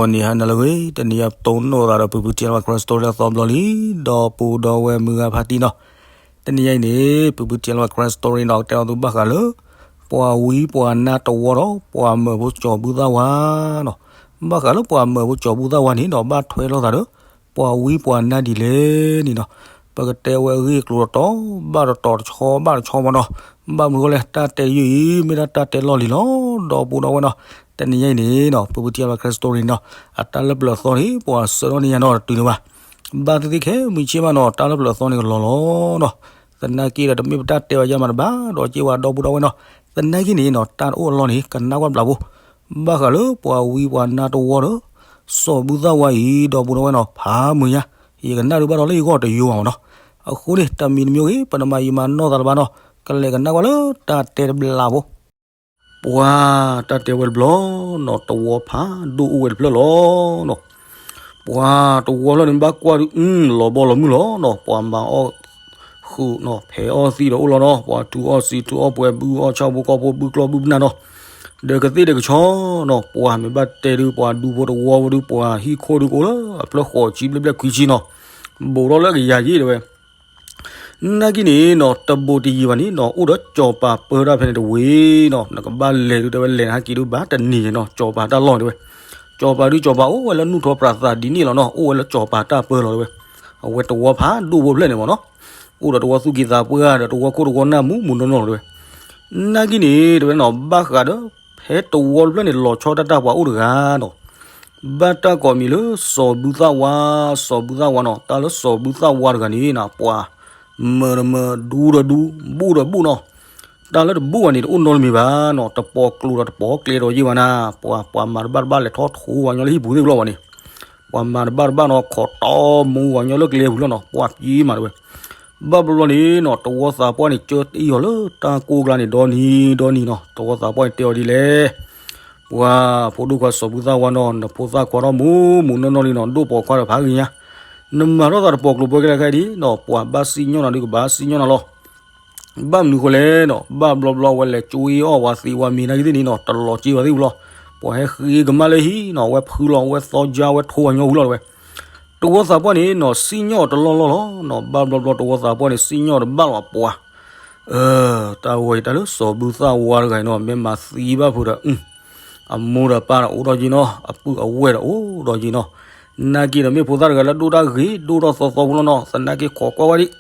တနံၤဟါနၤလၢအဂ့ၤ, တနံၤအံၤပတိၢ်နီၣ်သးဒီး ပူၤပူၤထံလီၤ Karen Story လၢအသီဘျီလံ, ဒီပုၢ်ဒီဝဲၢ်မုၢ်ဂၤဖါတံၢ်နီၤ, တနံၤအံၤန့ၣ် ပူၤပူၤထံလီၤ Karen Story နီၤ ကတဲအီၤသုဘၣ်ဃးလၢ ပှၤဝံပှၤနါတဝီဒီး ပှၤမၢဖိစီၤဘူၣ်သၣ်ဝါနီၤ, ဘၣ်ဃးလၢပှၤမၢဖိစီၤဘူၣ်သၣ်ဝါန့ၣ်နီၤ ဘၣ်ထွဲလိာ်သးဒီး ပှၤဝံပှၤနါဒ်လဲၣ်န့ၣ်နီၤ, ပကတဲဝဲအဂ့ၢ်အကျိၤတတီၤဘၣ်တတီၤ တဆီဘၣ်တဆီမးနီၤ, ဘၣ်မနုၤဃိလဲၣ် တၢ်တဲယုၢ်အံၤ မ့ၢ်ဒၣ်တၢ်တဲလီၢ်လံၤလီၤ, ဒီပုၢ်ဒီဝဲၢ်နီၤ, တနံၤအံၤန့ၣ်နီၤ ပူၤပူၤထံလီၤ Karen Story နီၤ, အတၢ်လၢပျၢၤအသီန့ၣ် ပှၤဆှၢထီၣ်န့ၢ်ယၤနီၤ တတုၤန့ၣ်ဘၣ်, ဘၣ်သ့ၣ်သ့ၣ်ခဲမုၢ်ဆ့ၣ်မးနီၤ တၢ်လၢပျၢၤအသီန့ၣ်ကလီၤလီၤနီၤ, သနာ်က့ဒီးတမ့ၢ်ပတၢ်တဲဘၣ်ယၤမးတဘၣ် ဒီးက့ဝဲဒီပုၢ်ဒီဝဲၢ်နီၤ, သနာ်က့န့ၣ်နီၤ တၢ်တအိၣ်အလီၢ်န့ၣ် ကနၣ်ကွၢ်တဘျီဖိ, ဘၣ်ဃးလၢပှၤဝံပှၤနါတဝီဒီး စီၤဘူၣ်သၣ်ဝါအံၤ ဒီပုၢ်ဒီဝဲၢ်နီၤ ဖးမုာ်ညါ, ယကနၣ်ဒုးဘၣ်ဒီးလၢယဂီၢ်တယိာ်ဘၣ်မးနီၤ, အဃိန့ၣ် တမံၤတမံၤဂ့ၤ ပနမၤယံာ်မၤနီၢ်သးတဘၣ်နီၤ, ကလဲၤကနၣ်ကွၢ်လၢတၢ်တဲတဘျီဖိ ပှၤတၢ်တဲဝဲတဘျီနီၤ တဝီဖးဒိၣ်အိၣ်ဝဲတဖျၢၣ်လီၤနီၤ, ပှၤတဝီဖျၢၣ်န့ၣ် ဘၣ်ကွၢ်ဒုး လီၤဘီလီၤမုၢ်လီၤနီၤ, ပှၤမၤအီၣ်ဃုာ်နီၤ ဖဲးအီၣ်သံးဒီးအိၣ်လီၤနီၤ, ပှၤထူးအီၣ်စံးထူးအီၣ်ပှဲၤ ဘုအီၣ်ဆၣ်ဖိကီၢ်ဖိ ဘုကျီၢ်ဘုပနၢ်နီၤ, ဒီးကသ့ၣ်ဒီးကဆီနီၤ, ပှၤမ့ၢ်ဘၣ်တဲဒုး ပှၤဒူဖိတဝီဝဲဒုး ပှၤဟံၣ်ခိၣ်ဒုးကအိၣ်လၢအဖျၢၣ်ဃိးဆံဘျဲၣ်ဘျဲၣ်ခွံဆံနီၤ, ဘူးထီၣ်လၢအကယၤယ့ၣ်တဲဝဲ နာ်က့န့ၣ်နီၤ တဘူးတယံၤဘၣ်န့ၣ်နီၤ အိၣ်ဒီးစီၤပၤပၢတၢ်ဖဲန့ၣ်တဝ့ၢ်နီၤ, နကဘၣ်လဲၤဒုးတဲဝဲ လဲၤနဟဲက့ၤဒုးဘၣ်တနံၤနီၤ စီၤပၤတၢ်လီၢ်တဲဝဲ, စီၤပၤဒုးစီၤပၤအိၣ်ဝဲလၢနူၢ်ထီပြးသးဒ်န့ၣ်လီၤနီၤ, အိၣ်ဝဲလၢစီၤပၤတၢ်ပၢလီၤတဲဝဲ, အဝဲတဝီဖးဒိၣ်ဖိဖျၢၣ်န့ၣ်မးနီၤ, အိၣ်ဒီးတဝီသူၣ်က့သးပှၢ်ဒီးတဝီခိၣ်တဝီနၢ်မူးမူးနီၢ်နီၢ်တဲဝဲ, နာ်က့န့ၣ်တဲဝဲနီၤ ဘၣ်ဃးဒီး ဖဲတဝီတဖျၢၣ်န့ၣ် လီၤဆီဒၣ်တၢ်ပှၤအိၣ်တဂၤနီၤ ဘၣ်တၢ်ကိးမံၤလၢစီၤဘူၣ်သၣ်ဝါ, စီၤဘူၣ်သၣ်ဝါနီၤ, တၢ်လၢစီၤဘူၣ်သၣ်ဝါတဂၤန့ၣ်နီၤ ပှၤမၢဒီးမၢ ဒူဒီးဒူ ဘူးဒီးဘူးနီၤ, တၢ်လၢတဘူးဘၣ်န့ၣ် တအိၣ်နီတမံၤဘၣ်နီၤ, တပိာ်ကျိၤဒီးတပိာ်ကျဲဒီးယ့ၢ်ဘၣ်နၤ, ပှၤ ပှၤမၤတဘၣ်တဘၣ်လဲၤထီၣ်ထိဝဲညီလၢဟံၣ်ပူၤသ့ၣ်တဖျၢၣ်ဘၣ်န့ၣ်, ပှၤမၤတဘၣ်တဘၣ်နီၤ ခိးတီမူဝဲညီလၢကျဲပူၤလီၤနီၤ, ပှၤပျံၤမးတဲဝဲ ဘၣ်ဘျီဘျီန့ၣ်နီၤ တဝီသးပှၢ်န့ၣ် ကၢတံၢ်အီၤလၢတၢ်ကိၢ်ကျါန့ၣ် ဒီနံၤဒီနံၤနီၤ, တဝီသးပှၢ်န့ၣ်တဲအီၤဒ်လဲၣ်, ပှၤဖိဒိၣ်ခွါစီၤဘူၣ်သၣ်ဝါနီၤ, နဖိသၣ်ခွါထီၣ်မူးမူးနီၢ်နီၢ်လံနီၤ, ဒိၣ်ပိာ်ခွါဒီးဖးဂ့ၤညါ, နမၤထီၣ်သးတပိာ်ကျိၤပှဲၤကဲလဲၣ်ခဲအံၤဒ်နီၤ, ပှၤဘၣ်စံၣ်ညီၣ်နၤဒုးကဘၣ်စံၣ်ညီၣ်နၤလီၤ. ဘၣ်မနုၤဃိလဲၣ်နီၤ, ဘၣ်ဘျီဘျီဝဲလဲၤကွံအီၣ်ဝဲသံးဝဲမ့ၤနာ်က့သ့ၣ်န့ၣ်နီၤ, တလီၤက့ၤဝဲသ့ၣ်ပူၤလီၤ. ပှၤဟဲဃ့ကမၣ်လၢဟံၣ်နီၤ, ဝဲဖုလီၤ, ဝဲသီကၠါ, ဝဲထိဝဲညီဝံၤလီၤတဲဝဲ. တဝီသးပှၢ်န့ၣ်နီၤ, စံၣ်ညီၣ်တလီၢ်လီၢ်လီၤနီၤ. ဘၣ်ဘျီဘျီတဝီသးပှၢ်န့ၣ် စံၣ်ညီၣ်တဘၣ်လီၤပှၤ တၢ်ဝဲအံၤ တၢ်လၢစီၤဘူၣ်သၣ်ဝါတဂၤအံၤနီၤ, မ့ၢ်မၤသံဘၣ်ဖုးဒီး အမိၢ်ဒီးပၢ်ဒီးအိၣ်ဒီးယ့ၢ်နီၤ, အပုၢ်အဝဲၢ်ဒီးအိၣ်ဒီးယ့ၢ်နီၤ. နာ်က့ဒီးမ့ၢ်ဖိသၣ်တဂၤလၢဒိၣ်တၢ်ဂ့ၤ ဒိၣ်ထီၣ်သီသီဖိလီၤနီၤ. သနာ်က့ခိးကွၢ်ဝဲဒံး,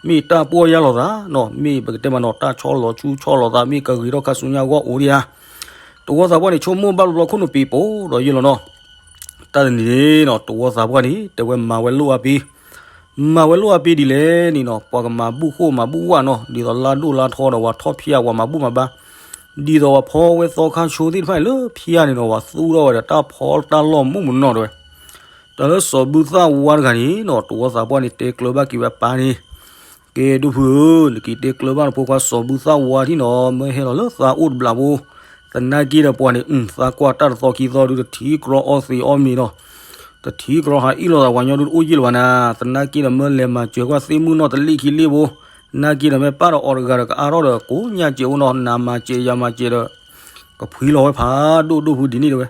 မ့ၢ်တၢ်ပီၢ်ယၢ်လီၤသးနီၤ, မ့ၢ်ပကတဲမးနီၤ တၢ်ဆီလီၤဆူဆီလီၤသး မ့ၢ်ကဂ့ၤထီၣ်ခါဆူညါဂီၢ်အိၣ်ဒံးဧါ. တဝီသးပှၢ်န့ၣ် ဆိကမိၣ်ဘၣ်ဘျီဘျီခိၣ်နူာ်ပံၤပိာ်ဒီးယ့ၢ်လီၤနီၤ. တၢ်တနံၤန့ၣ်နီၤ တဝီသးပှၢ်န့ၣ် တဲဝဲမၤဝဲလိၣ်အပ့ၤ မၤဝဲလိၣ်အပ့ၤဒ်လဲၣ်န့ၣ်နီၤ, ပှၤကမၤဘူၣ်ဃိၣ်မၤဘူၣ်ဝၣ်နီၤ, ဒ်သိးလါဒိၣ်လါထီဒီးပှၤထီၣ်ဖၠၣ်ပှၤမၤဘူၣ်မၤဘါ, ဒ်သိးပှၤဖီဝဲသီခါဆိသ့ၣ်တဖၣ်န့ၣ်လၢဖၠၣ်န့ၣ်နီၤ, ပှၤသူၣ်ထီၣ်ဝဲဒီးတၢ်ဖီတၢ်လီၢ်မူးမူးနီၢ်နီၢ်တဲဝဲ. တၢ်လၢစီၤဘူၣ်သၣ်ဝါတဂၤန့ၣ်နီၤ တဝီသးပှၢ်န့ၣ် တဲကျၢၤဘၣ်က့ၤဝဲပၢ်န့ၣ် ကဲဒိၣ်ဖုဧၢ, နက့ၤတဲကျၢၤဘၣ်နဖိခွါစီၤဘူၣ်သၣ်ဝါထံၣ်နီၤ, မၢဟဲလီၤလၢသးအိၣ်တဘျးဖိ, သနာ်က့ဒီးပှၤန့ၣ် သးကွၢ်တၢ်တသီခံသီဒုး တထံၣ်ကြီအီၣ်သံးအီၣ်မ့ၤနီၤ, တထံၣ်ကြီဟးအ့ၣ်လိာ်သးပှၤညီဒုးတအိၣ်ယ့ၢ်လၢၤဘၣ်နၤ, သနာ်က့ဒီးမၢလဲၤမၤစၢၤကွၢ်သ့ၣ်မုၣ်နီၢ်တလ့ၣ်ခံလ့ၣ်ဖိ, နာ်က့ဒီးမ့ၢ်ပၢ်ဒီးအီၤတဂၤဒီးကအါထီၣ်ဒီးကိးညါစဲးအိၣ်နီၤ, နမၤစဲးယမၤစဲးဒီး ကဖှံလီၤဝဲဖးဒိၣ်ဒိၣ်ဖုဒ်န့ၣ်တဲဝဲ.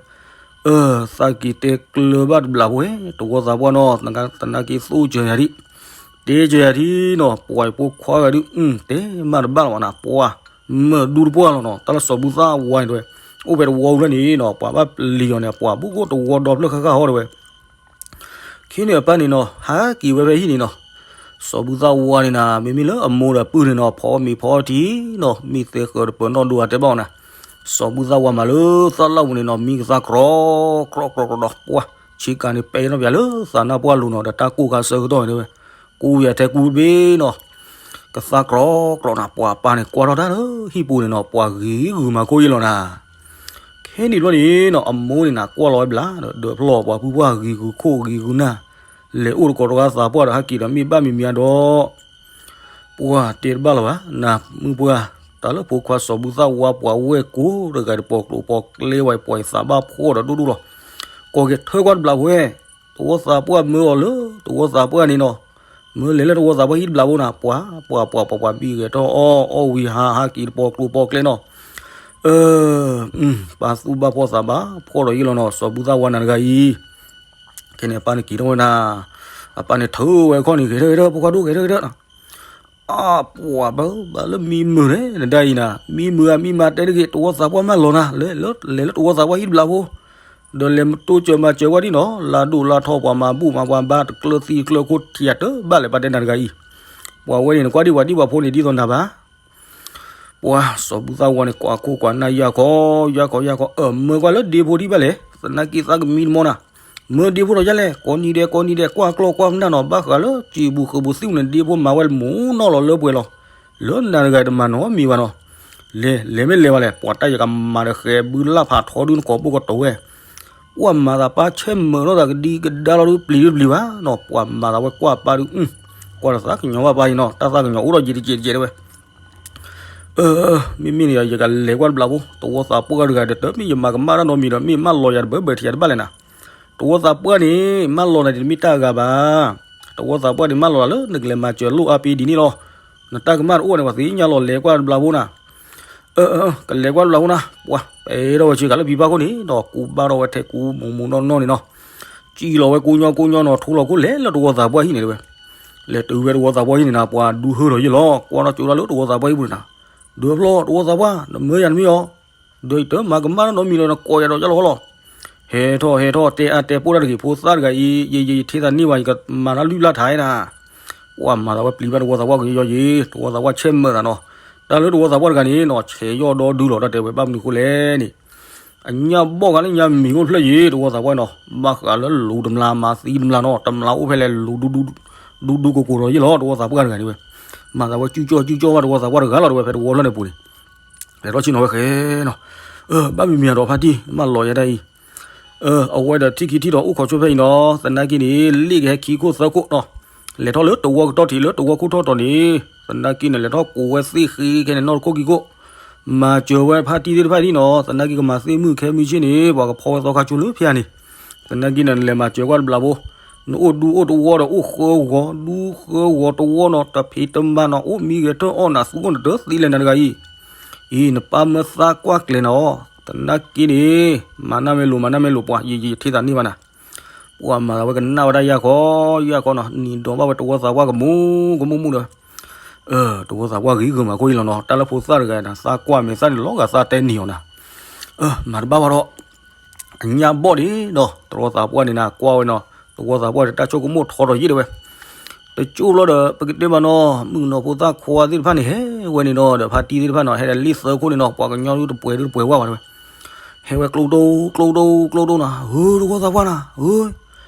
အၢ သးက့ၤတဲကျၢၤဘၣ်တဘျးဖိဝဲ တဝီသးပှၢ်နီၤ, သနာ်က့သးက့ၤသူၣ်စၢၤယၤဒံး, တဲစၢၤယၤဒံးနီၤ, ပှၤဖိခွါဂၤဒုး တဲမးတဘၣ်လီၤဘၣ်နၤ, ပှၤမၢဒူတပှၢ်လီၤနီၤ, တၢ်လၢစီၤဘူၣ်သၣ်ဝါန့ၣ်တဲဝဲ, အိၣ်ဖဲတဝီအူလၢန့ၣ်နီၤ, ပှၤဘၣ်ပျံၤအီၤန့ၣ် ပှၤဘူးကအိၣ်တဝီဒီဖျၢၣ်ဃၣ်ဃၣ်ဟီတဲဝဲ ခဲန့ၣ်အပၢ်န့ၣ်နီၤ ဟးက့ၤဝဲဖဲဟံၣ်န့ၣ်နီၤ, စီၤဘူၣ်သၣ်ဝါန့ၣ်နၤ မ့မ့ၢ်လၢအမိၢ်ဒီးပုၢ်န့ၣ်နီၤ ဖီမ့ၤဖီထံနီၤ, မ့ၢ်သဲဃၢၤတပၢၤနီၣ်ဒိၣ်အတဲဘၣ်အီၤနၤ, စီၤဘူၣ်သၣ်ဝါမးလၢသၣ်လၣ်ပူၤန့ၣ်နီၤ မံကသါကြီ ကြီကြီကြီဒီး ပှၢ်ဆ့ကၤန့ၣ်ပဲာ်ထီၣ်ပၠးလၢသးနၢ်ပှၢ်လိၤနီၤ, ဒီးတၢ်ကိၢ်ခါဆၢကတီၢ်န့ၣ်တဲဝဲ, ကိၢ်ယၤထဲကူတဘ့ၣ်နီၤ ကသါကြီကြီနၤ, ပှၤပၢ်န့ၣ်ကွၢ်ထီၣ်တၢ်လၢဟံၣ်ပူၤန့ၣ်နီၤ ပှၤဂ့ၤဂုာ်မၤခိၣ်ယ့ၢ်လီၤနၤ. ခဲန့ၣ်ဘျီန့ၣ်နီၤ အမိၢ်န့ၣ်နၤ ကွၢ်လီၤဝဲဘျးဒီး ဒၢးဖျီၣ်ပှၤပုၢ်ပှၢ်ဂ့ၤဂုာ်ခိၣ်ဂ့ၤဂုာ်နၢ်, လဲၤအိၣ်တကိးတဂၤသးပှၢ်ဒီးဟဲက့ၤဒီးမ့ၢ်ဘၣ်မံၤမံၤဒီး ပှၢ်တဲတဘၣ်လၢၤဘၣ် နမုၢ်ပှၢ်, တၢ်လၢဖိခွါစီၤဘူၣ်သၣ်ဝါပှၤဝဲၢ်ကိးတဂၤဒီး ပိာ်ကျိၤပိာ်ကျဲဝဲ ပှၤသးဘၣ်ဖှီၣ်ဒီးဒိၣ်ဒိၣ်လီၤ. ကိးက့ၤထၢကွၢ်တဘျးဖိဝဲ, တဝီသးပှၢ်မၢအီၤလၢ တဝီသးပှၢ်န့ၣ်နီၤ, မၢလဲၤလၢတဝီသးပှၢ်ဟံၣ်တဘျးဖိနၤ, ပှၤ ပှၤ ပှၤ ပှၤဘံၣ်ဂဲၤထီၣ်အီၣ် အီၣ်ဝံၤဟး ဟးက့ၤတပိာ်ကျိၤပိာ်ကျဲနီၤ. အၢ ပၢ်သူၣ်ဘၣ်ဖှီၣ်သးဘၣ်ဖှီၣ်ဒီးယ့ၢ်လီၤနီၤ, စီၤဘူၣ်သၣ်ဝါနၤတဂၤအံၤ ခဲန့ၣ် အပၢ်န့ၣ်က့ၤထီၣ်ဝဲဒၣ်, အပၢ်န့ၣ်ထုးဝဲခီၣ်န့ၣ် ဂဲၤထၢၣ်ဂဲၤထၢၣ် ဖိခွါဒိၣ် ဂဲၤထၢၣ်ဂဲၤထၢၣ်နီၤ. အပှၤဘၣ်ဘၣ်လၢမံမုာ်န့ၣ် နဒၣ်အံၤနၤ, မံမုာ်ဧါ မံမၤတဲတဂ့ၤ တဝီသးပှၢ်မၢလီၤနၤ, လဲၤလၢတဝီသးပှၢ်ဟံၣ်တဘျီဖိ, ဒီးလဲၤတိစၢၤမၤစၢၤဝဲဒ်နီၤ, လါဒိၣ်လါထီ ပှၤမၤဘူၣ်မၤပှၤဘါ တကျၢသံတကျၢခိၣ်ထံးအတဘၣ်လဲၣ် ပှၤတဲနၤတဂၤအံၤ, ပှၤဝဲန့ၣ် နကွၢ်ဒံးပှၤဒံးပှၤဖိန့ၣ် ဒ်သိးနၤဘၣ် ပှၤစီၤဘူၣ်သၣ်ဝါန့ၣ် ကွၢ်ခိၣ်ကွၢ်နၢ်ယၢ်ခီ, ယၢ်ခီ ယၢ်ခီ, အၢ မၢကွၢ်လၢဒ့ဖိဒံးဘၣ်လဲၣ်, သနာ်က့သးကမံတမီၤနၤ, မၢဒ့ဖိဒီးယဲလဲၣ်, ကိးနံၤဒဲး ကိးနံၤဒဲး ကွၢ်ကျီၢ်ကွၢ်နၢ်နီၤ, ဘၣ်ဃးလၢစံာ်ပူၤဃုာ်ပူၤသံၣ်ပူၤန့ၣ် ဒ့ဖိမၤဝဲမူနီၢ်လီၤလၢပှဲၤလီၤ, လၢနၤတဂၤတမၤနီတမံၤဘၣ်နီၤ, လဲၤ လဲၤမ့ၢ်လဲၤဘၣ်လဲၣ်, ပှၤတၢ်ယကမၤဒီးဃဲၤဘုလၢ်ဖးထီဒုနကိာ်ဘိၣ်ကတီၤဝဲ ပှၤမၤသးပၢ်ဆဲးမုာ်ထီၣ်သးကဒံကဒါလီၤဒုပျံၤဒုပျံၤဘၣ်နီၤ, ပှၤမၤသးဝဲကွၢ်ပၢ်ဒု, ကွၢ်တသးကညီၤဘၣ်ပၢ်အံၤနီၤ, တၢ်သးကညီၤအိၣ်ဒီးယံာ်တကဲးတကဲးတဲဝဲ, အၢ မ့မ့ၢ်န့ၣ် ယကလဲၤကွၢ်တဘျီဖိ, တဝီသးပှၢ်တဂၤဒီး တမ့ၢ်ယမၤကမၣ်တၢ်နီတမံၤဒီး မ့ၢ်မၢလီၤယၤတဘၢဘၢထံးယၤတဘၣ်လဲၣ်နၤ, တဝီသးပှၢ်န့ၣ် မၢလီၤနၤဒ်တမ့ၢ်တၢ်အဂၤဘၣ်, တဝီသးပှၢ်န့ၣ် မၢလီၤနၤလၢနကလဲၤမၤစၢၤလိၣ်အါပ့ၤဒ်န့ၣ်လီၤ, နတၢ်ကမၣ်တအိၣ်န့ၣ် ပှၤသ့ၣ်ညါလီၤ လဲၤကွၢ်တဘျီဖိနၤ အၢ ကလဲၤကွၢ်တဘျီဖိနၤ, ပှၤ ပအဲၣ်ဒိးဝဲဆ့ကၤလၢဖံဖးခိၣ်န့ၣ်ဒီး ကူးဘၣ်ထီၣ်ဝဲထဲကူးမူးမူးနီၢ်နီၢ်န့ၣ်နီၤ, စံၣ်လီၤဝဲကိညီကိညီနီၤ, ထိလီၤခိၣ်လဲၤလၢတဝီသးပှၢ်ဟံၣ်န့ၣ်တဲဝဲ, လဲၤတုၤဝဲတဝီသးပှၢ်ဟံၣ်န့ၣ်နၤ, ပှၤဒူဟၢထီၣ်ယ့ၣ်လီၤ, ကွၢ်ထီၣ်ကၠိဒၣ်လၢတဝီသးပှၢ်ဟံၣ်ပူၤန့ၣ်နၤ, ဒီးဖျီတဝီသးပှၢ် နမၢယၤနမ့ၢ်အီၤ, ဒီးယတမၤကမၣ်နီတမံၤလီၤ နကိးယၤဒီးယလီၤဃီလီၤ, ဟဲထီၣ်ဟဲထီၣ် တဲအါတဲပိၢ်တၢ်တဂ့ၤ ဖိသၣ်တဂၤအံၤ ယယယထံသးန့ၢ်ဘၣ် ယကမၤတၢ်လုၢ်လၢ်ထးနၤ ပှၤမၤသးဝဲပျံၤဘၣ်တဝီသးပှၢ်ကယီယံၤ တဝီသးပှၢ်ဆဲးမၢသးနီၤ, တၢ်လၢတဝီသးပှၢ်တဂၤန့ၣ်နီၤ ဆဲးယီၣ်ဒီဒုလီၤ တၢ်တဲဝဲဘၣ်မနုၤဃိလဲၣ်န့ၣ်, အညၣ်ဘီၣ်ဂၤလၢညါမံၤအိၣ်ဖျၢၣ်ယံၤ တဝီသးပှၢ်နီၤ, ဘၣ်ဃးလၢလူၤတမျၢ်မၤသံတမျၢ်နီၤ တမျၢ်အိၣ်ဖဲလဲၣ်လူၤ ဒူဒူကိးကိးဒီးယံၤလီၤ တဝီသးပှၢ်တဂၤန့ၣ်ဝဲ, မၤသးဝဲကၠူကၠီကၠူကၠီဘၣ်တဝီသးပှၢ်တဂၤလီၤ တဝဲဖဲတဝီဖျၢၣ်န့ၣ်ပူၤန့ၣ် လဲၤထီၣ်ဆ့ၣ်နီၤဝဲဃဲနီၤ, ဘၣ်မံၤမံၤအဒီးဖါတံၢ် မၢလီၤယၤဒၣ်အံၤ အဝဲဒီးထံၣ်ခံထံၣ်ဒီးအိၣ်ခိးဆိဖဲအံၤနီၤ သနာ်က့န့ၣ် လ့ၣ်ကဟဲခံခိၣ်သၢခိၣ်နီၤ, လဲၤထီၣ်လၢတဝီကတီၢ်ထံးလၢတဝီခိၣ်ထီၣ်တီၤန့ၣ် သနာ်က့န့ၣ် လဲၤထီၣ်ကိးဝဲသ့ၣ်ဃ့ခဲန့ၣ် နီၢ်တခိၣ်ခံခိၣ်, မၤစၢၤဝဲဖါတံၢ်သ့ၣ်တဖၣ်ဒ်နီၤ သနာ်က့ကမၤသ့ၣ်မုၣ်ခဲမုၢ်ဆ့ၣ်န့ၣ် ပှၤကဖီဝဲသီခါကၠိလၢဖဲန့ၣ်, သနာ်က့န့ၣ် နလဲၤမၤစၢၤကွၢ်တဘျီဖိ, နအိၣ်ဒူအိၣ်တဝီဒီးအိၣ်ဃၢဂီၤ ဒူဃၢဂီၤတဝီနီၤ တဖံးတမၤနီၤ အိၣ်မံဂဲၤထၢၣ်အီၣ်နၤ သူအိၣ်နတၢ်သံလဲၣ်နၤတဂၤအံၤ အံၤ နပၢ်မၢသးကွၢ်ကျဲၤနၤအီၤ, သနာ်က့န့ၣ် မၤနၢ်မ့ၢ်လိၤ မၤနၢ်မ့ၢ်လိၤ ပှၤယံာ်ယံာ်ယထံသးန့ၢ်ဘၣ်နၤ, ပှၤမၤသးဝဲကနၣ်ဝဲဒၣ်ယၢ်ခီ ယၢ်ခီနီၤ နံၤဒိးဘၣ်ဝဲတဝီသးပှၢ်ကမူကမူၣ်မူၣ်ဒီး, တဝီသးပှၢ်ဂ့ၤဂ့ၤမးခိၣ်အံၤလီၤနီၤ တၢ်လၢဖိသၣ်တဂၤနၤ သးကွၢ်မဲာ်သၣ်န့ၣ် လီၤဂာ်သးတဲနံၤအီၤနၤ, မၤတဘၣ်ဘၣ်ဒီး အညၣ်ဘီၣ်ဒံးနီၤ တဝီသးပှၢ်န့ၣ်နၤ ကွၢ်ဝဲနီၤ တဝီသးပှၢ်န့ၣ် တၢ်ဆိကမိၣ်ထီထီၣ်ယံာ်တဲဝဲ, တကၠိဘျီဒီး ပကတဲဘၣ်နီၤ မုၣ်ကနီၤဖိသၣ်ခွါသ့ၣ်တဖၣ်န့ၣ် ဟဲဝဲန့ၣ်နီၤ ဒီးဖါတံၢ်သ့ၣ်တဖၣ်နီၤ ဟဲဒီးလ့ၣ်သၢခိၣ်န့ၣ်နီၤ ပှၤကညီဒုတပှဲၤဒုတပှဲၤဝဲဘၣ်တဲဝဲ, ဟဲဝဲကျိဒိၣ်ကျိဒိၣ်ကျိဒိၣ်နီၤ ဧၢ တဝီသးပှၢ်နၤ ဧၢ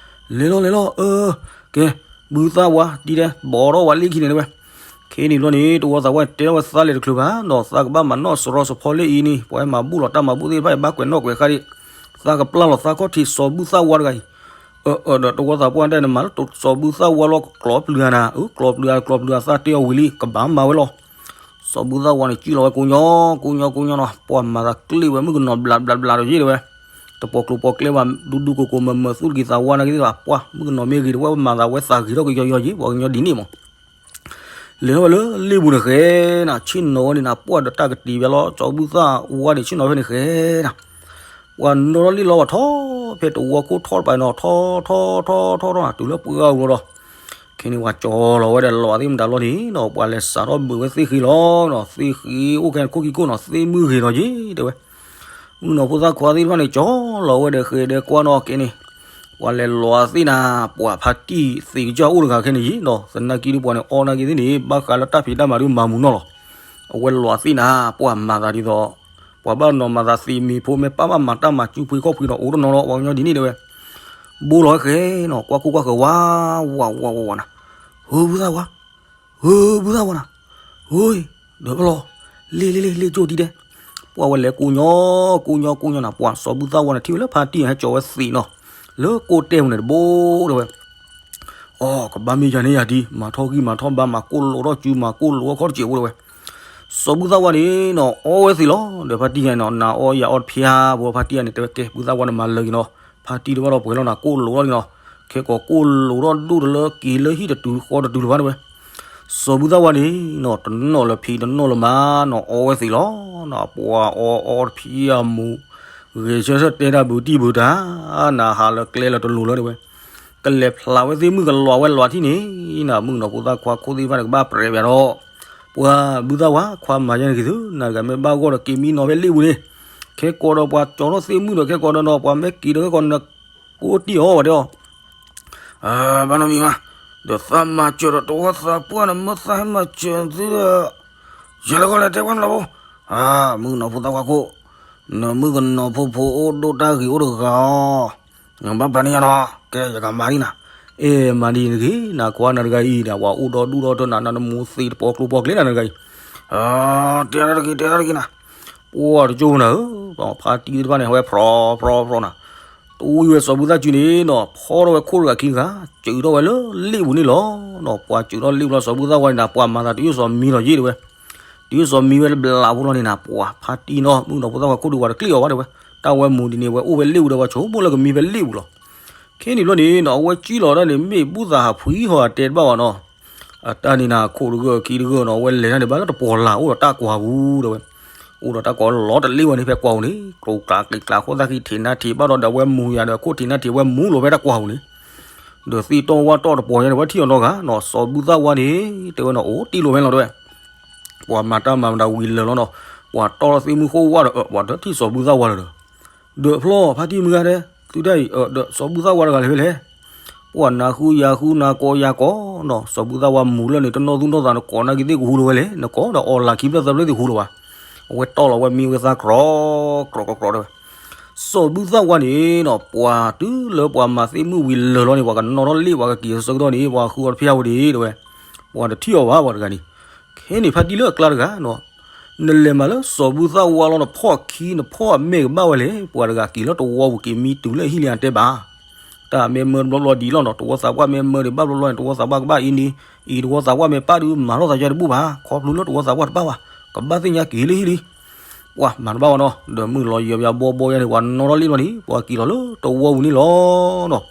လဲၤလီၤလဲၤလီၤ အၢ ကဲ ဘုသၣ်ဝါ ဒ်လဲၣ် ဘီၣ်ထီၣ်ဝဲလ့ၣ်ခံန့ၣ်တဲဝဲ, ခဲန့ၣ်ဘျီန့ၣ် တဝီသးပှၢ်တဲထီၣ်ဝဲသးလဲၤတချုးဘၣ်နီၤ သးကဘၣ်မၤနီၣ်စရီစဖီလၢအံၤန့ၣ် ပှၤဟဲမၤဘူၣ်လီၤတၢ်မၤဘူၣ်သ့ၣ်တဖၣ်အံၤ ဘၣ်ကွဲးနီၣ်ကွဲးဃါဒံး, သးကပျၢ်လီၤသးခီၣ်ထံးစီၤဘူၣ်သၣ်ဝါတဂၤအံၤ, အၢ အၢ ဒီးတဝီသးပှၢ်တဲနမၤလၢစီၤဘူၣ်သၣ်ဝါလီၤ ကျိးပျုၤဧါနၤ အၢ ကျိးပျုၤဧါ ကျိးပျုၤဧါသးတဲအီၤဝံၤလံ ကဘၣ်မၤဝဲလီၤ စီၤဘူၣ်သၣ်ဝါန့ၣ် ကံၣ်လီၤဝဲကိးညီ ကိးညီ ကိးညီနီၤ ပှၤမၤသးကျ့ၣ်ဝဲမုၣ်ကနီၤဘျးဘျးဘျးဒီးယ့ၢ်တဲဝဲ, တပိာ်ကျိၤပိာ်ကျဲဘၣ် ဒူဒူကိးကိးမၢမၢသူၣ်တက့ၤသးဝါနာ်က့သ့ၣ်ဘၣ် ပှၤမုၣ်ကနီၤမ့ၢ်ဂ့ၤတဝဲ ပမၤသးဝဲသးဂ့ၤထီၣ်ကယီယီယ့ၢ် ပှၤကညီဒ်န့ၣ်မး လဲၤထီၣ်ဝဲလၢလ့ၣ်ပူၤန့ၣ်ဃဲနၤ ဆ့ၣ်နီၤဝဲန့ၣ်နၤ ပှၢ်ဒီးတၢ်ကတံၤဝဲလီၤ စီၤဘူၣ်သၣ်ဝါန့ၣ် ဆ့ၣ်နီၤဖဲန့ၣ်ဃဲနၤ ပှၤနီၣ်ထီၣ်လံလီၤ ပှၤထီၣ်ဖဲတဝီခိၣ်ထီၣ်တပၤနီၤ ထီၣ်ထီၣ်ထီၣ်ထီၣ်ထီၣ်နၤ တုၤလၢပှၢ်အူလီၤဒီး ခဲန့ၣ် ပှၤကၠီလီၤဝဲဒီးလီၤသ့ၣ်မတၤလီၤန့ၣ်နီၤ ပှၤလဲၤစးထီၣ်ဘုးဝဲသ့ၣ်ဃ့လီၤနီၤ သ့ၣ်ဃ့အိၣ်ခဲခိၣ်ခံခိၣ်နီၤ သ့ၣ်မုၢ်ဂ့ၤနီၤယ့ၢ်တဲဝဲ မုၣ်ကနီၤဖိသၣ်ခွါသ့ၣ်တဖၣ်န့ၣ် ကၠီလီၤဝဲဒီးဃ့ဒီးကွၢ်နီၤ ခဲန့ၣ် ပှၤလဲၤလီၤသ့ၣ်နၤ ပှၤဖါတံၢ်သ့ၣ်ကစၢ်အိၣ်တဂၤခဲန့ၣ်ယ့ၢ်နီၤ သနာ်က့ဒုးပှၤန့ၣ်အီနာ်က့သ့ၣ်န့ၣ် ဘၣ်ဃးလၢတၢ်ဖံးတၢ်မၤဒုးမၤမူနီၢ်လီၤ အဝဲလီၤသ့ၣ်နၤ ပှၤမၤသးဒ်သိး ပှၤဘၣ်နီၤမၤသးသ့ၣ်မ့ၢ်ဖိမ့ၢ်ပၢ်ဘၣ်မၤတၢ်မၤစုဖှ့ခီၣ်ဖှ့ဒီးအိၣ်တနီၤလီၤ ပှၤကညီဒ်န့ၣ်တဲဝဲ ဘိလီၤဝဲဃဲနီၤ ကွၢ်ခိၣ်ကွၢ်ဃၢၤဝါ ဝါ ဝါ ဝါ ဝါနၤ ဧၢ ဘူၣ်သၣ်ဝါ ဧၢ ဘူၣ်သၣ်ဝါနၤ ဧၢ ဒီးပလီၤ လ့ၣ်လ့ၣ်လ့ၣ်လ့ၣ်ကၠိၣ်ဒံးဒဲး ပှၤဝဲလဲၤကိးညီ ကိးညီကိးညီနၤ ပှၤစီၤဘူၣ်သၣ်ဝါန့ၣ် ထံၣ်ဝဲလၢဖါတံၢ်ဟဲကၠီဝဲသ့ၣ်နီၤ လၢကိးတဲာ်ပူၤန့ၣ်တဘိတဲဝဲ အိ ကဘၣ်မ့ၢ်ယၤန့ၣ်ယၤဒ် မၤထီၣ်ဂံၢ်မၤထီၣ်ဘါ မၤကိၢ်လိာ်ထီၣ်စု မၤကိၢ်လိာ်ဝဲခီၣ်တစဲးဖိတဲဝဲ စီၤဘူၣ်သၣ်ဝါန့ၣ်နီၤ အီဝဲသ့ၣ်လီၤ ဒီးဖါတံၢ်ယၤနီၤ နၤအီယၤအီတဖျါဖိ ဖါတံၢ်ယၤန့ၣ် တဲဝဲကဲ ဘူၣ်သၣ်ဝါန့ၣ်မၤလၢာ်က့ၤနီၤ ဖါတံၢ်တဘၣ်ဒီးပှဲၤလီၤနၤ ကိၢ်လိာ်ထီၣ်လံနီၤ ခဲကိးကိၢ်လိာ်ထီၣ်ဒိၣ်တလၢက့ၤလၢဟံၣ်တတုၤဃီတတုၤလၢၤဘၣ်တဲဝဲ စီၤဘူၣ်သၣ်ဝါန့ၣ်နီၤ တနီၣ်လၢဖံးတနီၣ်လၢမၤနီၤ အီဝဲသ့ၣ်လီၤနီၤ ပှၤအီအီတဖျါမူ ဂဲၤဆၢထၢၣ်တဲတၢ်ဘုးတံၢ်ဘုးတၢ် နဟးလၢကျဲလၢတလိၤလၢၤတဲဝဲ ကလဲၤဖျါဝဲသ့ၣ်မုၣ်ကလီၤဝဲလီၤထံၣ်န့ၣ်, နမုၣ်ကနီၤဖိသၣ်ခွါခိၣ်သ့ၣ်တဖၣ်န့ၣ် ကဘၣ်ပြဲးဝဲဒီး, ပှၤဘုသၣ်ဝါ ခွါမၤယဲန့ၣ်က့ၤသု, နတဂၤမ့ၢ်ဘၣ်ဂီၢ်ဒီးက့ၤမံနီၤဖဲလ့ၣ်ပူၤန့ၣ်, ခဲကိးဒီးပှၤကၠီၤထီၣ်သ့ၣ်မုၣ်ဒီး ခဲကိးဒီးနီၤ ပှၤမ့ၢ်က့ၤဒီးခဲကိးနီၤ ကိးတံၢ်အီၤဝဲတဲအီၤ ဘၣ်နီတမံၤဘၣ်, ဒီးသးမၤစၢၤဒီးတဝီသးပှၢ်န့ၣ် မ့ၢ်သးဟဲမၤစၢၤသုဒီး, ယလဲၤဃီလဲၤတဲပှၤမလီၤဖိ, မုၣ်ကနီၤဖိသၣ်ခွါခိၣ်, နမုၣ်ကနီၤဖိဖိအိၣ်ဒိၣ်တၢ်ဂ့ၤအိၣ်တဂၤအီၤ, နဘၣ်ပာ်န့ၢ်ယၤနီၤ, ကဲယကမၤဒ်နၤ, အဲၣ်မၤဒ်န့ၣ်တဂ့ၤ, နခွါနတဂၤအံၤဒီး ပှၤအိၣ်ဒီဒူၣ်ဒီထၢနၤ နနမိၢ်သ့တပီၤကျိၤပီၤကျဲနၤနတဂၤအံၤ, တဲတၢ်တဂ့ၤ တဲတၢ်တဂ့ၤနၤ, ပှၤတကၠိနၤဧၢ, ဖါတံၢ်သ့ၣ်တဖၣ်န့ၣ် ဟဲဝဲဖြီဖြီဖြီနၤ တဝံၤဝဲစီၤဘူၣ်သၣ်စုန့ၣ်နီၤ ဖီထီၣ်ဝဲခိၣ်တဂၤခံဂၤ, စၢၤထီၣ်ဝဲလၢလ့ၣ်ပူၤန့ၣ်လီၤနီၤ. ပှၤစၢၤထီၣ်လ့ၣ်ပူၤလီၤ စီၤဘူၣ်သၣ်ဝါန့ၣ်နၤ ပှၤမၤသးတုၤအိၣ်စီၤမံလီၤယ့ၣ်တဲဝဲ, တုၤအိၣ်စီၤမံဝဲလၢဘျးဖိလီၤန့ၣ်နၤ ပှၤဖါတံၢ်နီၤ မုၣ်ကနီၤဖိသၣ်ဝါခိၣ်ဒုးဝဲတကျ့ၣ်အီၤဘၣ်တဲဝဲ, တၢ်ဝဲမူးဒ်န့ၣ် ဝဲအိၣ်ဝဲလ့ၣ်ပူၤဒီး ပှၤဆိကမိၣ်လၢကမံဖဲလ့ၣ်ပူၤလီၤ. ခဲန့ၣ်ဘျီန့ၣ်နီၤ အဝဲစံၣ်လီၤဒၣ်န့ၣ် မ့ၢ်ဘူၣ်သးဟးဖှံဟီတဲတဘၣ်ဘၣ်နီၤ အတၢ်န့ၣ်နၤ ခိၣ်တဂၢၢ်ခံတဂၢၢ်နီၤ အဝဲလဲၤတၢ်န့ၣ် ဘၣ်လၢတပှီၤလၢ်အိၣ်ဒီးတၢ်ကွၢ်ပူၤတဲဝဲ, အိၣ်ဒီးတၢ်ကွၢ်လီၤတလ့ၣ်ဝဲန့ၣ်ဖဲကွၢ်ပူၤန့ၣ် ကျိၤကျါကျံၤကျါ ခိၣ်သၣ်ခံထံးနါထံးဘၣ်ဒီး ဒီးအဝဲမူးယၤဒီး ခိၣ်ထံးနါထံးဝဲမူးလီၤဖဲတၢ်ကွၢ်ပူၤန့ၣ်, ဒီးသ့ၣ်တီၢ်ဝၣ်တီၢ်တပှီၤယါန့ၣ် ဝဲထံၣ်အီၤနီတဂၤနီၤ စီၤဘူၣ်သၣ်ဝါန့ၣ် တဲဝဲနီၤ အိၣ်တ့ၢ်လီၤဖဲလီၤတဲဝဲ ပှၤမၤတၢ်မၤမတၤဝံၤလၢာ်လီၤနီၤ, ပှၤတီၢ်လီၤသ့ၣ်မုၣ်ဃိဝၣ်ဒီး ပှၤတထံၣ်စီၤဘူၣ်သၣ်ဝါလၢၤဒီး, ဒီးဖျီဖါတံၢ်မုၢ်ဂၤဒဲး သုတၢ်အံၤ ဒီးစီၤဘူၣ်သၣ်ဝါတဂၤလဲၤဖဲလဲၣ်, ပှၤနၤဃုယၤဃုနၤကိးယၤကိးနီၤ စီၤဘူၣ်သၣ်ဝါမူးလၢန့ၣ် တနီၣ်သူၣ်နီၣ်သး နကိးနာ်က့ၤသ့ၣ်ကဟူလီၤဝဲလဲၣ် နကိးဒီးအီၣ်လၢခံဖျၢၣ်သၢဖျၢၣ်သ့ၣ်ကဟူလီၤဘၣ်, အဝဲတီၢ်လီၤဝဲမံဝဲသၣ်ကြီ ကြီကြီကြီတဲဝဲ စီၤဘူၣ်သၣ်ဝါန့ၣ်နီၤ ပှၤတုၤလၢပှၤမၤသ့ၣ်မုၣ်ဝံၤလၢာ်လီၤန့ၣ် ပှၤကနီၣ်ထီၣ်လ့ၣ် ပှၤကက့ၤဆၢကတီၢ်န့ၣ် ပှၤဃုအီၤတဖျၢၣ်ဝဲဒၣ်တဲဝဲ, ပှၤတထံၣ်အီၤဘၣ်ပှၤတဂၤန့ၣ်, ခဲန့ၣ်ဖါတံၢ်လၢအကျါတဂၤနီၤ, နလဲၤမၤလၢစီၤဘူၣ်သၣ်ဝါလီၤ နဖီၣ်ခံနဖီၣ်အမဲာ်ကဘၣ်ဝဲလဲၣ် ပှၤတဂၤက့ၤလၢတဝီပူၤက့ၤမံတုၤလၢဟံၣ်လံအတဲဘၣ် တၢ်မ့ၢ်မၢတဘျီဘျီဒ်လီၤနီၤ တဝီသးပှၢ်မ့ၢ်မၢဒံးဘၣ်ဘျီဘျီန့ၣ် တဝီသးပှၢ်ကဘၣ်အံၤန့ၣ်, အံၤတဝီသးပှၢ်မ့ၢ်ပၣ်ဒုးမၤထီၣ်သးယါတဘူၣ်ဘၣ် ခီဖျိလၢတဝီသးပှၢ်တပၣ်ဘၣ်, ကဘၣ်သ့ၣ်ညါက့ၤလၢဟံၣ်လံ, ပှၤမၤတဘၣ်ဘၣ်နီၤ ဒီးမုၢ်လီၤယံၤဘီဘီယါန့ၣ် ပှၤနီၣ်ထီၣ်လ့ၣ်လီၤန့ၣ် ပှၤက့ၤလီၤလၢတဝီပူၤန့ၣ်လီၤနီၤ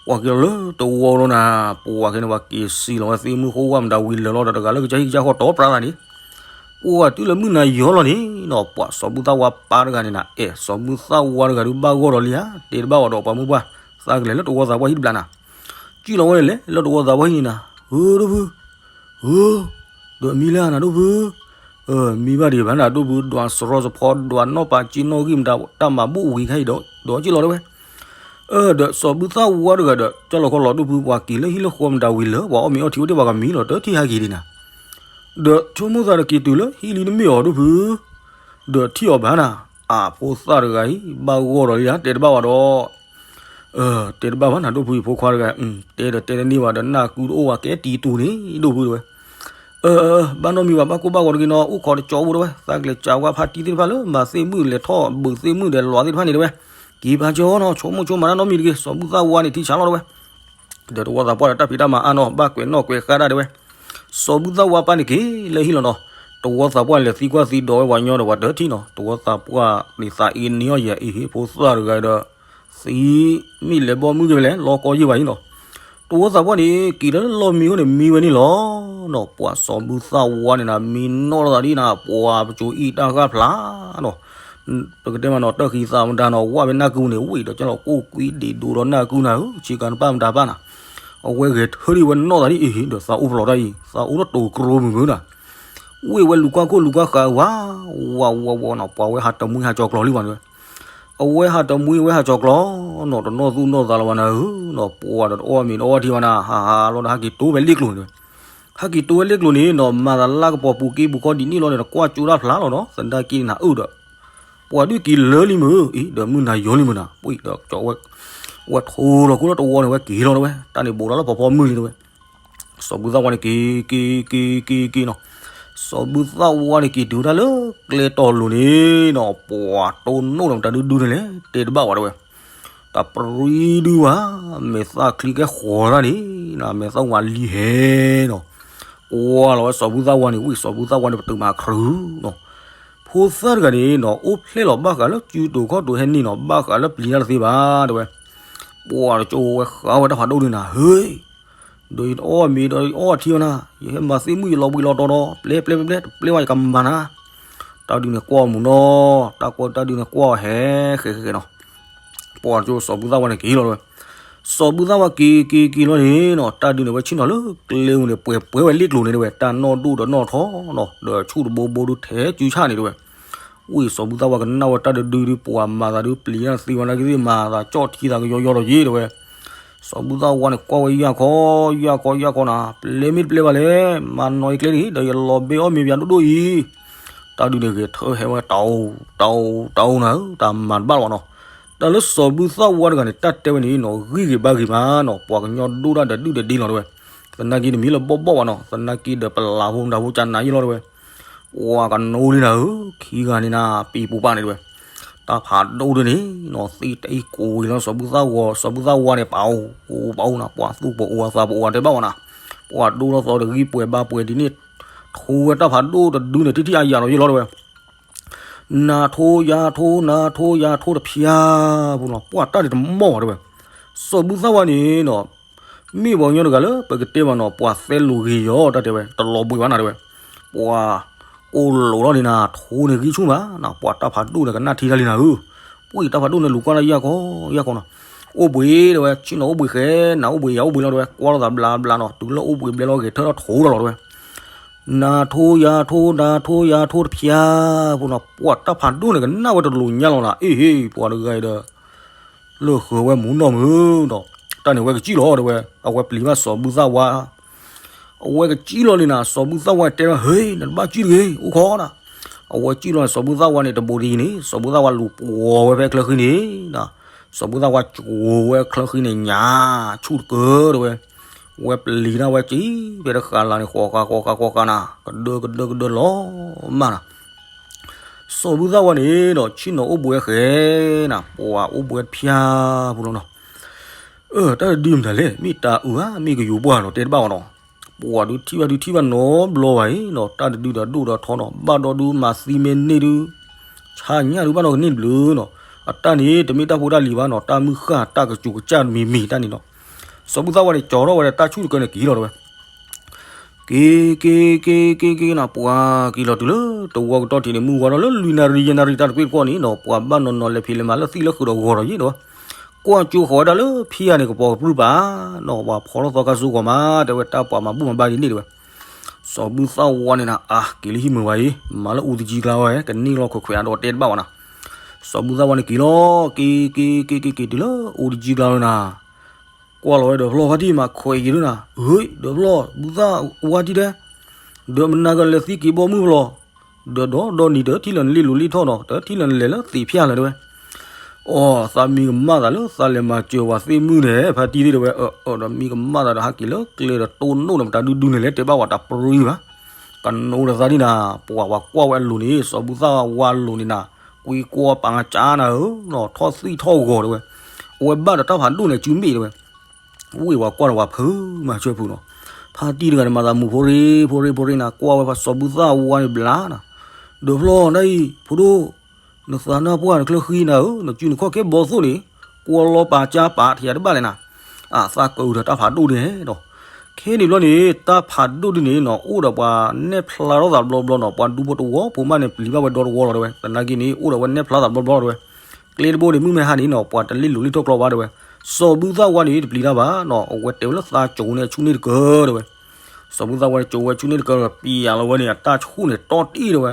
ပှၤက့ၤလီၤလၢတဝီလီၤနၤ, ပှၤက့ၤန့ၣ် ပှၤက့ၤစံၣ်လီၤဝဲသ့ၣ်မုၣ်ဃိဝၣ်မတၤဝံၤလၢာ်လီၤဒီးတဂၤလၢကစၢ်ဟံၣ်ကစၢ်ဃီတီပှၤသးန့ၣ်, ပှၤတုၤလၢမုၢ်နၤယီၤလီၤန့ၣ်နီၤ ပှၤစီၤဘူၣ်သၣ်ဝါပၢ်တဂၤန့ၣ်နၤ အဲၣ်စီၤဘူၣ်သၣ်ဝါတဂၤဒုးဘၣ်ဂီၢ်ဒီးလံဧါ တဲတဘၣ်ဝဲဒီးပှၤမုၢ်ပှၢ်, သးကလဲၤလၢတဝီသးပှၢ်ဟံၣ်တဘျီနၤ, စံၣ်လီၤဝဲန့ၣ်လဲၤလၢတဝီသးပှၢ်ဟံၣ်န့ၣ်နၤ, ဧၢဒိၣ်ဖု ဧၢ, ဒီးမံလၢနၤဒိၣ်ဖု, မံဘၣ်ဒံးဘၣ်နၤဒိၣ်ဖု ဒွးစရီစဖီ ဒွးနီၣ်ပာ်စ့နီၣ်ဂံၢ်မတၤ တၢ်မၤဘူၣ်ဝံၤခါအံၤဒီး ဒီးစံၣ်လီၤတဲဝဲ, ဒီးစီၤဘူၣ်သၣ်ဝါတဂၤဒီး ကၢ်လီၤခီလီၤဒိၣ်ဖု ပှၤက့ၤလၢဟံၣ်လၢဃီမတၤဝံၤလၢာ် ပှၤအီၣ်မ့ၤအီထံအိၣ်တ့ၢ်ပှၤကမံလီၤ တထံၣ်ဟဲက့ၤဒံးနၤ, ဒီးဆိကမိၣ်သးတက့ၤတုၤလၢဟံၣ်လံတမ့ၢ်အီၤဒိၣ်ဖု, ဒီးထံၣ်အီၤဘၣ်နၤ, အဖိသၣ်တဂၤအံၤ ဘၣ်ဂီၢ်ဒီးလံဧါ တဲတဘၣ်ဝဲဒီး တဲတဘၣ်ဘၣ်နၤ ဒိၣ်ဖုအံၤဖိခွါတဂၤ, တဲဒီးတဲတန့ၢ်ဘၣ်ဒီး နၢ်ကုတအိၣ်ဘၣ် ကဲတံၤတူာ်န့ၣ် ဒိၣ်ဖုတဲဝဲ, ဘၣ်နီတမံၤဘၣ် ဘၣ်ကိၢ်ဘၣ်ဂီၤတဂ့ၤနီၤ အိၣ်ခိးတကၠီဖိတဲဝဲ, သးကလဲၤစးဝဲဖါတံၢ်သ့ၣ်တဖၣ်လၢမၤသ့ၣ်မုၣ်လဲၤထီၣ်ဘုးသ့ၣ်မုၣ်ဒီးလီၤသ့ၣ်တဖၣ်န့ၣ်တဲဝဲ, က့ၤပာ်ကၠီနီၤ ဆိကမိၣ်ဆိကမးတၢ်နီတမံၤတဂ့ၤ စီၤဘူၣ်သၣ်ဝါန့ၣ် ထံဆးလီၤတဲဝဲ, ဒီးတဝီသးပှၢ်ဒီးတၢ်ဖံးတၢ်မၤအါနီၤ ဘၣ်ကွဲးနီၣ်ကွဲးဃါဒၣ်တဲဝဲ, စီၤဘူၣ်သၣ်ဝါပၢ်န့ၣ်က့ၤလၢဟံၣ်လီၤနီၤ, တဝီသးပှၢ်န့ၣ်လဲၤသံကွၢ်သံဒိးဝဲပှၤညီဒီးပှၤတထံၣ်နီၤ တဝီသးပှၢ်န့ၣ်သးအ့န့ၢ်အီၣ်ယဲအ့ဟ့ၣ်ဖိသၣ်တဂၤဒီး သံမ့ၢ်လဲၤဘီမုၢ်က့ၤဖဲလဲၣ် လီၤကီယ့ၢ်ဘၣ်အံၤနီၤ, တဝီသးပှၢ်န့ၣ် က့ၤလၢလီၢ်မံဟိန့ၣ် မံဝဲန့ၣ်လီၤနီၤ, ပှၤစီၤဘူၣ်သၣ်ဝါန့ၣ်နၤ မံနီၣ်လီၤသးဒ်နၤ ပှၤပစိၤအံၣ်တၢ်ဃၣ်ဖျါနီၤ, ပကတဲမးနီၤ တၢ်ဃံသးမတၤနီၤ ဝၣ်ဖဲနၢ်ကုန့ၣ် ဝံၣ်ဒီးကၢ်လီၤကိၢ်ကွံဒံးဒိးဒီးနၢ်ကုနၤဧၢ ဆ့ကၤတပၣ်မတၤပၣ်နၤ, အဝဲဂဲၤထၢထံၣ်ဝဲနီၣ်သးဒ်အံၤဒီးသးအိၣ်ဖျိးတၢ်အံၤ သးအိၣ်တတိၤကြီမုာ်မုာ်နၤ ဝ့ၢ်ဝဲလူၤကွၢ်ခိၣ်လူၤကွၢ်ဃာ်ဝါ ဝါဝါဝါနီၤ ပှၤဝဲဟးတမှံဟးကၠီၤကျီၤလံဘၣ်န့ၣ်ဝဲ, အဝဲဟးတမှံဝဲဟးကၠီၤကျီၤနီၤ တနီၣ်သူၣ်နီၣ်သးလၢၤဘၣ်နၤဧၢနီၤ ပှၤဒီးတအီၣ်မ့ၤတအီထံဘၣ်နၤ ဟးဟးလီၤဒီးဟဲက့ၤတိၤဖဲလ့ၣ်ကျိၤန့ၣ်ဝဲ, ဟဲက့ၤတိၤဖဲလ့ၣ်ကျိၤန့ၣ်နီၤ မၤသးလၢကပီၤပူၤက့ပူၤခီဒ်န့ၣ်လီၤန့ၣ် တကွၢ်ကၠိတၢ်ဖျါလီၤနီၤ သနာ်က့န့ၣ်နၤအၢၣ်ဒီး ပှၤဒုးက့ၤလၢလံမုၢ် အံၤဒီးမုၢ်နၤယီၤလံမုၢ်နၤ ပှၤဒီးကၠီဝဲ ဝဲထိလီၤခိၣ်လၢတဝီန့ၣ် ဝဲက့ၤလီၤတဲဝဲ တၢ်န့ၣ်ဘူးဒီးလၢဖီဖီမုၢ်လံတဲဝဲ စီၤဘူၣ်သၣ်ဝါန့ၣ်က့ၤ က့ၤ က့ၤ က့ၤ က့ၤနီၤ, စီၤဘူၣ်သၣ်ဝါန့ၣ်က့ၤတုၤဝဲဒၣ်လၢကျဲတီၤလိၤန့ၣ်နီၤ ပှၤတိၢ်နီၣ်ဒီးမတၤဒုဒုန့ၣ်လဲၣ် တဲတဘၣ်ဝဲတဲဝဲ, တပြံဒုဝဲ မဲာ်သၣ်ချံကဲဃီၤတၢ်န့ၣ် မဲာ်သၣ်ဝါလံဟဲနီၤ, ကွၢ်လီၤဝဲစီၤဘူၣ်သၣ်ဝါန့ၣ် ဝံၣ်စီၤဘူၣ်သၣ်ဝါန့ၣ် ပတုာ်မၤခရူၣ်နီၤ, ဖိသၣ်တဂၤန့ၣ်နီၤ အိၣ်ဖျဲၣ်လီၤဘၣ်ဃးလၢစုတိၤခီၣ်တိၤဟဲန့ၢ်နီၤ ဘၣ်ဃးလၢပျံၤတၢ်တသ့ဘၣ်တဲဝဲ, ပှၤတကၠိဝဲဃါဝဲတၢ်ဖးဒိၣ်န့ၣ်နၤ ဟ့ ဒီးယတအီၣ်မ့ၤဒီးယအီၣ်ထံဝဲနၤ ယဟဲမၤသ့ၣ်မုၣ်ယလီၤဘှံးလီၤတီၤဒီး ပျဲပျဲပျဲပျဲ တပျဲဝဲယကမၤနၤ, တၢ်ဒုးန့ၣ်ကွၢ်မုာ်နီၤ တၢ်ကွၢ်တၢ်ဒုးန့ၣ်ကွၢ်ဟဲဃဲဃဲနီၤ, ပှၤတကၠိစီၤဘူၣ်သၣ်ဝါန့ၣ်က့ၤလီၤတဲဝဲ, စီၤဘူၣ်သၣ်ဝါက့ၤက့ၤက့ၤလီၤန့ၣ်နီၤ တၢ်ဒုးန့ၣ်ဝဲဆ့ၣ်နီၤလၢကျဲဧိၤန့ၣ် ပှဲၤပှဲၤဝဲလ့ၣ်ကျိၤန့ၣ်တဲဝဲ တၢ်နီၣ်ဒိၣ်ဒီးနီၣ်ထီနီၤ ဒီးဆူၣ်တဘိဘိဒုထဲကုဆၣ်န့ၣ်တဲဝဲ ဝံၣ်စီၤဘူၣ်သၣ်ဝါကနၣ်ဝဲတၢ်တဒုဒု ပှၤမၤသးဒုပျံၤတၢ်သ့ဝဲနာ်က့သ့ၣ် မၤသးကၠီၣ်ထံသးကယီယီဒီးယ့ၢ်တဲဝဲ စီၤဘူၣ်သၣ်ဝါန့ၣ်ကွၢ်ဝဲယၢ်ခီ ယၢ်ခီယၢ်ခီနၤ ပျဲမ့ၢ်တပျဲဘၣ်လဲၣ် မၤနီၤအံၤကျဲဒၣ် ဒီးယလီၤဘဲအီၣ်မ့ၤပၠးဒိၣ်ဒိၣ်အံၤ တၢ်ဒုးန့ၣ်ဂဲၤထၢဟဲဝဲတၢ်အိၣ်တၢ်အိၣ်တၢ်အိၣ်နၤဧၢ တၢ်မၤတဘၣ်လီၤနီၤ တၢ်လၢစီၤဘူၣ်သၣ်ဝါတဂၤန့ၣ် တၢ်တဲဝဲန့ၣ်နီၤ ဂံၢ်ဂ့ၤဘါဂ့ၤမးနီၤ ပှၤကညီဒိၣ်တၢ်ဒီးဒုၣ်ဒီးဒ့လီၤတဲဝဲ သနာ်က့တမံၤလၢဘီၣ်ဘီၣ်ဘၣ်နီၤ သနာ်က့ဒီးပလးဖိမတၤဖိကနၤယ့ၢ်လီၤတဲဝဲ ပှၤကနိလံနၤဧၢ ခံဂၤန့ၣ်နၤ ပံၤပူၤပာ်န့ၣ်တဲဝဲ တၢ်ဖးဒိၣ်ဒုန့ၣ်နီၤ သ့တအ့ၣ်ကိးဝံၤလီၤ စီၤဘူၣ်သၣ်ဝါ စီၤဘူၣ်သၣ်ဝါန့ၣ် ပာ်အိၣ်ပာ်အိၣ်နၤ ပှၤသူၣ်ပအိၣ်အသးပအိၣ်အတဲဘၣ်ဝဲနၤ ပှၤဒိလီၤသီတဂံၢ်ပှဲၤဘါပှဲၤဒ်န့ၣ် ထိဝဲတၢ်ဖးဒိၣ်တဒုန့ၣ် ထံၣ်ထံၣ်အါယၤလီၤယ့ၢ်လီၤတဲဝဲ နၤထိယၤထိ နၤထိယၤထိတဖျါ ပူၤနီၤ ပှၤတၢ်ဒုးတမီၢ်ဘၣ်တဲဝဲ စီၤဘူၣ်သၣ်ဝါန့ၣ်နီၤ မ့ၢ်ပှၤကညီတဂၤလၢပကတဲမးနီၤ ပှၤသဲလိာ်ဂ့ၤယီၤ တၢ်တဲဝဲ တလီၤဘှံးဘၣ်နၤတဲဝဲ ပှၤကိၢ်လိာ်လီၤန့ၣ်နၤ ထိန့ၣ်ဂံၢ်ဆူၣ်မးနၤ ပှၤတၢ်ဖးဒိၣ်န့ၣ်ကနၣ်ထံတၢ်လံနၤဧၢ ပှၤတၢ်ဖးဒိၣ်န့ၣ်လူၤကွၢ်တၢ်ယၢ်ခီ ယၢ်ခီနီၤ အိၣ်ဘှံးတဲဝဲ ဆ့ၣ်နီၤအိၣ်ဘှံးဃဲ နၤအိၣ်ဘှံးယၤအိၣ်ဘှံးလီၤတဲဝဲ ကွၢ်လိာ်သးဘျးဘျးနီၤ တုၤလၢအိၣ်ဘှံးဘျဲလီၤဂဲၤထၢၣ်ထီၣ်ထိလီၤလီၤတဲဝဲ နၤထိယၤထိ နၤထိယၤထိတဖျါ ပူၤနီၤ ပှၤတၢ်ဖးဒိၣ်န့ၣ်ကနၣ်ဝဲတလိာ်ညါလီၤနၤ အ့ၣ်ဟ့ၣ် ပှၤတဂၤအံၤဒီး လၢဃၢၤဝဲမူနီၢ်မုၢ်နီၤ တၢ်န့ၣ်ဝဲကစံၣ်လီၤတဲဝဲ အဝဲပျံၤဘၣ်စီၤဘူၣ်သၣ်ဝါ အဝဲကစံၣ်လီၤန့ၣ်နၤ စီၤဘူၣ်သၣ်ဝါတဲဝဲ ဟ့ နတဘၣ်စံၣ်တဂ့ၤ အိၣ်ခိးနၤ အဝဲစံၣ်လီၤန့ၣ် စီၤဘူၣ်သၣ်ဝါန့ၣ် တဘူးတယံၤန့ၣ် စီၤဘူၣ်သၣ်ဝါလူၤပှီၤဝဲဖဲချၢဃံန့ၣ် စီၤဘူၣ်သၣ်ဝါကၠိၤဝဲချၢဃံန့ၣ်ညါ ဆူၣ်တကၢတဲဝဲ ဝဲပျံၤတၢ်ဝဲကံ ဖဲတဃာ်လၤန့ၣ် ဃီဃာ်ဃီဃာ်ဃီဃာ်နၤ ကဒၢကဒၢကဒၢလီၤမၢ်နၤ စီၤဘူၣ်သၣ်ဝါန့ၣ်ဒီး ဆ့ၣ်နီၤအိၣ်ဘှံးဃဲနၤ ပှၤအိၣ်ဘှံးတဖျါပူၤလီၤနီၤ အၢ တၢ်တဒုမတၤလဲၣ် မ့ၢ်တၢ်အုၣ်ဧါ မ့ၢ်ကယိၤပှၢ်နီၤ တဲတဘၣ်အီၤနီၤ ပှၤဒုးထံၣ်ဘၣ်ဒုးထံၣ်ဘၣ်နီတဘျီဘၣ်အံၤနီၤ တၢ်တဒုဒီးဒိၣ်ဒီးထီနီၤ ဘၣ်ဒီဒုမၤသံမ့ၢ်န့ၢ်ဒုး ဆါညါဒုးဘၣ်နီတကန့ၢ်တဘျုးနီၤ အတၢ်န့ၣ် တမ့ၢ်တၢ်ဖိတၢ်လံၤဘၣ်နီၤ တၢ်မုၢ်ဃၢ်တၢ်ကစူၤကစၢ်မံၤမံၤတၢ်န့ၣ်နီၤ စီၤဘူၣ်သၣ်ဝါန့ၣ် ကၠီထီၣ်ဝဲဒီးတၢ်ဆူၣ်တကၢန့ၣ်က့ၤလီၤတဲဝဲ က့ၤက့ၤက့ၤက့ၤက့ၤနၤ ပှၤက့ၤလီၤတုၤလၢတဝီကတီၢ်ထံးန့ၣ် မုၢ်ဝါထီၣ်လၢလွံၢ်နၣ်ရံၣ်ယဲၢ်နၣ်ရံၣ်တၢ်တကွ့ၢ်တကွီၢ်န့ၣ်နီၤ ပှၤဘၣ်နီၤနီၤလဲၤဖံးလဲၤမၤလၢသံၣ်လၢဃုာ်ဒီးဂီၤဒီးယ့ၢ်တဲဝဲ ကွၢ်ကၠိဃီၤဝဲဒၣ်လၢဖံယၤန့ၣ် ကပီၤကပြုၢ်ပာ်နီၤ ပှၤဖီထီၣ်သီခါဆူဂီၤမး တဲဝဲတၢ်ပှၤမၤဘူၣ်မၤဘါဒ်န့ၣ်တဲဝဲ စီၤဘူၣ်သၣ်ဝါန့ၣ်နၤ အါ က့ၤလၢဟံၣ်မုာ်ဝဲအံၤ မၤလၢအူတကံကျါဝဲ ကန့ၢ်လီၤခွဲးခွဲးအဒိးတဲတဘၣ်ဝဲနၤ စီၤဘူၣ်သၣ်ဝါန့ၣ်က့ၤလီၤ က့ၤက့ၤက့ၤက့ၤက့ၤတုၤလၢအူတကံကျါဝဲနၤ ကွၢ်လီၤဝဲဒီးဖျီၣ်ဖါတံၢ်မးခွဲးယံၤဒုနၤ ဟ့ ဒီးဖျီၣ် ဘူၣ်သၣ်ဝါတံၢ်တဲ ဒီးမနၤကလဲၤသံက့ၤဘီမုၢ်ဖျီၣ် ဒီးဒီးဒီးနံၤတထံၣ်လၢနလ့လိၤလ့ထီၣ်နီၤ တထံၣ်လၢနလဲၤလၢသ့ၣ်ဖၠၣ်လၢၤတဲဝဲ အိ သးမံကမၣ်သးလၢသးလဲၤမၤစၢၤဝဲသ့ၣ်မုၣ်န့ၣ် ဖါတံၢ်တဲဝဲ အၢ ဒီးမံကမၣ်သးဒီးဟးက့ၤလၢကျဲဒီးတိၢ်နိၣ်ဒီးမတၤဒုဒုန့ၣ်လဲၣ် တဲဘၣ်ဝဲတၢ်ပြံဘၣ် ကနိဒီးသးဒ်နၤ ပှၤဝဲကွၢ်ဝဲအလိၤန့ၣ် စီၤဘူၣ်သၣ်ဝါအလိၤန့ၣ်နၤ ကွံကွီပာ်ကၠါနၤဧၢ ထီၣ်သံၣ်ထီၣ်ဂီၤတဲဝဲ အဝဲဘၣ်ဒီးတၢ်ဖးဒိၣ်န့ၣ်စုမ့ၣ်တဲဝဲ ဝ့ၢ်ဝဲကွၢ်ဒီးဝဲဖုမၤဆၢဖုနီၤ ဖါတံၢ်တဂၤန့ၣ်မၤသးမုာ်ဖိရ့ဖိရ့ဖိရ့နၤ ကွၢ်ဝဲပှၤစီၤဘူၣ်သၣ်ဝါန့ၣ်ဘျါနၤ ဒီးဖျီၣ်နၤအံၤ ဖိဒိၣ် နသးနါပှၢ်နချၢဃံနၤဧၢ နစုနခီၣ်ကဲဘီသိၣ်န့ၣ် ကွီလီၤပာ်ကၠါပာ်ထံးတဘၣ်လဲၣ်နၤ အသးကအုးဒီးတၢ်ဖးဒိၣ်န့ၣ်ဒီး ခဲန့ၣ်ဘျီန့ၣ် တၢ်ဖးဒိၣ်ဒ်န့ၣ်နီၤ အိၣ်ဒီးပှၤနဲၣ်ဖျါထီၣ်သးတဘျီဘျီနီၤ ပှၤဒူဖိတဝီဖိမးန့ၣ် ပျံၤဘၣ်ဝဲဒီတဝီလီၤတဲဝဲ သနာ်က့န့ၣ် အိၣ်ဒီးဝဲနဲၣ်ဖျါသးတဘျီဘျီတဲဝဲ ကျဲတဘိန့ၣ် မုၢ်မ့ၢ်ဟါန့ၣ်နီၤ ပှၤတလ့လိၤလ့ထီၣ်ကျီဘၣ်တဲဝဲ စီၤဘူၣ်သၣ်ဝါန့ၣ် တပျံၤတၢ်ဘၣ်နီၤ အဝဲတဲဝဲလၢသးကၠိၤန့ၣ်အဆူၣ်န့ၣ်တကၢတဲဝဲ စီၤဘူၣ်သၣ်ဝါန့ၣ်ကၠိၤဝဲဆူၣ်န့ၣ်တကၢဒီး ပျံၤလီၤဝဲန့ၣ် အတၢ်ဆူၣ်န့ၣ်တီၢ်တံၢ်တဲဝဲ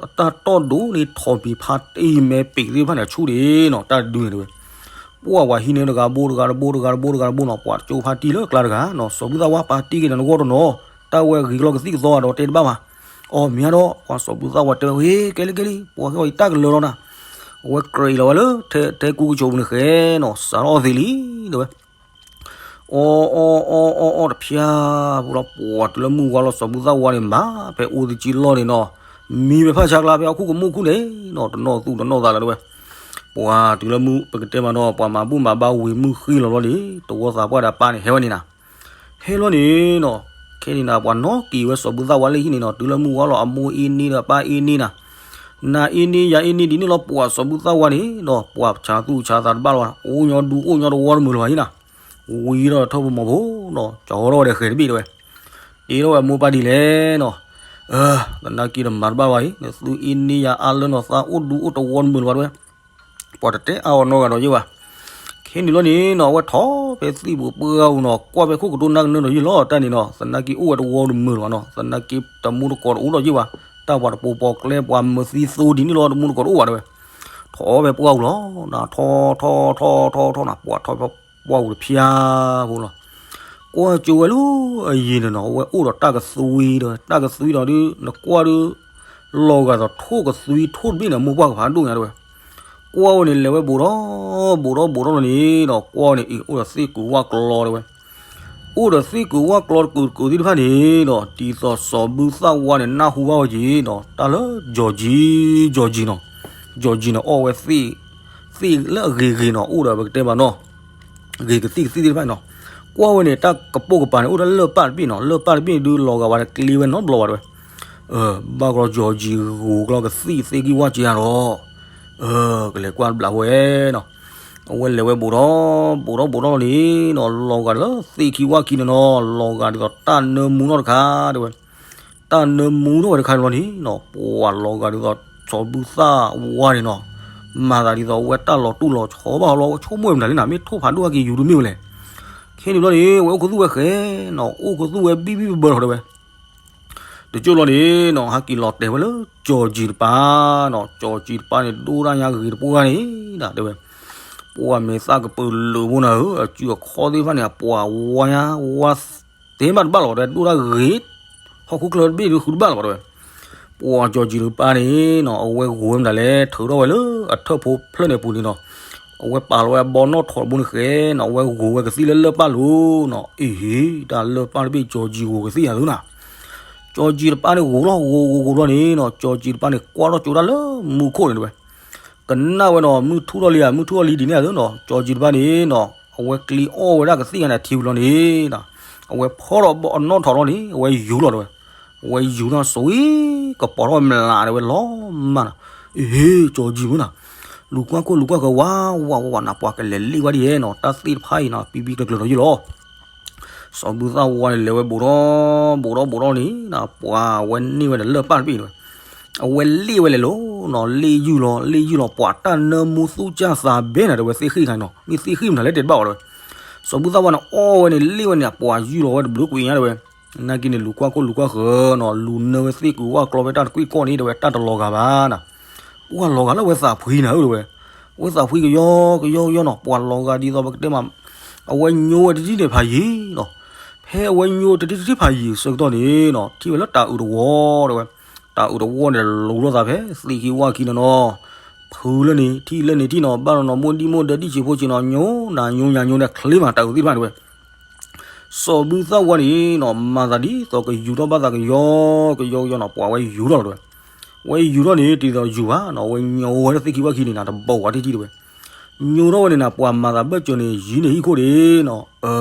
အတၢ်တီၢ်ဒိၣ်န့ၣ်ထီၣ်ပံၤဖါတံၢ်မဲာ်ပံာ်သ့ၣ်တဖၣ်န့ၣ် အဆူၣ်ဒံးနီၤ တၢ်တဒုန့ၣ်တဲဝဲ ပှၤဝဲဟံးန့ၢ်တဂၤဘိတဂၤတဘိတဂၤတဘိတဂၤတဘိနီၤ ပှၤတကၠိဖါတံၢ်လၢကျါတဂၤနီၤ စီၤဘူၣ်သၣ်ဝါပာ်တံၢ်က့ၤနၤနဂီၢ်တနီၤ တၢ်ဝဲဂ့ၤကလီကသံၣ်ကသီဒီးတဲတဘၣ်ဘၣ် အီၤမ့ၢ်ဒီး ပှၤစီၤဘူၣ်သၣ်ဝါတဲဝဲ ကဲလံကဲလံ ပှၤကဲအီၤအံၤတၢ်ကလၢၤလီၤနၤ အဝဲကြၢးအံၤလီၤဝဲလၢ ထဲကူကၠိပူၤန့ၣ်ဃဲနီၤ စးထီၣ်အီၣ်သ့လံ တဲဝဲ အီၣ်အီၣ်အီၣ်အီၣ်အီၣ်တဖျါ ပူၤလီၤပှၤတုၤလၢမုၢ်ဝါလီၤစီၤဘူၣ်သၣ်ဝါန့ၣ် မၤဖဲအူသကံလီၢ်န့ၣ်နီၤ မံဖဲဖၣ်ဆါကျါဖဲအီၣ်ခိၣ်ကမူၣ်ခိၣ်န့ၣ်နီၤ တနီၣ်သူၣ်တနီၣ်သးလၢၤတဲဝဲ ပှၤတုၤလၢမုၢ်ပကတဲမးနီၤ ပှၤမၤဘူၣ်မၤဘါဝံၤမုၢ်ဃ့လီၤဘျီန့ၣ် တဝီသးပှၢ်ဒီးပၢ်န့ၣ်ဟဲဝဲန့ၣ်နၤ ဟဲလီၤန့ၣ်နီၤ ခဲန့ၣ်နၤ ပှၤနီၣ်က့ၤဝဲစီၤဘူၣ်သၣ်ဝါလၢဟံၣ်န့ၣ်နီၤ တုၤလၢမုၢ်ဝါလီၤအမိၢ်အ့န့ၣ်ဒီးပၢ်အ့န့ၣ်နၤ နၤအ့န့ၣ်ယၤအ့န့ၣ်ဒ်န့ၣ်လီၤ ပှၤစီၤဘူၣ်သၣ်ဝါန့ၣ်နီၤ ပှၤဆါသူၣ်ဆါသးတဘၣ်လီၤ အိၣ်ညီဒူအိၣ်ညီတဝီတမုာ်လီၤဘၣ်အံၤနၤ ဝံၤဒီးထၢၣ်ဖိမီၤဖိနီၤ ကၠီထီၣ်ဝဲဒီးဃဲၤတဘ့ၣ်တဲဝဲ တ့ထီၣ်ဝဲအမိၢ်ပၢ်ဒ်လဲၣ်နီၤ သနာ်က့ဒီးမၤတဘၣ်ဘၣ်အံၤ နသုအ့န့ၣ်ယၤအါလၢနီၤ သးအိၣ်ဒူအိၣ်တဝီတမုာ်လီၤဘၣ်တဲဝဲ ပှၤတတဲအါအီၤနီတဂၤဒီးယ့ၢ်ဘၣ်. ခဲန့ၣ်လီၤန့ၣ်နီၤ အဝဲထီၣ်ဖဲသ့ၣ်ပူၤပှၢ်ပူၤနီၤ ကွၢ်ဖဲခိၣ်ကတိၤနၢ်ကနၢဒီးယ့ၢ်လီၤ တၢ်န့ၣ်နီၤ သနာ်က့အိၣ်ဝဲတဝီတမုာ်လီၤနီၤ သနာ်က့တမူတကိးတအိၣ်ဒီးယ့ၢ်ဘၣ် တၢ်ပှၤတပိာ်ပီၤကျဲ ပှၤမၢသံသိဒ်န့ၣ်လီၤ တမူတကိးတအိၣ်ဘၣ်တဲဝဲ ထီၣ်ဖဲပှၢ်ပူၤလီၤ ထီၣ်ထီၣ်ထီၣ်ထီၣ်ထီၣ်နီၤ ပှၤထီၣ်ဖဲပှၢ်ပူၤတဖၠါဖိလီၤ ကွၢ်ကၠိဝဲလၢအယံၤန့ၣ်နီၤ အဝဲအိၣ်ဒီးတၢ်ကသွံဒီး တၢ်ကသွံဒီးဒုး နကွၢ်ဒုး လီၤဂာ်ဒီးထိၣ်ကသွံထိၣ်တဘ့ၣ်န့ၣ် မိၢ်ပှၢ်ကဖးဒိၣ်ညါတဲဝဲ ကွၢ်ဝဲန့ၣ် လဲၤဝဲဘူးထီၣ် ဘူးထီၣ်ဘူးထီၣ်လီၤန့ၣ်ဒီး ကွၢ်ဝဲန့ၣ် အံၤ အိၣ်ဒီးသ့ၣ်ကုၤဝၣ်ကျီတဲဝဲ အိၣ်ဒီးသ့ၣ်ကုၤဝၣ်ကျီတကုၤတကုၤသ့ၣ်တဖၣ်န့ၣ်ဒီး ဒ်သိးစီၤဘူၣ်သၣ်ဝါန့ၣ် နၢ်ဟူဘၣ်ဝဲက့ၤဒီး တၢ်လၢကၠီၤကၠံ ကၠီၤကၠံနီၤ ကၠီၤကၠံန့ၣ် အီၣ်ဝဲသ့ၣ် သ့ၣ်လၢအဂ့ၤဂ့ၤနီၤ အိၣ်ဒီးပကတဲဘၣ်နီၤ ဂ့ၤကသံၣ်ကသံၣ်သ့ၣ်တဖၣ်နီၤ ကွၢ်ဝဲန့ၣ် တၢ်ကပိာ်ကပၤန့ၣ် အိၣ်တၢ်လၢပၢ်တဘ့ၣ်နီၤ လၢပၢ်တဘ့ၣ်ဒုးလီၤဂာ်ဝဲတကျ့ဝဲနီတဘျီဘၣ်တဲဝဲ ဘၣ်ကီးကၠီၤကၠံဂိၤကျီကသံၣ်သ့ၣ်ကံၣ်ဝၣ်က့ၤဧါဒီး ကလဲၤကွၢ်တဘျီဝဲနီၤ အဝဲလဲၤဝဲဘူးထီၣ် ဘူးထီၣ်ဘူးထီၣ်လီၤန့ၣ်နီၤ လီၤဂာ်ဒ်သိးသ့ၣ်ခံဝၣ်ခံန့ၣ်နီၤ လီၤဂာ်ဒ်သိးတၢ်နၢမူထီၣ်တခါတဲဝဲ တၢ်နၢမူထီၣ်ဝဲတခါန့ၣ်လီၤန့ၣ်နီၤ ပှၤလီၤဂာ်ဒ်သိးစီၤဘူၣ်သၣ်ဝါန့ၣ်နီၤ မၤသးဒ်သိးအဝဲတၢ်လီၤတူၢ်လီၤဆီဘၣ်လီၤ အဝဲဆိကမိၣ်ဝဲမနုၤလဲၣ်နီၤ မ့ၢ်ထိၣ်ဖးဒိၣ်ဟဲက့ၤယူၤတမ့ၢ်ဝဲလဲၣ် ခဲန့ၣ်ဘျီန့ၣ် အဝဲအိၣ်ခူသူၣ်ဝဲဃဲနီၤ အိၣ်ခူသူၣ်ဝဲဘံၣ်ဘံၣ်ဘၢဘၢလီၤတဲဝဲ တကၠိၢ်လီၤန့ၣ်နီၤ ဟဲက့ၤလီၤတဲာ်ဝဲလၢကၠီၤကၠံတပၤနီၤ ကၠီၤကၠံတပၤန့ၣ် ဒိၣ်တၢ်ညါဂ့ၤတပှၢ်န့ၣ်ဒၣ်တဲဝဲ ပှၤမဲာ်သၣ်ကပၢၤလၢာ်ဖိနၤဧၢ အစုအခီၣ်သ့ၣ်တဖၣ်န့ၣ် အပှၤဝါညါဝါ တဲဘၣ်တဘၣ်လီၤတဲ ဒိၣ်တၢ်ဂ့ၤ ဟီၣ်ခိၣ်ချၢတဘ့ၣ်ဒုးဃုတဘၣ်လီၤတဲဝဲ ပှၤကၠီၤကၠံတပၤန့ၣ်နီၤ အဝဲဂိၤဝဲမနုၤလဲၣ် ထုးထီၣ်ဝဲလၢအထၢၣ်ဖိဖျၢၣ်န့ၣ်အပူၤန့ၣ်နီၤ အဝဲပာ်လီၤဝဲအဘီနီၣ်ထိးတဘိန့ၣ်ဃဲနီၤ အဝဲဂိၤဝဲကသံၣ်လၢလၢၢ်ပၢ်လိၤနီၤ အ့ဟ့ တၢ်လၢၢ်ပၢ်တဘ့ၣ်ကၠီၤကၠံဂိၤကသံၣ်ယၤသုနီၤ ကၠီၤကၠံတပၤန့ၣ်ဂိၤလီၤ ဂိၤဂိၤဂိၤလီၤန့ၣ်နီၤ ကၠီၤကၠံတပၤန့ၣ် ကွၢ်ထီၣ်ကၠိတၢ်လၢမူခိၣ်န့ၣ်တဲဝဲ ကနၣ်ဝဲနီၤ မုၢ်ထူၣ်ထီၣ်လံဧါ မုၢ်ထူၣ်ထီၣ်လံဒ်န့ၣ်ဧါသုနီၤ ကၠီၤကၠံတပၤန့ၣ်နီၤ အဝဲကျ့အီၣ်ဝဲဒၣ်ကသံၣ်ညါန့ၣ် ထံဝံၤလီၤန့ၣ်နီၤ အဝဲဖီၣ်ထီၣ်ဘီအနီၣ်ထိးလီၤန့ၣ် အဝဲယူၤလီၤတဲဝဲ အဝဲယူၤထီၣ်စဝံ ကပီၤထီၣ်ဝဲမျးတဲဝဲလီၤမၢ်နီၤ အ့ဟ့ ကၠီၤကၠံမုၢ်နီၤ လူၤကွၢ်ခိၣ်လူၤကွၢ်ဃၢၤ ဝါဝါဝါဝါနီၤ ပှၤကလဲၤလ့ၣ်ဝဲဒ်ယဲနီၤ တၢ်သ့ၣ်တဖၣ်အံၤနီၤ ပံပံကျၢၤကျၢၤဒီးယုၢ်လီၤ စီၤဘူၣ်သၣ်ဝါန့ၣ် လဲၤဝဲဘူးထီၣ် ဘူးထီၣ်ဘူးထီၣ်န့ၣ်နီၤ ပှၤအဝဲန့ၢ်ဝဲဒီးလၢၢ်ပၢ်တဘ့ၣ်တဲဝဲ အဝဲလ့ၣ်ဝဲလဲၤလီၤနီၤ လ့ၣ်ယုၢ်လီၤ လ့ၣ်ယုၢ်လီၤ ပှၤတၢ်နၢမူသူၣ်စၢ်သးဘဲနၤတဲဝဲ သ့ၣ်ဃံၣ်တခါန့ၣ်နီၤ မ့ၢ်သ့ၣ်ဃံၣ်မနုၤလဲၣ်တဲတဘၣ်ဝဲတဲဝဲ စီၤဘူၣ်သၣ်ဝါန့ၣ် အီၣ်ဝဲန့ၣ် လ့ၣ်ဝဲန့ၣ် ပှၤယုၢ်လီၤဝဲတဘျုးကွံာ်ညါတဲဝဲ နာ်က့န့ၣ် လူၤကွၢ်ခိၣ်လူၤကွၢ်ဃၢၤနီၤ လူၤနၢဝဲသ့ၣ်ကုၤဝၣ်ကျီဖဲတၢ်တကွံၣ်ကီၢ်န့ၣ်တဲဝဲ တၢ်တလီၤဂာ်ဘၣ်နီၤ ပှၤလီၤဂာ်လၢအဝဲသးဖှံနၤဧၢတဲဝဲ အဝဲသးဖှံကယီကယီကယီနီၤ ပှၤလီၤဂာ်ဒ်သိးပကတဲမး အဝဲညိဝဲတထံၣ်န့ၣ်ဖးယံၤနီၤ ဖဲအဝဲညိတထံၣ်တထံၣ်ဖးယံၤဆၢကတီၢ်န့ၣ်နီၤ ထံၣ်ဝဲလၢတၤအုးတဝီတဲဝဲ တၤအုးတဝီန့ၣ် လူၤလိာ်သးဖဲသ့ၣ်ခံဝၣ်ခံန့ၣ်နီၤ ဖုလၢန့ၣ်ထံၣ်လၢန့ၣ်ထံၣ်နီၤ ဘၣ်နီၤနီၤ မိၢ်ဒံၣ်မိၢ်ဒၢဒံၣ်ဆံးဖိဆံးနီၤ ညိနၤညိညါညိန့ၣ် ချ့မးတၤအုးသ့ၣ်တဖၣ်တဲဝဲ စီၤဘူၣ်သၣ်ဝါန့ၣ်နီၤ မၤသးဒ်သိးကယူၤထီၣ်ဘၣ်သးကယီကယီကယီနီၤ ပှၤဝဲယူၤထီၣ်လီၤတဲဝဲ ဝဲယူၤထီၣ်န့ၣ် တဒ်သိးယူၤဘၣ်နီၤ အဝဲညိဝဲလၢသ့ၣ်ခံဝၣ်ခံန့ၣ်နၤ တဘီဝဲထံၣ်ထံၣ်တဲဝဲ ညိထီၣ်ဝဲန့ၣ်နၤ ပှၤမၤသးဘၢၣ်စၢၤန့ၣ် ယံၤန့ၣ်ဟံၣ်ခိၣ်ဒ့နီၤ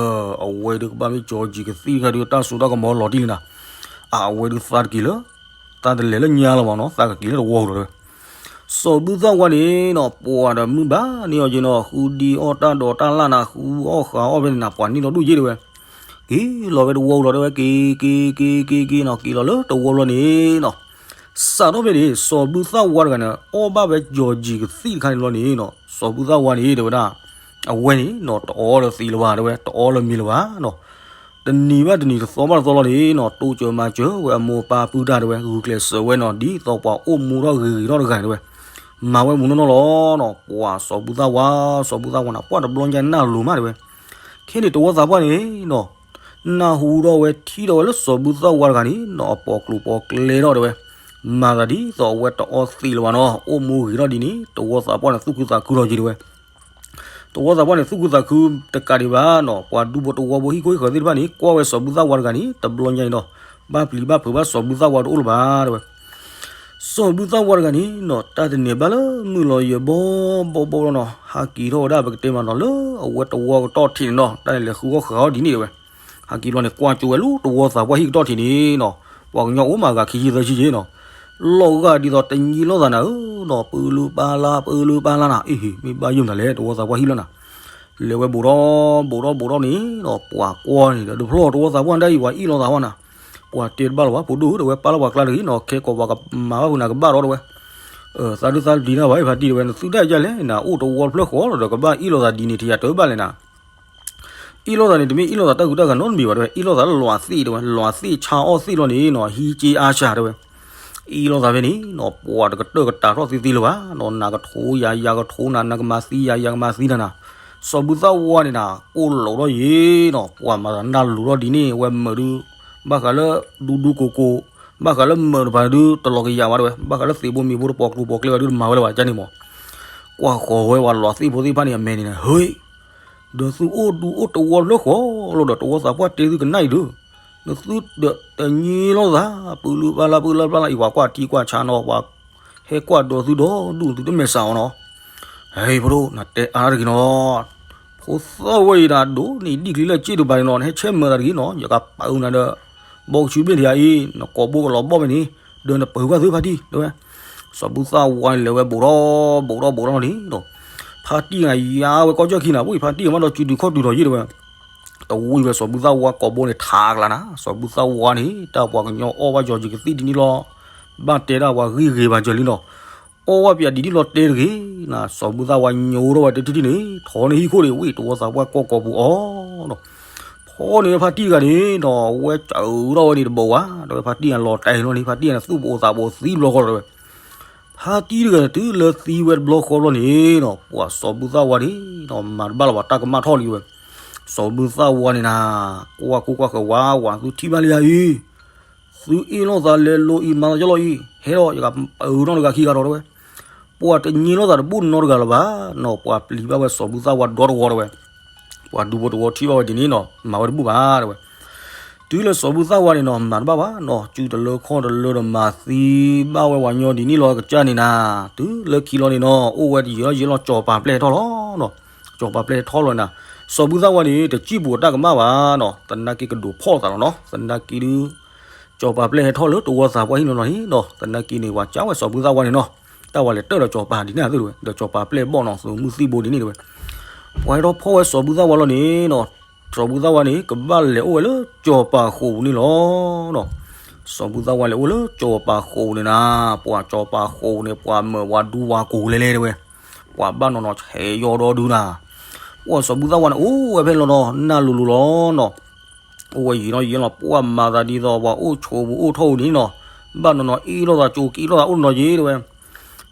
အဝဲဒုးကဘၣ်မ့ၢ်ကၠီၤကၠံကသံၣ်တခါဒုး တၢ်စိတၢ်ကမီၤလီၤတံၢ်လံနၤ အဝဲဒုးသးတက့ၤလၢ သးတလဲၤလၢညါလၢၤဘၣ်နီၤ သးကက့ၤလၢတဝီပူၤလီၤတဲဝဲ စီၤဘူၣ်သၣ်ဝါန့ၣ်နီၤ ပှၤဒီးမုၢ်ဘၣ်န့ၢ်အီၤက့ၤနီၤ ဃုဒံအီၣ်တၢ်ဒိးတၢ်လၣ်နၤ ဃုအီၣ်ဃးအီၣ်ဖဲန့ၣ်နၤ ပှၤန့ၢ်လီၤဒူၣ်ယ့ၣ်တဲဝဲ က့ၤလီၤဝဲတဝီပူၤလီၤတဲဝဲ က့ၤက့ၤက့ၤက့ၤက့ၤနီၤ က့ၤလီၤလၢတဝီပူၤလီၤန့ၣ်နီၤ စးထီၣ်ဖဲန့ၣ် စီၤဘူၣ်သၣ်ဝါတဂၤန့ၣ် အီၣ်ဘၣ်ဝဲကၠီၤကၠံကသံၣ်တခါန့ၣ်လီၤန့ၣ်နီၤ စီၤဘူၣ်သၣ်ဝါန့ၣ်တဲဝဲဒၣ် အဝဲန့ၣ်နီၤ တအီလၢသံးလၢၤဘၣ်တဲဝဲ တအီလၢမ့ၤလၢၤဘၣ်နီၤ တနံၤဘၣ်တနံၤ တသီဘၣ်တသီလီၤန့ၣ်နီၤ တိစၢၤမၤစၢၤဝဲအမိၢ်ပၢ်ပုၢ်တၢ်တဲဝဲ ဂုာ်ကျဲးစၢးဝဲနီၤ ဒ်သိးပှၤအိၣ်မူထီၣ်ဂ့ၤဂ့ၤထီၣ်တဂၤန့ၣ်တဲဝဲ မၤဝဲမုၢ်နီၢ်နီၢ်လီၤနီၤ ပှၤစီၤဘူၣ်သၣ်ဝါ စီၤဘူၣ်သၣ်ဝါန့ၣ် ပှၤတဘျီညါနၢ်လိၤမးတဲဝဲ ခဲန့ၣ်တဝီသးပှၢ်န့ၣ်နီၤ နၢ်ဟူဒီးဝဲထံၣ်ဒီးဝဲလၢစီၤဘူၣ်သၣ်ဝါတဂၤန့ၣ်နီၤ အပိာ်ကျိၤပိာ်ကျဲထီၣ်တဲဝဲ မၤသးဒ်သိးအဝဲတအီသံးလၢၤဘၣ်နီၤ အိၣ်မူဂ့ၤထီၣ်ဒ်န့ၣ် တဝီသးပှၢ်န့ၣ် သူၣ်ခုသးခုလီၤက့ၤတဲဝဲ တဝီသးပှၢ်န့ၣ် သူၣ်ခုသးခုတကးဒံးဘၣ်နီၤ ပှၤဒူဖိတဝီဖိဟံၣ်ခိၣ်ဟံၣ်ဃၢၤသ့ၣ်တဖၣ်န့ၣ် ကွၢ်ဝဲစီၤဘူၣ်သၣ်ဝါတဂၤန့ၣ် တဘျီညါအံၤဒီး ဘၣ်ပျံၤဘၣ်ဖုးဘၣ်စီၤဘူၣ်သၣ်ဝါတအိၣ်လၢၤဘၣ်တဲဝဲ စီၤဘူၣ်သၣ်ဝါတဂၤန့ၣ်နီၤ တၢ်တန့ၢ်ဘၣ်လၢမုၢ်လီၤယဲၤဘီဘီဘီလီၤနီၤ ဟးက့ၤထီၣ်ဝဲဒၣ်ပကတဲမးနီၤ လၢအဝဲတဝီကတီၢ်ထံးန့ၣ်နီၤ တၢ်န့ၣ်လဲၤဃုအီၣ်ဃးအီၣ်ဒ်န့ၣ်တဲဝဲ ဟးက့ၤဘျီန့ၣ် ကွၢ်ကၠိဝဲလၢတဝီသးပှၢ်ဟံၣ်ကတီၢ်ထံးန့ၣ်နီၤ ပှၤကညီအိၣ်မးဂၤခံဆံသၢဆံက့နီၤ လီၤဂာ်ဒ်သိးတညံးလိာ်သးနၤဧၢနီၤ ပၢလုပၢ်လၢ် ပၢလုပၢ်လၢ်နၤ အ့ဟ့ၣ် မ့ၢ်ဘၣ်ယိၣ်မနုၤလဲၣ် တဝီသးပှၢ်ဟံၣ်လီၤနၤ လဲၤဝဲဘူးထီၣ်ဘူးထီၣ်ဘူးထီၣ်န့ၣ်နီၤ ပှၤကွၢ်န့ၣ်ဒီး တဖျီၣ်တဝီသးပှၢ်တၢ်အံၤ ပှၤအ့ၣ်လိာ်သးဟီနၤ ပှၤတဲတဘၣ်လၢၤဘၣ် ဖိဒိၣ်ဧၢ တဲဝဲ ပာ်လီၤပှၤကျါတဂ့ၤနီၤ ခဲကိးပှၤကမၤဘၣ်ဖုးနၤကဘၣ်ဒီးတဲဝဲ အ သးဒုးသးဒံးနၤဘၣ် ဖါတံၢ်တဲဝဲ, နသုတၢ်ယၤလဲၣ်, နအိၣ်တဝီဖျၢၣ်ဃီလီၤဒီး ကဘၣ်အ့ၣ်လိာ်သးဒ်န့ၣ် ထံၣ်ယၤတၢ်ဘၣ်လဲၣ်နၤ. အ့ၣ်လိာ်သးန့ၣ် တမ့ၢ်အ့ၣ်လိာ်သးတၢ်ကူတၢ်ဂၤနီတမံၤဘၣ်တဲဝဲ, အ့ၣ်လိာ်သးလၢလွးသ့ၣ်တဲဝဲ, လွးသ့ၣ်ဆါအီၣ်သ့ၣ်လီၤန့ၣ်နီၤ, ဟံးက့အါစှၤတဲဝဲ. အ့ၣ်လိာ်သးဖဲန့ၣ်နီၤ ပှၤတကတၢၢ်ကတၢၢ်ထီၣ်သ့သ့လၢၤဘၣ်နီၤ, နကထိယၤ ယၤကထိနၤ, နကမၤသံယၤ ယၤကမၤသံနၤနၤ. စီၤဘူၣ်သၣ်ဝါန့ၣ်နၤ ကိၣ်လိာ်ထီၣ်ယံၤနီၤ, ပှၤမၤသးနၢ်လိၤထီၣ်ဒ်န့ၣ် အဝဲမၢာ်ဒုး ဘၣ်ဃးလၢဒူဒူကိၢ်ကိၢ်, ဘၣ်ဃးလၢမၢာ်တဖၣ်ဒုးတလီၤကယၤဘၣ်တဲဝဲ, ဘၣ်ဃးလၢသ့ၣ်ဘိမ့ၣ်ဘိတပီၤကျိၤပီၤကျဲဘၣ်ဒုးတမၤဝဲလၢၤဘၣ်ကန့ၣ်မး. ကွၢ်ဃီၤဝဲပှၤလွးသ့ၣ်ဖိသ့ၣ်တဖၣ်န့ၣ် အမဲာ်န့ၣ်နၤ ဟ့ ဒီးသုအိၣ်ဒူအိၣ်တဝီဖျၢၣ်ဃီလီၤဒီး တဝီသးပှၢ်တဲသုကနၣ်အံၤဒုး, နသုဒီးတည့လိာ်သး ပုၢ်လုၢ်ပၢ်လၢပုၢ်လၢ်ပၢ်လၢအံၤ ပှၤကွၢ်ထံကွၢ်ဆးနီၤ, ပှၤဟဲကွၢ်ဒီးသုဒီဒူၣ် သုတမဲာ်ဆှးအီၤနီၤ. ဟဲဖိဒိၣ် နတဲအါတဂ့ၤနီၤ, ဖိသၣ်ဝဲအံၤဒၣ်ဒိၣ်န့ၣ် ဒံၣ်ချံလၢစ့ၣ်တဖၣ်န့ၣ်နီၤ, နဟဲဆဲးမၢသးတဂ့ၤနီၤ, ယကပာ်အုးနၤဒီး ဘီကဆူဘ့ၣ်တယၤအံၤ နကိာ်ဘိကလီၤဘီၣ်ဖဲန့ၣ်, ဒီးနပၢၤကွၢ်သုဖါတံၢ်တဲဝဲ. စီၤဘူၣ်သၣ်ဝါန့ၣ်လဲၤဝဲဘူးထီၣ်ဘူးထီၣ်ဘူးထီၣ်လီၤန့ၣ်ဒီး ဖါတံၢ်ဂၤယါဝဲကီၢ်ကၠီၢ်ခံနၤ, ဝံၢ်ဖါတံၢ်ဂၤမးဒီးစုဒုခီၣ်တုၤထီၣ်ယံၤတဲဝဲ. တဝံၤဝဲစီၤဘူၣ်သၣ်ဝါကိာ်ဘိန့ၣ်ထးကလးနၤ, စီၤဘူၣ်သၣ်ဝါန့ၣ် တၢ်ပှၤကညီအီၣ်ဘၣ်ယီၤယကသံၣ်ဒ်န့ၣ်လီၤ, ဘၣ်တဲဒၣ်ပှၤဂံၢ်ဂ့ၤဘၣ်စၢၤလံနီၤ, အီၣ်ဘၣ်ပၠးဒ်န့ၣ်လီၤတဲတဂ့ၤနၤ, စီၤဘူၣ်သၣ်ဝါညိထီၣ်ဝဲတထံၣ်ထံၣ်န့ၣ် ထီၣ်န့ၢ်ဟံၣ်ခိၣ်န့ၣ် ဝံၢ်တဝီသးပှၢ်ကိာ်ကိာ်ပူၤအီၤနီၤ. ဖီန့ၢ်ဝဲဖါတံၢ်တဂၤန့ၣ်နီၤ, ဝဲစၢၤထီၣ်ဝဲန့ၣ်တဘိးဝါ, ဒီးဝဲဖါတံၢ်ဂၤလီၤတဲာ်လီၤန့ၣ် ဖါတံၢ်ဂၤန့ၣ် သူၣ်ပအိၣ်သးပအိၣ်သံဘျီဃီလီၤတဲဝဲ. ဖါတံၢ်တဂၤန့ၣ် တုၤလၢသံဝဲတဘျီဃီဘျီန့ၣ်နီၤ, ပှၤစီၤဘူၣ်သၣ်ဝါန့ၣ်နီၤ မၤတဘၣ်လၢၤဘၣ် တၢ်ကမၣ်ထီၣ်လံဝဲ. စီၤဘူၣ်သၣ်ဝါန့ၣ်နၤ ကွၢ်ကူကွၢ်ဃၢၤဝါဝါ သုထံၣ်ဘၣ်လံဧါအံၤ, သုအ့ၣ်လိာ်သးလဲၤလိၤအံၤ မၤသးကလီအံၤ, ဟဲဒီး ယကပၢၤနီတဂၤခံဂၤဒီးတဲဝဲ. ပှၤတည့လိာ်သးတဘူၣ်နီတဂၤလၢၤဘၣ်နီၤ, ပှၤပျံၤဘၣ်ဝဲစီၤဘူၣ်သၣ်ဝါဒီတဝီတဲဝဲ. ပှၤဒူဖိတဝီထံၣ်ဘၣ်ဝဲဒ်န့ၣ်နီၤ မၤဝဲတဘူၣ်ဘၣ်တဲဝဲ. တုၤလၢစီၤဘူၣ်သၣ်ဝါန့ၣ်နီၤ မၤတဘၣ်ဘၣ်နီၤ, စုတလၢခီၣ်တလၢဒီးမၤသံဘၣ်ဝဲပှၤကညီဒ်န့ၣ်လီၤ ကစၢ်န့ၣ်နၤ. တုၤလၢခံလီၤန့ၣ်နီၤ အိၣ်ဝဲတယံာ်လီၤယံာ်လီၤ စီၤပၤပျဲၢ်ဟဲထီၣ်လီၤနီၤ. စီၤပၤပျဲၢ်ဟဲထီၣ်လီၤနၤ, စီၤဘူၣ်သၣ်ဝါန့ၣ် တစံၣ်ပူၤတၢ်ကမၣ်ဘၣ်နီၤ, သနာ်က့ကဒိးဖီၣ်သးလီၤနီၤ. သနာ်က့ဒုး စီၤပၤပျဲၢ်ဟဲထီၣ်လၢတဝီသးပှၢ်ဟံၣ်နီၤနီၤန့ၣ်နီၤ, သနာ်က့န့ၣ် ပှၤကၢ်ဝဲစီၤဘူၣ်သၣ်ဝါန့ၣ်နီၤ, တၢ်ဝဲလဲၤတၢၢ်ဒီးစီၤပၤဒ်န့ၣ်သ့ၣ်တဲဝဲ, ဒီးစီၤပၤပျဲၢ်ဘီၣ်နီၤ သုးမုၢ်သံၣ်ဘိဒ်န့ၣ်တဲဝဲ. ပှၤဟဲထီၣ်ဖီၣ်ဝဲစီၤဘူၣ်သၣ်ဝါလီၤန့ၣ်နီၤ, စီၤဘူၣ်သၣ်ဝါန့ၣ် ကဘၣ်လဲၤအိၣ်ဝဲလၢစီၤပၤဃိာ်ပူၤန့ၣ်လီၤနီၤ. စီၤဘူၣ်သၣ်ဝါလဲၤအိၣ်လၢစီၤပၤဃိာ်ပူၤန့ၣ်နၤ, ပှၤစီၤပၤဃိာ်ပူၤန့ၣ် ပှၤမၢာ်ပှၤဒူပှၤကိၢ်လဲၤလဲၤတဲဝဲ, ပှၤဘၣ်နီၢ်နီၢ်ဆဲးယီၤဒီဒုနၤ. ပှၤစီၤဘူၣ်သၣ်ဝါန့ၣ် အိၣ်ဝဲဖဲလီၤနီၤ နၢ်လိၤလိၤလီၤနီၤ. အိၣ်ဝဲယံာ်လီၤယံာ်လီၤ ပှၤမၤသးဒ်သိး ပှၤအိၣ်ဆိးပူၤအိၣ်ထီၣ်ပူၤန့ၣ်နီၤ, ဘၣ်နီၢ်နီၢ်အ့ၣ်လိာ်သးကၠိက့ၤလိာ်သးအိၣ်နီၤယ့ၤတဲဝဲ.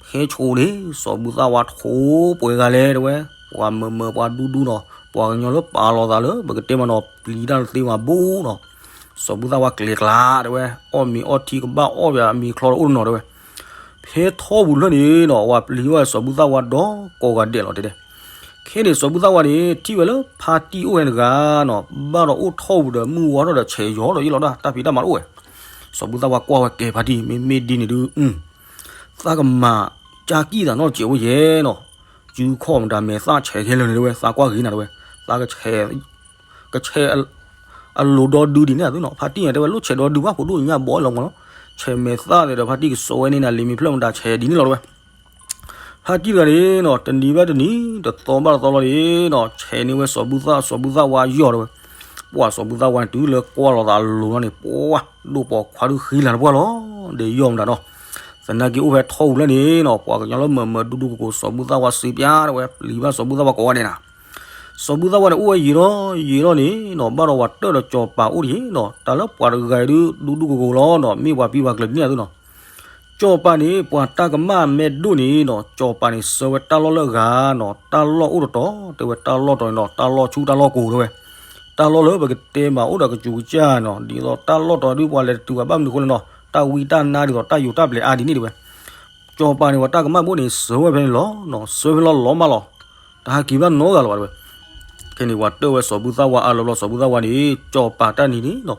ဖဲဆိးန့ၣ် စီၤဘူၣ်သၣ်ဝါထိပှဲၤဂၤလဲၣ်တဲဝဲ, ပှၤမၢာ်မၢာ်ပှၤဒူဒူနီၤ, ပှၤကညီလၢပာ်လီၤသးလၢ ပကတဲမးနီၤ ပျံၤတၢ်တသ့မးဘိနီၤ. စီၤဘူၣ်သၣ်ဝါကျဲၤကျါတဲဝဲ, အီၣ်မ့ၤအီထံကဘၣ်အီၣ်ပှၤမ့ၤချီဒီးအိၣ်တနီၤတဲဝဲ. ဖဲထီပူၤတဖျၢၣ်န့ၣ်နီၤ ပှၤပျံၤဝဲစီၤဘူၣ်သၣ်ဝါဒီးကိးဂၤဒဲးလီၤတဲဒဲး. ခဲန့ၣ် စီၤဘူၣ်သၣ်ဝါန့ၣ် ထံၣ်ဝဲလၢဖါတံၢ်အိၣ်ဝဲတဂၤနီၤ, ဘၣ်ဒီးအိၣ်ထီၣ်ပူၤဒီးမုၢ်ဝါထီၣ်ဒီးဆဲးယီၤဒီးယ့ၣ်လီၤတၢ် တၢ်ဖံးတၢ်မၤတအိၣ်ဝဲ. စီၤဘူၣ်သၣ်ဝါကွၢ်ဝဲကဲဖါတံၢ် မ့မ့ၢ်ဒ်န့ၣ်ဒုး သးကမၤကၢ်ကံၣ်သးနီတစဲးအိၣ်ယဲနီၤ, စုခီၣ်မတၤမဲာ်သၣ်ဆဲးခဲလၢာ်န့ၣ်တဲဝဲ သးကွၢ်ဂ့ၤနၤတဲဝဲ, သးကဆဲး ကဆဲးအလိၤဒီဒုဒ်န့ၣ်အသိးနီၤ, ဖါတံၢ်တဲဝဲ လိၣ်ဆဲးဒီဒုဘၣ် ဖိဒိၣ်ညၣ်ဘီလီၤမးနီၤ, ဆဲးမဲာ်သၣ်ဒီး ဖါတံၢ်ကစိာ်ဝဲန့ၣ်နၤ လံာ်မ့ၢ်ဖျၢၣ်မတၤဆဲးဒ်န့ၣ်လီၤတဲဝဲ. ဖါတံၢ်တဂၤန့ၣ်နီၤ တနံၤဘၣ်တနံၤ တသီဘၣ်တသီလီၤန့ၣ်နီၤ ဆဲးန့ၢ်ဝဲစီၤဘူၣ်သၣ် စီၤဘူၣ်သၣ်ဝါယီၤတဲဝဲ. ပှၤစီၤဘူၣ်သၣ်ဝါန့ၣ် တုၤလၢကွၢ်လီၤသးအလိၤလီၤန့ၣ် ပှၤဒိၣ်ပိာ်ခွါဒုးဃံလၤတပှၢ်လီၤ, ဒီးယီၤမတၤနီၤ. သနာ်က့အိၣ်ဖဲထီပူၤလၢန့ၣ်နီၤ ပှၤကညီလၢမၢာ်မၢာ်ဒူဒူကိၢ်ကိၢ် စီၤဘူၣ်သၣ်ဝါစံးပၠးတဲဝဲ ပျံၤဘၣ်စီၤဘူၣ်သၣ်ဝါကိးဂၤဒဲးနၤ. စီၤဘူၣ်သၣ်ဝါန့ၣ် အိၣ်ဝဲယံာ်လီၤယံာ်လီၤန့ၣ်နီၤ ဘၣ်ဒီးပှၤတၢၢ်ဒီးစီၤပၤအိၣ်တယံာ်နီၤ တၢ်လၢပှၤတဂၤအံၤဒုး ဒူဒူကိၢ်ကိၢ်လီၤနီၤ မ့ၢ်ပှၤပံပှၤကျၢၤဒ်န့ၣ်အသိးနီၤ. စီၤပၤန့ၣ် ပှၤတၢ်ကမၣ်မဲဒိၣ်န့ၣ်နီၤ စီၤပၤန့ၣ် ဆှၢဝဲတၢ်လီၢ်လၢအဂၤနီၤ တၢ်လီၢ်အိၣ်တတီၤ တဲဝဲတၢ်လီၢ်တီၤန့ၣ်နီၤ တၢ်လီၢ်ဆူတၢ်လီၢ်ကိၢ်တဲဝဲ. တၢ်လီၢ်လၢပကတဲမးအိၣ်ဒီးကစူၤကစၢ်နီၤ ဒ်သိးတၢ်လီၢ်တီၤဒုးပှၤလဲၤတတုၤဘၣ်ဘၣ်မနုၤအဃိလဲၣ်နီၤ တၢ်ဝံတၢ်နါဒ်သိးတၢ်ယိၤတၢ်ပျဲၤအါဒ်န့ၣ်တဲဝဲ. စီၤပၤန့ၣ် ပှၤတၢ်ကမၣ်ဘိန့ၣ် ဆှၢဝဲဖဲန့ၣ်လီၤနီၤ ဆှၢဖဲလီၤလီၤမးလီၤ တဟးက့ၤဘၣ်နီတဂၤလၢၤဘၣ်တဲဝဲ. ခဲန့ၣ် ပှၤတၢၢ်ဝဲစီၤဘူၣ်သၣ်ဝါအါလီၤဘျီ စီၤဘူၣ်သၣ်ဝါန့ၣ် စီၤပၤတၢ်နံၤန့ၣ်နီၤ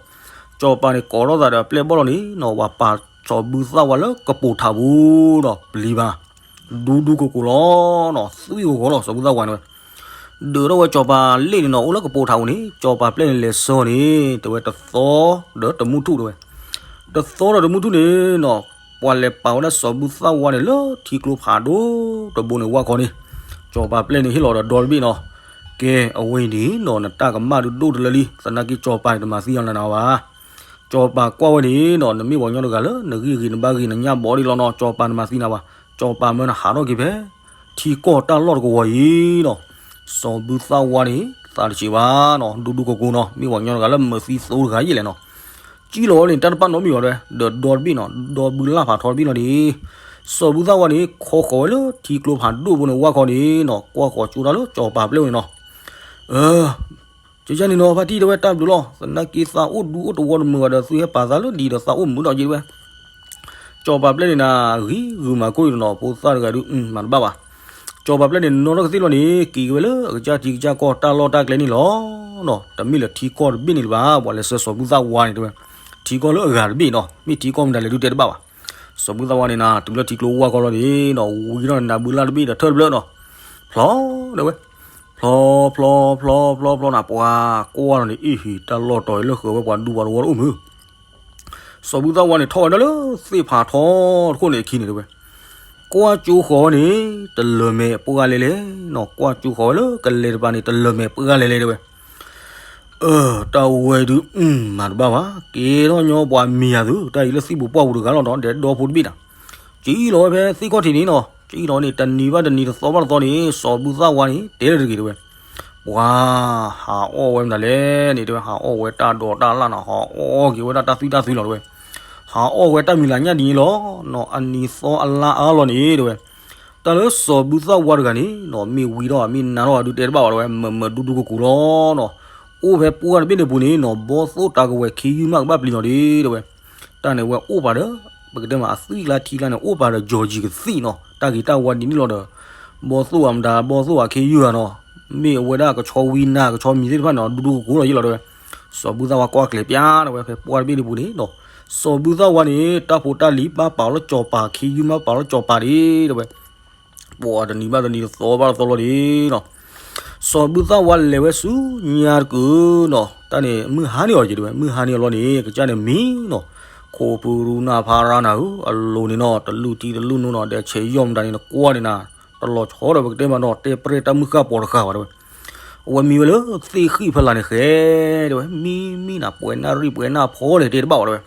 စီၤပၤန့ၣ် ကိးထီၣ်သးဒီးအပျဲၢ်ဘီၣ်လီၤန့ၣ်နီၤ ပှၤပာ်စီၤဘူၣ်သၣ်ဝါလၢကပိာ်ထးပူၤနီၤ ပျံၤဘၣ် ဒူဒူကိၢ်ကိၢ်လီၤနီၤ သွံၣ်ဂီၤဂီၤလီၤ စီၤဘူၣ်သၣ်ဝါန့ၣ်ဝဲ ဒုးထီၣ်ဝဲစီၤပၤလ့ၣ်န့ၣ်နီၤ အိၣ်လၢကပိာ်ထးပူၤန့ၣ် စီၤပၤပျဲၢ်န့ၣ် လဲၤဆှၢန့ၣ် တဲဝဲတသီဒီးတမူထူၣ်တဲဝဲ တသီဒီးတမူထူၣ်န့ၣ်နီၤ ပှၤလဲၤပာ်ဝဲဒၣ်စီၤဘူၣ်သၣ်ဝါန့ၣ် လၢထံကျိဖးဒိၣ်တဘိန့ၣ် ဝၣ်ခီန့ၣ် စီၤပၤပျဲၢ်န့ၣ် ဟ့ၣ်လီၤဒီးဒီတဘ့ၣ်နီၤ ကဲ အဝဲအံၤန့ၣ်နီၤ နတၢ်ကမၣ်ဒုးဒိၣ်တလၢလံ သနာ်က့စီၤပၤန့ၣ် တမၤသံအီၤနၤနၤဘၣ် စီၤပၤကွၢ်ဝဲန့ၣ်နီၤ နမ့ၢ်ပှၤကညီတဂၤလၢ နဂံၢ်ဂ့ၤနဘါဂ့ၤ နညၣ်ဘီဒ်လီၤနီၤ စီၤပၤန့ၣ်မၤသံနၤဘၣ် စီၤပၤမၢနၤဟးထီၣ်က့ၤဖဲ ထံကီၢ်တၢ်လီၢ်တကဝီၤအံၤနီၤ, စီၤဘူၣ်သၣ်ဝါန့ၣ် သးတဆံးဘၣ်နီၤ, ဒူဒူကိကိနီၤ, မ့ၢ်ပှၤကညီတဂၤလၢမုာ်သံသိတဂၤယဲလဲၣ်နီၤ, ကံၣ်လီၤဝဲန့ၣ် တၢ်တပာ်နီတမံၤဘၣ်တဲဝဲ, ဒီးဒီတဘ့ၣ်နီၤ, ဒီဘုလၢ်ဖးထီတဘ့ၣ်လီၤန့ၣ်, စီၤဘူၣ်သၣ်ဝါန့ၣ် ခီဃီၤဝဲလၢထံကျိဖးဒိၣ်ဖိန့ၣ် ဝၢ်ခီန့ၣ်နီၤ, ကွၢ်ဃီၤကၠိတၢ်လၢစီၤပၤပျဲၢ်ဝဲန့ၣ်နီၤ, အၢ ကန့ၣ်နီၤ ဖါတံၢ်တဲဝဲ တၢ်ဘျုးလီၤ, သနာ်က့သးအိၣ်ဒူအိၣ်တဝီတမုာ်ဘၣ်ဒီး သုဟဲပာ်သးလၢဒ်ဒီးသးအိၣ်မုာ်ဒီးက့တဲဝဲ, စီၤပၤပျဲၢ်န့ၣ်နၤ ဂံၢ်ဂုာ်မၤခိၣ်အံၤနီၤ, ဖိသၣ်တဂၤဒုး မၤတဘၣ်ဘၣ်. စီၤပၤပျဲၢ်န့ၣ် နီၢ်ထီၣ်ကသ့ၣ်လီၤန့ၣ် က့ၤက့ၤဝဲလၢအကစၢ်ထံကစၢ်ကီၢ်တၢ်လီၢ်တၢ်ကျဲန့ၣ်လီၤနီၤ, တမ့ၢ်လၢထံကီၢ်တဘ့ၣ်န့ၣ်လၢၤဘၣ်, ပှၤလဲၤဆှၢစီၤဘူၣ်သၣ်ဝါန့ၣ်တဲဝဲ, ထံကီၢ်လၢအဂၤတဘ့ၣ်နီၤ, မ့ၢ်ထံကီၢ်မတၤလဲၣ်ဒုးတဲတဘၣ်ဘၣ်. စီၤဘူၣ်သၣ်ဝါန့ၣ်နၤ တုၤလၢထံကျိဝၢ်ခီလီၤန့ၣ်နီၤ, ဝံထီၣ်န့ၣ် နၤဘုလၢ်တဘ့ၣ်ဒီးထၢၣ်တဖျၢၣ်နီၤ, ဖျီတဲဝဲ ဖျီဖျီဖျီဖျီဖျီနၤ ပှၤကွၢ်လီၤန့ၣ် အ့ၣ်ဟ့ၣ် တၢ်လီၢ်တီၤအံၤလၢဃၢၤဝဲပှၤဒူပှၤတဝီတအိၣ်မုာ်, စီၤဘူၣ်သၣ်ဝါန့ၣ် ထီၣ်ဝဲဒၣ်လၢသ့ၣ်ဖးထီတခိၣ်န့ၣ်အခံန့ၣ်တဲဝဲ, ကွၢ်ကၠိဃီၤဝဲန့ၣ် တလၢၤမဲာ်ပှၢ်လဲၣ်လဲၣ်နီၤ, ကွၢ်ကၠိဃီၤဝဲလၢကလဲၤတပၤန့ၣ် တလၢၤမဲာ်ပှၢ်လဲၣ်လဲၣ်တဲဝဲ အၢ တၢ်ဝဲဒုး မၤတဘၣ်ဘၣ်, ကဲထီၣ်ညီပှၤမံၤယၤသု, တၢ်အံၤလၢသံၣ်ပူၤပှၢ်ပူၤတဂၤလီၤဒီး ဒီဖိတဘ့ၣ်တၢ်, ကံၣ်လီၤဝဲဖဲသ့ၣ်ခီၣ်ထံးန့ၣ်နီၤ, ကံၣ်လီၤန့ၣ် တနံၤဘၣ်တနံၤ တသီဘၣ်တသီန့ၣ် စီၤဘူၣ်သၣ်ဝါန့ၣ် တဲလၢတဂ့ၤတဲဝဲ, ပှၤဟးအီၣ်ဝဲမတၤလဲၣ်န့ၣ်တဲဝဲ, ဟးအီၣ်ဝဲတၢ်ဒိးတၢ်လၣ်နီၤ, ဟးအီၣ်က့ၤဝဲဒၣ်တၢ်သွံၣ်တၢ်သွံၣ်လီၤတဲဝဲ, ဟးအီၣ်ဝဲတၢ်မံၤလၤညၣ်ဒ်န့ၣ်လီၤနီၤ, အနံၤသီအလါအါလီၤန့ၣ်တဲဝဲ တၢ်လၢစီၤဘူၣ်သၣ်ဝါတဂၤန့ၣ်နီၤ, မ့ၢ်ဝံထီၣ်မ့ၢ်နါထီၣ်ဒုးတဲတဘၣ်ဘၣ်လီၤဝဲ, မုာ်မုာ်ဒူဒူကိကိလီၤနီၤ, အိၣ်ဖဲပှၢ်တဘ့ၣ်န့ၣ်ပူၤန့ၣ်နီၤ, ဘီၣ်သိၣ်တၢ်ကဝဲၤခ့ယုၢ်မးကဘၣ်ပျံၤနီၤဒ်တဲဝဲ, တၢ်န့ၣ်ဝဲအိၣ်ပာ်ဒီး ပကတဲမးအသွံၣ်ကျါထံကျါန့ၣ် အိၣ်ပာ်ဒီး George ကသံၣ်နီၤ, တၢ်ဂ့ၤတၢ်ဝါဒ်န့ၣ်လီၤဒီး ဘီၣ်သိၣ်အမတၤ ဘီၣ်သိၣ်အခ့ယုၢ်ဧါနီၤ, မ့ၢ်အဝဲဒၣ်ကဆီဝံနါ ကဆီမံၤသ့ၣ်တဖၣ်န့ၣ် ဒူဒူကိကိလီၤယ့ၣ်လီၤတဲဝဲ, စီၤဘူၣ်သၣ်ဝါကွၢ်ကျဲၤပျါတဲဝဲ ဖဲပှၢ်တဘ့ၣ်န့ၣ်ပူၤန့ၣ်နီၤ, စီၤဘူၣ်သၣ်ဝါန့ၣ် တၢ်ဖိတၢ်လံၤဘၣ်ပာ်အီၤလၢစီၤပၤ ခ့ယုၢ်မးပာ်လၢစီၤပၤဒ်တဲဝဲ, ပှၤတနံၤဘၣ်တနံၤ တသီဘၣ်တသီလီၤဒ်နီၤ, စီၤဘူၣ်သၣ်ဝါလဲၤဝဲဆူညါတကုာ်နီၤ, တၢ်န့ၣ် မုၢ်ဟါန့ၢ်အီၤက့တဲဝဲ, မုၢ်ဟါန့ၢ်အီၤလီၤန့ၣ် ကစၢ်န့ၣ်မံနီၤ, ခိၣ်ဖုရူနၢ်ဖါရါနၤဧၢ, အလိၤန့ၣ်နီၤ တလူၢ်ထံတလူၢ်နိနီၤ, ဒီးဆဲးယီၢ်မတၤန့ၣ် နကွၢ်န့ၣ်နၤ, တလီၤဆီဒီးပကတဲမးနီၤ တဲပြဲၢ်တၢ်မုၢ်ဃၢ်ပီၤတဃၢ်ဘၣ်တဲဝဲ, အဝဲမံဝဲလၢသ့ၣ်ဃံၣ်ဖဲလၢ်န့ၣ်ဃဲတဲဝဲ, မံမံနၤ ပှဲၤနၣ်ရံၣ်ပှဲၤနၣ်ဖီလဲၣ်တဲတဘၣ်ဘၣ်တဲဝဲ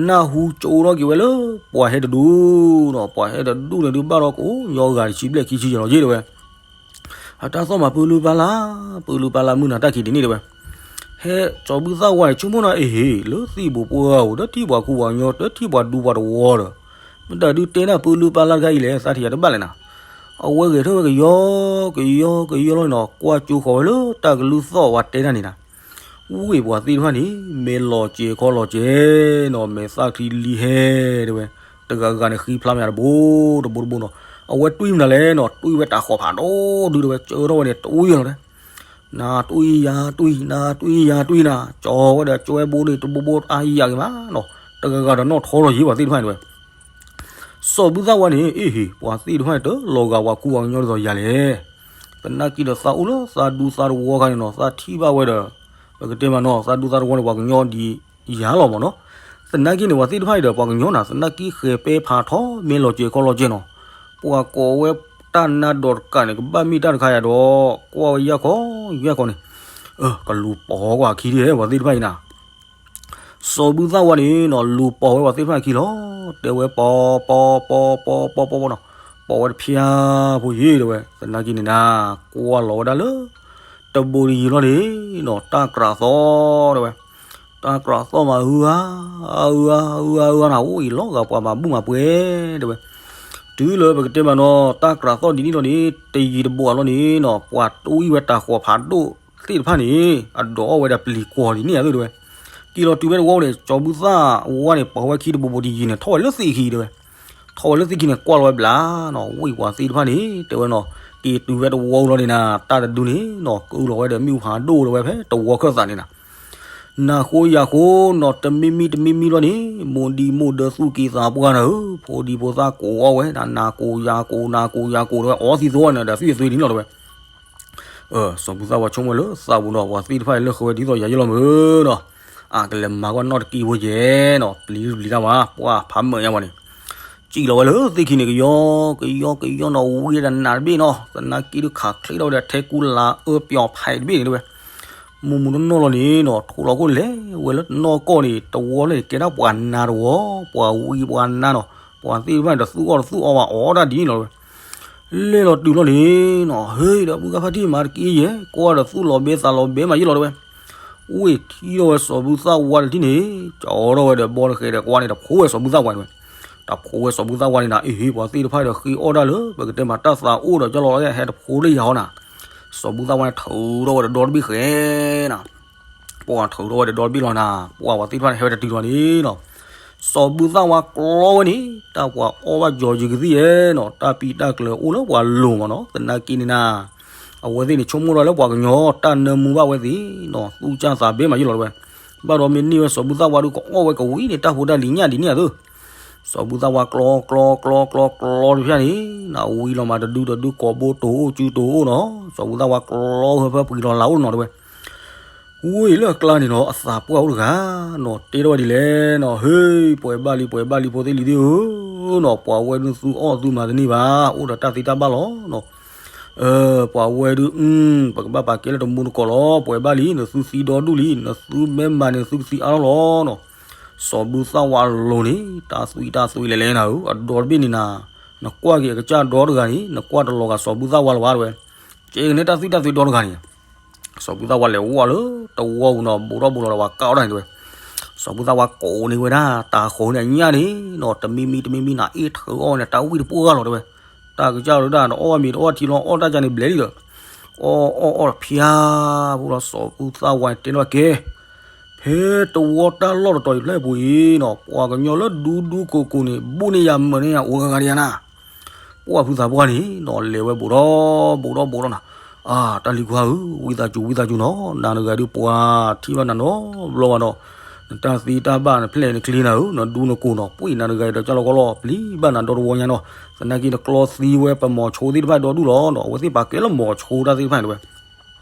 နၢ်ဟူကၠိထီၣ်က့ၤဝဲလၢ ပှၤဟဲတဒူနီၤ, ပှၤဟဲတဒူန့ၣ်ဒုးဘၣ်ဒီးကအိၣ်ညီဂၤတဆံဘျဲၣ်ခံဆံယဲၢ်လီၤယ့ၣ်တဲဝဲ, အတၢ်သီၣ်မးပၢလုပၢ်လၢ်, ပၢလုပၢ်လၢ်မုၢ်နၤတၢ်ခံးဒ်န့ၣ်တဲဝဲ, ဟဲစီၤဘူၣ်သၣ်ဝါန့ၣ် ဆိကမိၣ်နၤအ့ၣ်ဟ့ၣ် လၢသံၣ်ဘိးပှၢ်ဧိၤ တထံၣ်ပှၤကူပှၤကညီ တထံၣ်ပှၤဒူပှၤတဝီဒီး, မတၤဒုးတဲနၤပၢလုပၢ်လၢ်တခါအံၤလဲၣ် သးထံၣ်ယၤတဘၣ်လဲၣ်နၤ, အဝဲဂဲၤထၢၣ်ဝဲကယီကယီကယီလီၤနီၤ, ကွၢ်ကၠိဃီၤဝဲလၢတၢ်ကလုၢ်သီၣ်ဝဲတဲတၢ်န့ၣ်နၤ ဝ့ၢ်ပှၤသ့ၣ်တဖၣ်န့ၣ် မဲာ်လီၤစဲၤခီလီၤစဲၤနီၤ, မဲာ်သၣ်ချံလံဟဲတဲဝဲ, တဂၤဂၤန့ၣ်ဃံဖျါမးတဘိတဘိတဘိနီၤ, အဝဲတွံၢ်မနုၤလဲၣ်နီၤ, တွံၢ်ဝဲတၢ်ဃီၤဖးဒိၣ်ဒုတဲဝဲ, ကၢထီၣ်ဝဲန့ၣ်တွံၢ်လီၤတဲ, နတွံၢ်ယၤတွံၢ် နတွံၢ်ယၤတွံၢ်နၤ, ကၠီဝဲဒီးကၠီဝဲဘိန့ၣ်တဘိဘိအါယၤက့ၤမးနီၤ, တဂၤဂၤဒီးနီၣ်ထီလီၤယ့ၢ်ပှၤသ့ၣ်တဖၣ်န့ၣ်တဲဝဲ စီၤဘူၣ်သၣ်ဝါန့ၣ် အ့ၣ်ဟ့ၣ် ပှၤသ့ၣ်တဖၣ်န့ၣ် တလီၤဂာ်ပှၤကူပှၤကညီဒ်သိးယၤလဲၣ်. သနာ်က့ဒီးသးအိၣ်လၢသးဒူသးတဝီခါန့ၣ်နီၤ, သးထံၣ်ဘၣ်ဝဲဒီး ပကတဲမးနီၤ, သးဒူသးတဝီန့ၣ် ပှၤကညီဒ်ယၤလီၤမးနီၤ. သနာ်က့န့ၣ် ပှၤသ့ၣ်တဖၣ်အံၤဒီး ပှၤကညီနၤ သနာ်က့ဃဲၤပဲဖးထီ မ့ၢ်လီၤစဲၤခီလီၤစဲၤနီၤ, ပှၤကိးဝဲတၢ်နါဒီးတကးန့ၣ် ကဘၣ်မ့ၢ်တၢ်တခါယၤဒီး ကွၢ်ဝဲယၢ်ခီယၢ်ခီန့ၣ်, ကလူၤပိာ်ကွၢ်အခံဒ်ဟဲ ပှၤသ့ၣ်တဖၣ်အံၤနၤ စီၤဘူၣ်သၣ်ဝါန့ၣ်နီၤ လူၤပိာ်ဝဲပှၤသ့ၣ်တဖၣ်အခံလီၤ. တဲဝဲ ပိာ်ပိာ်ပိာ်ပိာ်ပိာ်ပိာ်ပိာ်နီၤ, ပိာ်ဝဲတဖျါဖိယ့ၣ်တဲဝဲ. သနာ်က့န့ၣ်နၤ ကွၢ်လီၤဝဲဒၣ်လၢ တဘိတယံၤလီၤန့ၣ်နီၤ တၢ်ကြးသီၣ်တဲဝဲ. တၢ်ကြးသီၣ်မး အုအါ အုအါ အုအါ အုအါနၤ အိၣ်အံၤလီၤဂာ်ပှၤမၤဘူၣ်မၤပှဲၤတဲဝဲ. တုၤလၢပကတဲမးနီၤ တၢ်ကြးသီၣ်ဒ်န့ၣ်လီၤန့ၣ် တယံၤတဘိအလီၤန့ၣ်နီၤ ပှၤတွံၢ်ဝဲတၢ်ဃီၤဖးဒိၣ်သ့ၣ်တဖၣ်န့ၣ် အဒိးအီၣ်ဝဲဒၣ်ပျံၤကွီၤဒ်န့ၣ်ဧါတဲဝဲ. က့ၤလီၤတုၤဖဲတဝီန့ၣ် စီၤဘူၣ်သၣ်ဝါန့ၣ် ပိာ်ဝဲခံတဘိဘိတယံၤန့ၣ် ထီၣ်ဝဲလၢသ့ၣ်ခံတဲဝဲ. ထီၣ်ဝဲလၢသ့ၣ်ခံန့ၣ် ကွၢ်လီၤဝဲဘျါနီၤ ဝ့ၢ်ပှၤသ့ၣ်တဖၣ်န့ၣ် တဲဝဲနီၤ က့ၤတုၤဖဲတဝီလီၤန့ၣ်နၤ တၢ်တဒုန့ၣ်နီၤ ကအုလီၤဝဲဒီးမ့ၣ်အူဖးဒိၣ်လီၤဝဲဖဲတဝီခၢၣ်သးန့ၣ်နၤ နၤဃိယၤဃိနီၤ တမံၤမံၤတမံၤမံၤလီၤန့ၣ် မိၢ်ဒံမိၢ်ဒၢသူၣ်က့သးပှၢ်နၤဧၢ ဖိဒံဖိသၣ်ကိးအီၣ်ဝဲ နၤကိးယၤကိး နၤကိးယၤကိးတဲဝဲ အီသံသိဝဲန့ၣ်ဒီး သံအသွံဒ်န့ၣ်လီၤတဲဝဲ. စီၤဘူၣ်သၣ်ဝါဆိကမိၣ်လၢသးပူၤနီၤ ပှၤသ့ၣ်တဖၣ်အံၤလၢဃုဝဲဒ်သိးယၤယဲလီၤမ့ၢ်နီၤ အကလဲၤမၤကွၢ်နီၣ်တက့ၢ်ဖိယဲနီၤ ပျံၤတပျံၤတၢ်မး ပှၢ်ဖးမၢၢ်ညါဝဲန့ၣ် စံၣ်လီၤဝဲလၢသ့ၣ်ခံန့ၣ် ကယီကယီကယီနီၤ ဝံဒၣ်နးတဘ့ၣ်နီၤ သနာ်က့ဒုးခးချ့ထီၣ်ဝဲဒီးထဲကူလးအၢပျီဖးတဘ့ၣ်န့ၣ်တဲဝဲ. မုၢ်မုၢ်နီၢ်နီၢ်လီၤန့ၣ်နီၤ ထိလီၤခိၣ်လဲၤဝဲလၢတနီၢ်ကီၢ်န့ၣ် တဝီလၢကဲဒၣ်ပှၤနါတဝီ ပှၤဝံပှၤနါနီၤ ပှၤသ့ၣ်တဖၣ်န့ၣ် တသူၣ်အီၣ်တသူၣ်အီဘၣ် အီၣ်တၢ်ဒ်န့ၣ်လီၤတဝဲ. လဲၤလီၤတုၤလီၤန့ၣ်နီၤ ဟ့ဒီးမုၢ်ဂၤဖါတံၢ်မၤတက့ၢ်ယဲၢ် ကွၢ်ဒီးသူၣ်လီၤဘဲသးလီၤဘဲမးယဲၢ်လီၤတဝဲ. ဝ့ၢ်ထံၣ်ထီၣ်ဝဲစီၤဘူၣ်သၣ်ဝါတထံၣ်န့ၣ် ကအိးထီၣ်ဝဲဒီးဘီတဃဲဒီးကွၢ်န့ၣ် တဖိးဝဲစီၤဘူၣ်သၣ်ဝါတဝဲ. တဖိးဝဲစီၤဘူၣ်သၣ်ဝါန့ၣ်နၤ အ့ဟ့ ပှၤသ့ၣ်တဖၣ်ဒီးဃ့အီၣ်တၢ်လၢ ပကတဲမးတၢ်သးအိၣ်ဒီးကၢ်လီၤ ဟဲတဖိးလၢယၤဟီနၤ. စီၤဘူၣ်သၣ်ဝါန့ၣ် ထုးထီၣ်ဝဲဒီးဒီတဘ့ၣ်ဃဲနၤ ပှၤထုးထီၣ်ဝဲဒီးဒီတဘ့ၣ်လီၤနၤ ပှၤဝဲသ့ၣ်တဖၣ်န့ၣ် ဟဲဝဲတတုၤလီၤန့ၣ်နီၤ. စီၤဘူၣ်သၣ်ဝါကျီဝဲန့ၣ် တၢ်ပှၤအီၣ်ဘၣ်ကၠီၤယုာ်ကသံၣ်ယဲၢ်နီၤ တၢ်ပံတၢ်ကျၢၤအိၣ်လၢပှၤလိၤမးနီၤ သနာ်က့န့ၣ်နၤ အဝဲသ့ၣ်န့ၣ် ဆိကမိၣ်ထီၣ်လၢပှၤကညီ တၢ်နၢမူဘၣ်ဝဲသ့ၣ်နီၤ သူၣ်စၢ်သးဘဲမးယဲၢ်လီၤတဝဲ. ဘၣ်ဒီးမ့ၢ်န့ၢ်ဝဲစီၤဘူၣ်သၣ်ဝါဒုး ကအီၣ်ဝဲကဝံၤန့ၣ် တၢ်ဖိတၢ်လံၤညၣ်ဒ်န့ၣ်အသိး စီၤဘူၣ်သၣ်ဝါကျီကျီကျီကျီကျီတဖၣ်န့ၣ် နဝံၤလီၤမးတဒုတဒု ကိးဘိတိၤအိၣ် စုတိၤအိၣ်နီၤ စီၤဘူၣ်သၣ်ဝါကျီဟၢဖၢပှံၤလီၤလးအိၣ်နီၤတဝဲ. ဝ့ၢ်လၢအကျါန့ၣ်နီၤ အသးပှၢ်အိၣ်တဂၤနီၤ တဲထီၣ်ဝဲဒ်လဲၣ်နီၤ ဟ့ ပှဲၤဘၣ်လံ ပှဲၤဘၣ်လံ ဖိသ့ၣ်လံၤသ့ၣ်ဧၢနီၤ ပှၤဝဲဒုးသူၣ်အီၣ်သူမၤတန့ၢ်ဘၣ် အိၣ်ဒီးတၢ်သ့တၢ်ဘၣ်လီၤနီၤ ပှၤဝဲဒုး ပကဘၣ်ပာ်ကဲလၢတမူတကိးလီၤ ပှဲၤဘၣ်လံ နသုသံဒီဒူၣ်လံ နသုမ့ၢ်မၤန့ၣ် နသုကသံအါထီၣ်လီၤနီၤ. စီၤဘူၣ်သၣ်ဝါအလိၤန့ၣ် တၢ်သွံၣ်တၢ်သွံၣ်လဲၤလဲၤနၤဧၢ အဒီတဘ့ၣ်န့ၣ်နၤ နကွၢ်က့ၤအကစၢ်ဒီတဂၤန့ၣ် နကွၢ်တလီၤဂာ်စီၤဘူၣ်သၣ်ဝါလၢၤဘၣ်တဝဲ. ကဲကန့ၣ်တၢ်သွံၣ်တၢ်သွံၣ်ဒီတဂၤန့ၣ် စီၤဘူၣ်သၣ်ဝါလဲၤဝီလၢတဝီပူၤနီၤ ဘူးထီၣ်ဘူးလီၤဒီးပှၤကၢ်အီၣ်တၢ်န့ၣ်တဝဲ. စီၤဘူၣ်သၣ်ဝါကိးန့ၢ်ဝဲဒၣ် တၤဃီၤန့ၣ်အညၣ်န့ၣ်နီၤ တမံမံတမံမံနၤ အ့ၣ်ထုးအီၣ်န့ၣ် တၢ်ဝံၣ်တပှၢ်ဂၤလီၤတဝဲ. တၢ်ကစၢ်လီၤဒၣ် နအီၣ်မ့ၤတအီၣ်ထံလီၤ အီၣ်တၢ်ကန့ၣ်ဘျဲးလံဒီး အီၣ်အီၣ်အီၣ်ဖၠါ ဖိလီၤ စီၤဘူၣ်သၣ်ဝါန့ၣ်တဲန့ၢ်ဝဲကဲ ဖဲတဝီတၢ်လီၢ်တတီၤအံၤဖျၢၣ်ပူၤအံၤနီၤ ပှၤကညီလၢဒူဒူကိးကိးန့ၣ် ဘူးန့ၢ်ယၤမၤန့ၢ်ယၤအိၣ်ဂၤဂၤဒံးဧါနၤ. ပှၢ်ဖုသးပှၢ်န့ၣ်နီၤ လဲၤဝဲဘူးထီၣ်ဘူးထီၣ်ဘူးထီၣ်နီၤ အါ တၢ်လံၤခွါဧၢ ဝံသးစူၤဝံသးစူၤနီၤ နၤတဂၤဒုးပှၤထံၣ်ဘၣ်နၤနီတဘျီဘၣ်နီၤ နတၢ်သ့တၢ်ဘၣ် နဖျဲၣ်နချ့နၤဧၢ နဒူနကိးနီၤ ပှ့ၤနၤတဂၤအံၤဒီးကၢ်လီၤကီလီၤ ပျံၤဘၣ်နၤဒီတဝီညါနီၤ သနာ်က့နကျီသံဝဲပမိၤဆိသ့ၣ်တဖၣ်ဒီဒူၣ်လီၤနီၤ အဝဲသ့ၣ်ပာ်ကဲလၢမိၤဆိတၢ်သ့ၣ်တဖၣ်န့ၣ်တဝဲ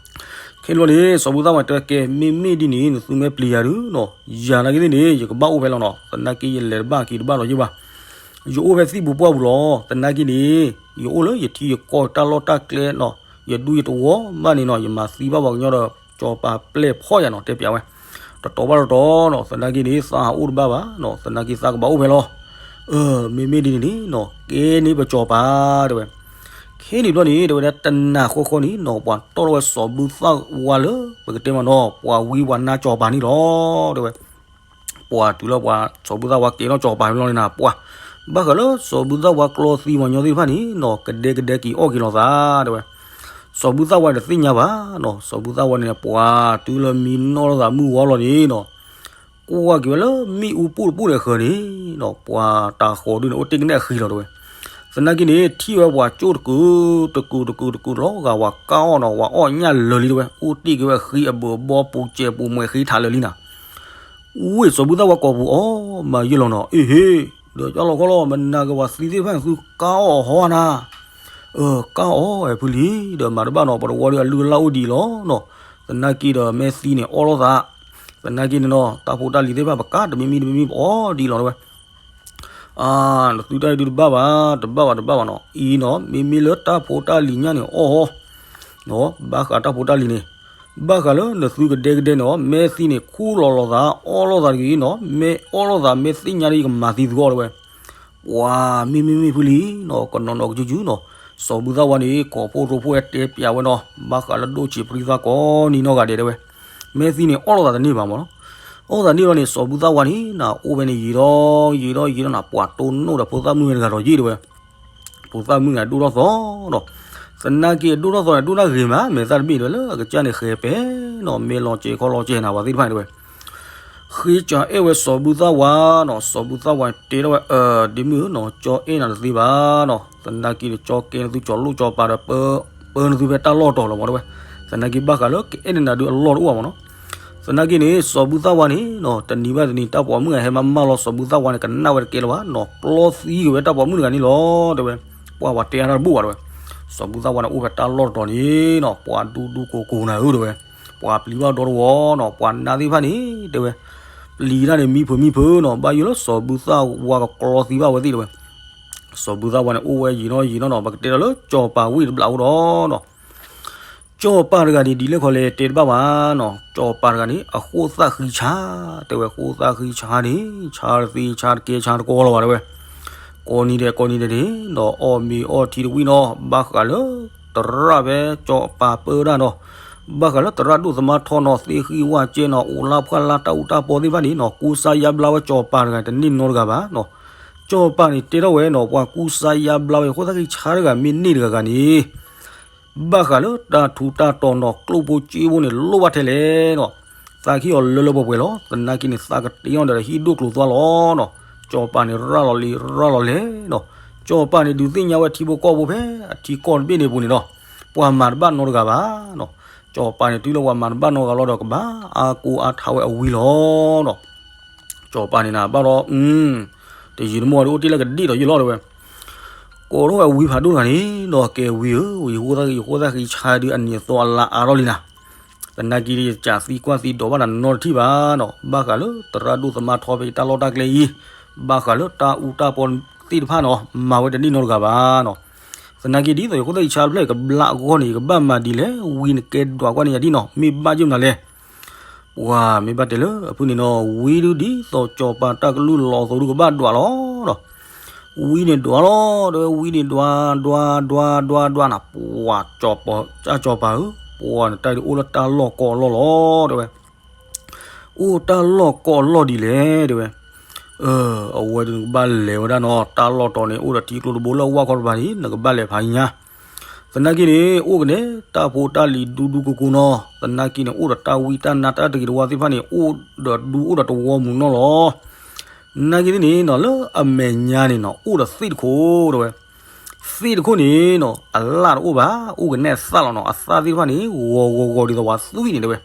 ခဲန့ၣ်ဘျီန့ၣ် စီၤဘူၣ်သၣ်ဝါတဲကဲ မ့မ့ၢ်ဒ်န့ၣ် နသုမ့ၢ်ပျံၤယၤဒုးနီၤ ယၤနာ်က့သ့ၣ်န့ၣ် ယကဘၣ်အိၣ်ဖဲလီၤနီၤ သနာ်က့ယလဲၤတဘၣ်က့ၤတဘၣ်လီၤယ့ၢ်ဘၣ် ယအိၣ်ဖဲသံၣ်ပူၤပှၢ်ပူၤလီၤ သနာ်က့န့ၣ် ယအိၣ်လၢယထံယကီၢ်တၢ်လီၢ်တၢ်ကျဲနီၤ ယဒူယတဝီဘၣ်န့ၣ်နီၤ ယမၤသံဘၣ်ပှၤကညီဒီး ကၠီၤပၤပျဲၢ်ဖီၣ်ယၤနီၤ တဲပျးဝဲ တတီၤဘၣ်တတီၤနီၤ သနာ်က့န့ၣ် သးဟးအိၣ်တဘၣ်ဘၣ်နီၤ သနာ်က့သးကဘၣ်အိၣ်ဖဲလီၤ မ့မ့ၢ်ဒ်န့ၣ်န့ၣ်နီၤ ကဲန့ၣ်ပကၠီၤပၤတဲဝဲ ခဲန့ၣ်ဘျီန့ၣ် တဲဝဲဒၣ်တနၤဃီဃီန့ၣ်နီၤ ပှၤတီၢ်ထီၣ်ဝဲစီၤဘူၣ်သၣ်ဝါလၢ ပကတဲမးနီၤ ပှၤဝံပှၤနါကၠီၤပၤန့ၣ်လီၤ တဲဝဲ ပှၤတုၤလၢပှၤစီၤဘူၣ်သၣ်ဝါကဲထီၣ်ကၠီၤပၤန့ၣ်လီၤန့ၣ်နၤ ပှၤ ဘၣ်ဃးလၢစီၤဘူၣ်သၣ်ဝါကျီသံပှၤကညီသ့ၣ်တဖၣ်န့ၣ်နီၤ ကဒဲကဒဲက့ၤအီၣ်က့ၤလိာ်သး တဲဝဲ စီၤဘူၣ်သၣ်ဝါန့ၣ်တသ့ၣ်ညါဘၣ်နီၤ စီၤဘူၣ်သၣ်ဝါန့ၣ် ပှၤတုၤလၢမံနီၢ်လိာ်သးမုၢ်ဝီလီၤန့ၣ်နီၤ ကွၢ်က့ၤဝဲလၢမ့ၣ်အူပိၢ်တပိၢ်ဒီးဃၢၤန့ၣ်နီၤ ပှၤတၤဃီၤဒုန့ၣ် အိၣ်တ့ၢ်ကနဲၣ်အဃံလီၤတဲဝဲ သနာ်က့န့ၣ် ထံၣ်ဝဲပှၤကၠိၣ်တကုာ်တကုာ်တကုာ်တကုာ်လီၤဂာ်ဝဲကၢ်အီၣ်နီၤ ဝဲအီၣ်ညၣ်လၢာ်လံတဲဝဲ အိၣ်တ့ၢ်က့ၤဝဲဃံအဘၢးအဘီပူၤစဲးပူၤမှဲးဃံထးလၢာ်လံနၤ ဝ့ၢ်စီၤဘူၣ်သၣ်ဝါကိးပူၤအီၤ မၤယဲၢ်လီၤနီၤ အ့ဟ့ ဒီးကၠီလီၤခီလီၤ မနၤက့ၤပှၤသံသ့ၣ်တဖၣ်န့ၣ် သုကၢ်အီၣ်အီၤဟီနၤ ကၢ်အီၣ်အဲၣ်ဖုလံ ဒီးမၤတဘၣ်နီၤ ပတဝီဒီးအလုၢ်အလၢ်အိၣ်ဒံးလီၤနီၤ သနာ်က့ဒီးမဲာ်သံန့ၣ်အီၣ်လိာ်သး သနာ်က့န့ၣ်နီၤ တၢ်ဖိတၢ်လံၤသ့ၣ်တဖၣ်ပကးတမံၤမံၤတမံၤမံၤပအီၣ်ဒံးလီၤတဲဝဲ အါ နသုတၢ်အံၤဒုးတဘၣ်ဘၣ် တဘၣ်ဘၣ်တဘၣ်ဘၣ်နီၤ အံၤနီၤ မ့မ့ၢ်လၢတၢ်ဖိတၢ်လံၤညါန့ၣ်အီၣ်ဟီ ဘၣ်ဃးတၢ်ဖိတၢ်လံၤန့ၣ် ဘၣ်ဃးလၢနသုကဒဲကဒဲန့ၣ်အီၤ မဲာ်သံန့ၣ်ခူၣ်လီၤလိာ်သး အီၣ်လိာ်သးတဂ့ၤနီၤ မ့ၢ်အီၣ်လိာ်သး မ့ၢ်သ့ၣ်ညါဒ်ယကမၤသံသုဂီၢ်တဲဝဲ ပှၤမ့မ့ၢ်မ့ၢ်ဖုလံနီၤ ကနီၤနီၤကစုကစုနီၤ စီၤဘူၣ်သၣ်ဝါန့ၣ် ကိးဖှိၣ်ရိဖှိၣ်ဝဲတဲပျးဝဲနီၤ ဘၣ်ဃးလၢဒိၣ်ဆံးပြံသၣ်ကိးနံၤနီၢ်ဂၤဒဲးတဲဝဲ မဲာ်သံန့ၣ်အီၣ်လိာ်သးတန့ၢ်ဘၣ်မးနီၤ အီၣ်သးန့ၢ်လီၤန့ၣ် စီၤဘူၣ်သၣ်ဝါန့ၣ် နအိၣ်ဖဲန့ၣ်ယံာ်ဒီးယံာ်ဒီးယံာ်ဒီးနၤ ပှၤတိၢ်နီၣ်ဒီးဖိသၣ်မုၣ်ဂၤတဂၤဒီးယ့ၢ်တဲဝဲ ဖိသၣ်မုၣ်ဂၤဒိၣ်ထီၣ်သီနီၤ သနာ်က့အဒိၣ်ထီၣ်သီန့ၣ် ဒိၣ်တၢ်ဂ့ၤမး မဲာ်သၣ်တဘ့ၣ်တဲဝဲလၢအကစၢ်န့ၣ်ဃဲၤပဲနီၤ မ့ၢ်လီၤစဲးခီလီၤစဲးနၤ ပှၤသ့ၣ်တဖၣ်န့ၣ်တဲဝဲ ဃ့ကၠီၤအဲၣ်ဝဲစီၤဘူၣ်သၣ်ဝါနီၤ စီၤဘူၣ်သၣ်ဝါတဲထီၣ်ဝဲ အၢ ဒ့မုၣ်ဧၢနီၤ ကၠီအဲၣ်နၤတသ့ဘၣ်နီၤ သနာ်က့ဒီးကၠီကဲနသုကၠီၤလိၣ်ကၠီၤပၤဒီး ပၢနသုဖဲတၢ်လီၢ်တီၤလီၤမးတဲဝဲ သနာ်က့ဘၣ်ဃးလၢကအဲၣ်နၤဒုးအလီၢ်တအိၣ်ဘၣ်မးနီၤ သနာ်က့န့ၣ် စီၤဘူၣ်သၣ်ဝါန့ၣ်နီၤ တနံၤဘၣ်တနံၤ တၢ်ပိာ်မုၣ်ဂၤဟဲမၤမၢလီၤစီၤဘူၣ်သၣ်ဝါန့ၣ် ကနၣ်ဝဲတကဲလၢၤဘၣ်နီၤ ကျီသံက့ၤဝဲတၢ်ပိာ်မုၣ်တဂၤန့ၣ်လီၤတဲဝဲ ပှၤဝဲတဲအါတၢ်တဘူၣ်ဘၣ်တဲဝဲ စီၤဘူၣ်သၣ်ဝါန့ၣ်အိၣ်ဖဲတၢ်လီၢ်တတီၤန့ၣ်နီၤ ပှၤဒူဒူကိးကိးနၤဧၢတဲဝဲ ပှၤပျံၤဘၣ်ဒီတဝီနီၤ ပှၤနါသ့ၣ်တဖၣ်န့ၣ်တဲဝဲ ပျံၤတၢ်န့ၣ်မံဖုးမံဖုးနီၤ ဘၣ်ယိၣ်လၢစီၤဘူၣ်သၣ်ဝါကကျီသံဘၣ်ဝဲသ့ၣ်တဲဝဲ စီၤဘူၣ်သၣ်ဝါန့ၣ်အိၣ်ဝဲယံာ်နီၢ်ယံာ်နီၢ်နီၤ ပကတဲဒီးလၢကၠီၤပၤဝ့ၢ်တဘျးအိၣ်ဒီးနီၤ ကၠီၤပၤတဂၤန့ၣ် ဒ်လဲၣ်ခီလဲၣ်တဲတဘၣ်ဘၣ်နီၤ ကၠီၤပၤတဂၤန့ၣ် အဃိၣ်သၣ်ဃံဆါ တဲဝဲဃိၣ်သၣ်ဃံဆါန့ၣ် ဆါတသ့ဆါတကဲဆါတကီလီၤဘၣ်တဲဝဲ ကိးနံၤဒဲးကိးနံၤဒဲးန့ၣ်နီၤ အီၣ်မ့ၤအီထံတဝံၤနီၤ ဘၣ်ဃးလၢ သရၣ်ဖဲကၠီၤပၤပၢဒၣ်နီၤ, ဘၣ်ဃးလၢသရၣ်ဒိၣ်သမါထီနီၤ သ့ၣ်ဃံၣ်ဝၣ်ကဲနီၤ အိၣ်လၢဖှၣ်လၢတၢ်အူတၢ်ပီသ့ၣ်တဖၣ်န့ၣ်နီၤ ကူစါယါဘျါဝဲကၠီၤပၤတဂၤ တန့ၢ်နီတဂၤဘၣ်နီၤ. ကၠီၤပၤန့ၣ်တဲထီၣ်ဝဲနီၤ ပှၤကူစါယါဘျါဝဲ ဃိသတၣ်က့ၤဆါတဂၤမ့ၢ်န့ၢ်တဂၤဂၤန့ၣ် ဘၣ်ဃးလၢတၢ်ထူးတၢ်တီၤနီၤ ကျိၣ်ဖိစ့ဖိန့ၣ် လိၣ်ဘၣ်ထဲလဲၣ်နီၤ, သးကဟ့ၣ်အီၤလၢလၢပှဲၤပှဲၤလီၤ. သနာ်က့န့ၣ် သးကတ့အီၤဒီးဟံၣ်ဒိၣ်ကျိၤသွါလီၤနီၤ. ကၠီၤပၤန့ၣ်ရၣ်လီၤလံၤရၣ်လီၤလဲၣ်နီၤ. ကၠီၤပၤန့ၣ်ဒုးသ့ၣ်ညါဝဲထံဖိကီၢ်ဖိဖဲအထံကီၢ်တဘ့ၣ်န့ၣ်အပူၤန့ၣ်နီၤ ပှၤမၤတဘၣ်နီတဂၤဘၣ်နီၤ. ကၠီၤပၤန့ၣ်တုၤလၢပှၤမၤတဘၣ်နီတဂၤလီၤဒီး ကဘၣ်အါကိးအါထါဝဲအဝံလီၤနီၤ. ကၠီၤပၤန့ၣ်နၤဘၣ်ဒီး တယံာ်တမီၢ်ဒုးအိၣ်တ့ၢ်လၢကဒ့ၣ်ဒီးယံာ်လီၤတဲဝဲ, ကိးထီၣ်ဝဲအဝံဖးဒိၣ်တဂၤန့ၣ်နီၤ ကဲဝံဧၢ, ယဃိသၣ်ယဃိသၣ်ဃံဆါဒုးအနံၤအသီအလါအါထီၣ်လံနၤ. သနာ်က့ယကးသံကွၢ်သံဒိးဘၣ်နၤနီတထံၣ်ဘၣ်နီၤ, ဘၣ်ဃးလၢသရၣ်ဒိၣ်သမါထီဖဲယတၢ်လီၢ်တၢ်ကျဲအံၤ, ဘၣ်ဃးလၢတၢ်အူတၢ်ပီသ့ၣ်တဖၣ်နီၤ မၤဝဲတန့ၢ်နီတဂၤဘၣ်နီၤ. သနာ်က့ဒ်သိးယဃိသၣ်ယဆါတဖျၢၣ် ယကဘျးအဂီၢ်န့ၣ် ယကဘၣ်မၤဒ်လဲၣ်, ဝံန့ၣ်ကဲဒွးကွၢ်န့ၢ်ယၤဒ်နီၤ မ့ၢ်ဘၣ်ယုၢ်မနုၤလဲၣ် ပှၤမ့ၢ်ဘၣ်တဲလၢအဖုန့ၣ်နီၤ ဝံဒုးဒ်သိးကၠီၤပၤတၢ်ကလုၢ်လီၤအသိးဒုးကဘၣ်ဒွးလီၤဒီး, ဝံန့ၣ်ဒွးလီၤ တဲဝဲဝံန့ၣ်ဒွး ဒွး ဒွး ဒွး ဒွးနၤ ပှၤကၠီၤပၤဧၢ, ပှၤနတၢ်ဒုးအိၣ်လၢတၢ်လီၢ်ကီအလီၢ်လီၤ တဲဝဲ, အိၣ်တၢ်လီၢ်ကီအလီၢ်ဒ်လဲၣ် တဲဝဲ အဝဲဒုးနကဘၣ်လဲၤဝဲဒၣ်နီၤ တၢ်လီၢ်တီၤန့ၣ် အိၣ်ဒီးထံကျိတဘိလၢအဝၢ်ခီတပၤန့ၣ် နကဘၣ်လဲၤဖးညါ သနာ်က့န့ၣ် အိၣ်ကနဲ တၢ်ဖိတၢ်လံၤဒူဒူကိကိနီၤ, သနာ်က့န့ၣ် အိၣ်ဒီးတၢ်ဝံတၢ်နါတၢ်တဂ့ၤတဝါသ့ၣ်တဖၣ်န့ၣ် အိၣ်ဒီးဒူအိၣ်ဒီးတဝီမုၢ်နီၢ်လီၤ. နာ်က့သ့ၣ်န့ၣ်နီၤ လၢအမဲာ်ညါန့ၣ်နီၤ အိၣ်ဒီးသ့ၣ်တခိၣ်တဲဝဲ, သ့ၣ်တခိၣ်န့ၣ်နီၤ အလၣ်တအိၣ်ဘၣ် အိၣ်ကနဲအသၣ်လီၤနီၤ, အသၣ်သ့ၣ်တဖၣ်န့ၣ် ဂီၤဂီၤဂီၤဒ်သိးပှၤသွံၣ်န့ၣ်တဲဝဲ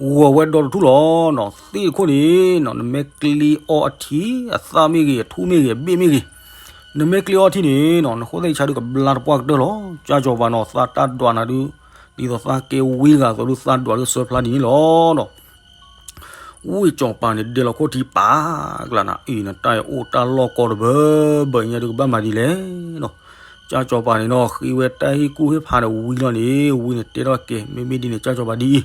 ဂီၤဝဲဒီတထူၣ်လီၤနီၤ. သ့ၣ်တခိၣ်န့ၣ်နီၤ နမ့ၢ်ကျ့အီအထံ အသၣ်မ့ၢ်ဂ့ၤ အထူၣ်မ့ၢ်ဂ့ၤ အဘ့ၣ်မ့ၢ်ဂ့ၤ, နမ့ၢ်ကျ့အီထံန့ၣ်နီၤ နဃိသ့ၣ်ဆါဒုးကဘျါတပှၢ်ကတၢၢ်လီၤ. ကၠၢ်ကၠီၤပၤနီၤ သးတၢ်ဒွးနၤဒုး ဒ်သိးသးကဲဝံတဂၤအသိးဒုး သးဒွးဒုးစၢဖျါဒ်န့ၣ်လီၤနီၤ. ဝ့ၢ်ကၠီၤပၤန့ၣ် ဒဲလီၤခိၣ်ထံပာ်ကျါနၤ အံၤနတၢ်အံၤအိၣ်တၢ်လီၢ်ကီတဘၢဘၢညါဒုးကဘၣ်မၤဒ်လဲၣ်နီၤ. ကၠၢ်ကၠီၤပၤန့ၣ်နီၤ ဃ့ဝဲတၢ်ဟ့ၣ်ကူၣ်ဟ့ၣ်ဖးဒီးဝံလီၤန့ၣ် ဝံန့ၣ်တဲထီၣ်ကဲ မ့မ့ၢ်ဒ်န့ၣ် ကၠၢ်ကၠီၤပၤဒ်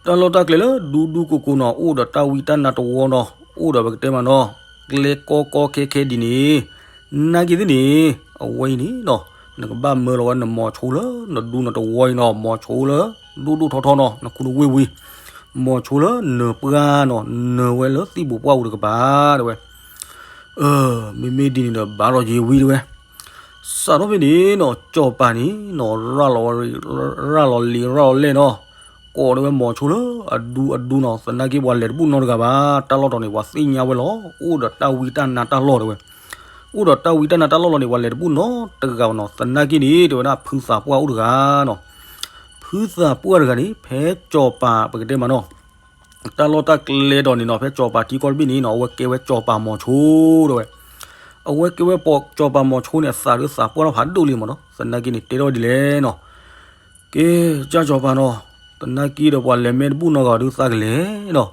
အံၤ တၢ်လီၢ်တၢ်ကျဲလၢဒူဒူကိကိနီၤ အိၣ်ဒီးတၢ်ဝံတၢ်နါတဝီနီၤ အိၣ်ဒီးပကတဲမးနီၤ ကျဲကီကီခဲခဲဒ်န့ၣ် နာ်က့သ့ၣ်န့ၣ် အဝဲအံၤန့ၣ်နီၤ နကဘၣ်မၢလီၤဝဲနမိၤဆိလၢ နဒူနတဝီအံၤနီၤ မိၤဆိလၢ ဒိၣ်ဒိၣ်ထီထီနီၤ နခူနဝ့ၢ်ဝံၤ မိၤဆိလၢနပှၢ်နီၤ နၢၤဝဲလၢသံၣ်ဘိးပှၢ်ပူၤတကပၤတဲဝဲ မ့မ့ၢ်ဒ်န့ၣ်ဒီးဘၣ်လီၤယ့ၤဝံတဲဝဲ စးထီၣ်ဖဲန့ၣ်နီၤ ကၠီၤပၤန့ၣ်နီၤ ရၣ်လီၤဝဲ ရၣ်လီၤလံၤရၣ်လီၤလဲၢ်နီၤ ကိးတဲဝဲမိၤဆိလၢအဒူအဒူနီၤ သနာ်က့ပှၤလဲၤတဘူၣ်နီတဂၤဘၣ် တၢ်လီၢ်တီၤန့ၣ် ပှၤသ့ၣ်ညါဝဲလီၤ အိၣ်ဒီးတၢ်ဝံတၢ်နါတၢ်လီၢ်တဲဝဲ အိၣ်ဒီးတၢ်ဝံတၢ်နါတၢ်လီၢ်လီၤန့ၣ် ပှၤလဲၤတဘူၣ်နီတဂၤဘၣ်နီၤ သနာ်က့န့ၣ် တဲဝဲဒၣ်ဖုသးပှၢ်အိၣ်တဂၤနီၤ ဖုသးပှၢ်တဂၤန့ၣ် ဖဲကၠီၤပၤပကတဲမးနီၤ တၢ်လီၢ်တၢ်ကျဲတီၤန့ၣ်နီၤ ဖဲကၠီၤပၤထံကီၢ်တဘ့ၣ်န့ၣ်နီၤ အဝဲကဲဝဲကၠီၤပၤမိၤဆိတဲဝဲ အဝဲကဲဝဲကၠီၤပၤမိၤဆိန့ၣ် အသးဒုးသးပှၢ်ထီၣ်ဖးဒိၣ်လံမးနီၤ သနာ်က့န့ၣ် တဲထီၣ်ဒ်လဲၣ်နီၤ ကဲ ကၠၢ်ကၠီၤပၤနီၤ သနာ်က့ဒီးပှၤလဲၤမ့ၢ်တဘူၣ်နီတဂၤဒုးသးကလဲၤနီၤ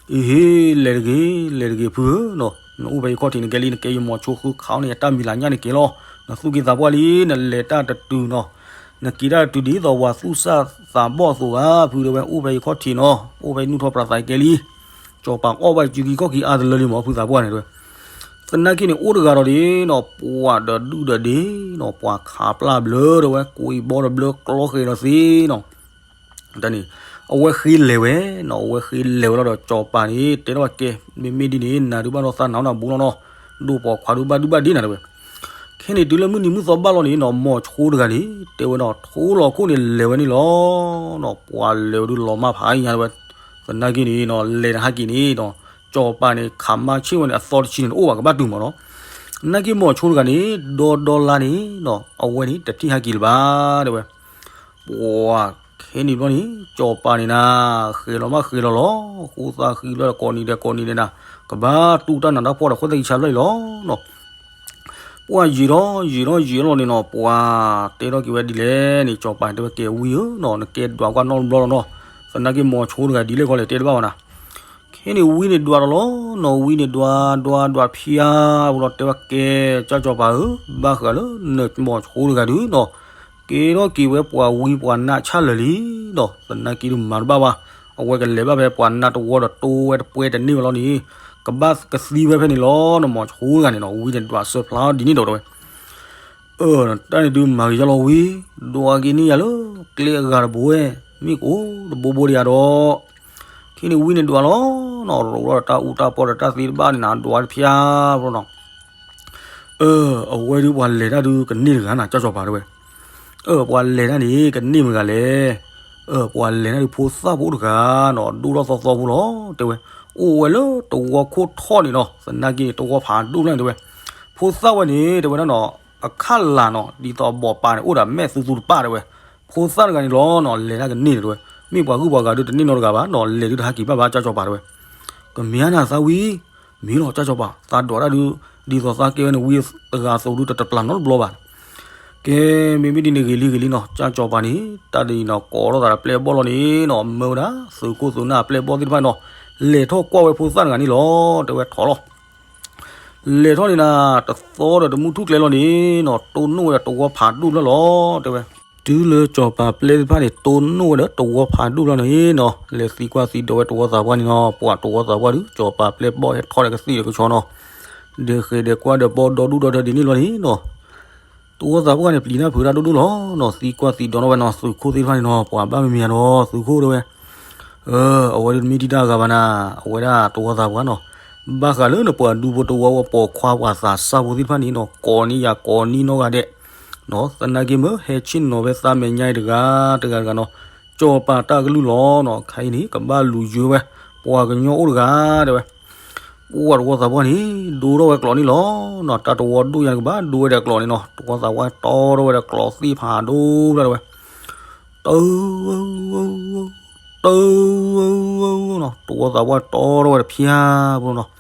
အံၤဟ့ လဲၤတဂ့ၤ လဲၤတဂ့ၤဖုဧၢနီၤ နအိၣ်ဖဲယခီၣ်ထံးနကဲလံ နကဲယမိၤဆိဃုခးအီၤန့ၣ် ယတၢ်မံၤလၤညၣ်န့ၣ်ကဲလီၤ နသူၣ်က့သးပှၢ်လံ နလဲၤတၢ်တတုၤနီၤ နက့ၤတၢ်တတုၤဒ်သိးပှၤသူၣ်စၢ်သးဘီၣ်အသိးဧါ ဖုတဲဝဲ အိၣ်ဖဲယခီၣ်ထံးနီၤ အိၣ်ဖဲနူၢ်ထီၣ်ပြးသးကဲလံ ကၠီၤပၤအီၣ်ဘၣ်စုခံခီၣ်ခံအါတလၢလံမး ဖုသးပှၢ်န့ၣ်တဲဝဲ သနာ်က့န့ၣ် အိၣ်တဂၤဒီးဒ်နီၤ ပှၤဒီးဒုၣ်ဒီးဒ့နီၤ ပှၤခးပျၢ်ဘျၢတဲဝဲ ကိးအံၤဘီတဘျၢကျီဃဲၤဒီးသ့နီၤ တၢ်န့ၣ် အဝဲဃ့လဲၤဝဲနီၤ အဝဲဃ့လဲၤဝဲလီၤဒီး ကၠီၤပၤန့ၣ် တဲထီၣ်ကဲ မ့မ့ၢ်ဒ်န့ၣ် နၤဒုးဘၣ်ဒီးသးနၤနီၤ ဘူးလီၤနီၤ ဒိၣ်ပိာ်ခွါဒုးဘၣ်ဒုးဘၣ်ဒ့နၤတဲဝဲ ခဲန့ၣ်တုၤလၢမုၢ်နံၤမုၢ်သီဘၣ်လီၤန့ၣ်နီၤ မိၤဆိတဂၤန့ၣ် တဲဝဲနီၤ ထိလီၤခိၣ်န့ၣ်လဲၤဝဲန့ၣ်လီၤနီၤ ပှၤလဲၤဝဲဒုးလီၤမၢ်ဖးညါတဲဝဲ သနာ်က့န့ၣ်နီၤ လဲၤတဟးက့ၤန့ၣ်နီၤ ကၠီၤပၤန့ၣ် ခးမါဆ့ၣ်ဝဲန့ၣ် အသီတဆံန့ၣ် တအိၣ်ဘၣ်ကဘၣ်တုၤမးနီၤ သနာ်က့မိၤဆိတဂၤန့ၣ် ဒီဒီလါန့ၣ်နီၤ အဝဲန့ၣ် တထံၣ်ဟးက့ၤလၢၤဘၣ်တဲဝဲ ပှၤခဲန့ၣ်ဘျီန့ၣ် ကၠီၤပၤန့ၣ်နၤ ဃဲၤလီၤမးဃဲၤလီၤလီၤ ဃိသးဃံဘျီဒီးကိးနံၤဒဲးကိးနံၤဒဲးနၤ ကဘၣ်တူၢ်တၢ်နးတၢ်ဖှီၣ်ဒီး ဃိသးဃံဆါဘျီအံၤလီၤနီၤ ပှၤယံာ်ထီၣ်ယံာ်ထီၣ်ယံာ်ထီၣ်လီၤန့ၣ်နီၤ ပှၤတဲထီၣ်က့ၤဝဲဒ်လဲၣ်န့ၣ် ကၠီၤပၤတဲဝဲကဲဝံဧၢနီၤ နကဲဒွးကွၢ်နီတဘျီလီၤနီၤ သနာ်က့မိၤဆိတဂၤဒ်လဲၣ်ခီလဲၣ်တဲတဘၣ်ဘၣ်နၤ ခဲန့ၣ်ဝံန့ၣ်ဒွးဒီးလီၤနီၤ ဝံန့ၣ်ဒွးဒွးဒွးဖျါဝဲလီၤ တဲဝဲကဲ ကၠၢ်ကၠီၤပၤဧၢ ဘၣ်ဃးလၢနမိၤဆိတဂၤဒုးနီၤ ကဲထီၣ်က့ၤဝဲပှၤဝံပှၤနါဆၣ်လၢာ်လံနီၤ သနာ်က့ဒုးမၤတဘၣ်ဘၣ် အဝဲကလဲၤဘၣ်ဖဲပှၤနါတဝီဒီးတိဝဲတပှဲတန့ၢ်ဝဲလီၤန့ၣ် ကဘၣ်ကသံဝဲဖဲန့ၣ်လီၤ. နမ့ၢ်ဆိတဂၤန့ၣ်နီၤ ဝံန့ၣ်ဒွးစၢဖျါဒ်န့ၣ်ဒီးတဲဝဲ အၢ တၢ်န့ၣ်ဒုးမၤဂ့ၤယလီၤဝံ, ဒွးက့ၤန့ၢ်ယၤလၢကျဲအဂၤတဘိဝဲ, မ့ၢ်ကအိၣ်တဘိဘိဒီးယၤဒီး, ခဲန့ၣ်ဝံန့ၣ်ဒွးလီၤနီၤ, ရိးထီၣ်ဒီးတၢ်အူတၢ်ပီၢ်ဒီးတၢ်သ့တဘၣ်န့ၣ်နၤ ဒွးတဖျါဖိနီၤ. အၢ အဝဲဒုးပှၤလဲၤတၢ်ဒုးကန့ၢ်တဂၤနၤ ကၠီၣ်ကၠီၣ်ပၤတဲဝဲ, အၢ ပှၤလဲၤတၢ်န့ၣ် ကန့ၢ်မတၤဂၤလဲၣ်. အၢ ပှၤလဲၤတၢ်ဒုးဖိသၣ်ဖိတဂၤနီၤ ဒိၣ်ထီၣ်သီသီဖိလီၤ တဲဝဲ, အိၣ်ဝဲလၢတဝီခိၣ်ထီၣ်န့ၣ်နီၤ, သနာ်က့န့ၣ် တဝီဖးဒိၣ်ဖျၢၣ်န့ၣ်တဲဝဲ, ဖိသၣ်ဝဲန့ၣ် တဲဝဲဒၣ်နီၤ, အခၣ်လာ်နီၤ ဒ်သိးအဘီးပာ်န့ၣ် အိၣ်ဒီးမဲာ်သူသူတပၣ်တဲဝဲ, ဖိသၣ်တဂၤန့ၣ်လီၤနီၤ လဲၤတၢ်ကန့ၢ်န့ၣ်တဲဝဲ, မ့ၢ်ပှၤဂုၢ်ပှၤဂၤဒုးတန့ၢ်နီတဂၤဘၣ်နီၤ လဲၤဒုးတဟးက့ၤဘၣ်ဘၣ် ကၠီၣ်ကၠီၣ်ပၤတဲဝဲ, ကမ့ၢ်ဧါနၤသးဝံ မ့ၢ်လီၤ ကၠီၣ်ကၠီၣ်ပၤ သးဒွးတၢ်ဒုး ဒ်သိးသးကဲဝဲန့ၣ်ဝံတဂၤအသိးဒုး တတပျၢ်နီတဘျီဘၣ်. ကဲ မ့မ့ၢ်ဒ်န့ၣ်ဂ့ၤလံဂ့ၤလံနီၤ ကၠီၣ်ကၠီၣ်ပၤန့ၣ် တၢ်ဒ်အံၤနီၤ ကိးထီၣ်သးဒီးပျဲၢ်ဘီၣ်လီၤန့ၣ်နီၤ မၢဝဲဒၣ် သုးခိၣ်သုးနၢ်အပျဲၢ်ဘီၣ်သ့ၣ်တဖၣ်န့ၣ်နီၤ လဲၤထီၣ်ကွၢ်ဝဲဖိသၣ်တဂၤန့ၣ်လီၤ တဲဝဲထီၣ်လီၤ လဲၤထီၣ်န့ၣ်နၤ တသီဒီးတမုၢ်ထူၣ်ကျဲလီၤန့ၣ်နီၤ တိၢ်နီၣ်ဝဲဒီးတဝီဖးဒိၣ်ဖျၢၣ်လီၤ တဲဝဲ. တုၤလၢကၠီၣ်ပၤပျဲၢ်သ့ၣ်တဖၣ်န့ၣ် တိၢ်နီၣ်ဝဲဒီးတဝီဖးဒိၣ်ဖျၢၣ်န့ၣ်နီၤ လဲၤသံကွၢ်သံဒိးဝဲတဝီသးပှၢ်န့ၣ်နီၤ ပှၤတဝီသးပှၢ်ဒုး ကၠီၣ်ပၤပျဲၢ်ဘီၣ်ဟဲထီၣ်ဒီးကသံၣ်ဒီးကဆီနီၤ ဒီးဃ့ဒီးကွၢ်ဒီးဘီဒီဒူၣ်ဒီထၢဒ်န့ၣ်လီၤန့ၣ်နီၤ တဝီသးပှၢ်န့ၣ် ပျံၤတၢ်ဖုးတၢ်ဒိၣ်ဒိၣ်လီၤနီၤ သံကွၢ်သံဒိးထီၣ်ဝဲနီၤ သုးခိၣ်သ့ၣ်တဖၣ်န့ၣ်နီၤ ပှၤဘၣ်မံၤမံၤဧါနီၤ သုးခိၣ်တဲဝဲ အဝဲဒုးတမ့ၢ်တံၢ်တၢ်ဂၤဘၣ်နၤ အဝဲဒၣ်တဝီသးပှၢ်နီၤ ဘၣ်ဃးလၢနပှၤဒူဖိတဝီဝဲပိာ်ခွါပှၤသးစၢ်ဖိသ့ၣ်တဖၣ်န့ၣ်နီၤ ကိးန့ၢ်ယၤကိးန့ၢ်နီတဂၤဒဲး သနာ်က့မ့ၢ်ဟဲဆ့ၣ်နီၤဝဲသးမဲာ်ညါအံၤတဂၤတဂၤတဂၤနီၤ ကၠီၣ်ပၤတၢ်ကလုၢ်လီၤနီၤ ခဲအံၤန့ၣ် ကဘၣ်လူၤယွဲဝဲ ပှၤကညီအိၣ်တဂၤတဲဝဲ ပှၤတဝီသးပှၢ်န့ၣ် ဒိထီၣ်ဝဲကျိးန့ၣ်လီၤနီၤ တၢ်တဝီဒိၣ်ယါန့ၣ်ကဘၣ်ဒိဝဲဒီးကျိးန့ၣ်နီၤ တဝီသးပှၢ်တီထီၣ်ဝဲဒီးကျိးသ့ၣ်ဖးဒိၣ်ဖျၢၣ်တဲဝဲ တၢ တၢ နီၤ တဝီသးပှၢ်တီထီၣ်ဝဲတဖျၢၣ်ဖိနီၤ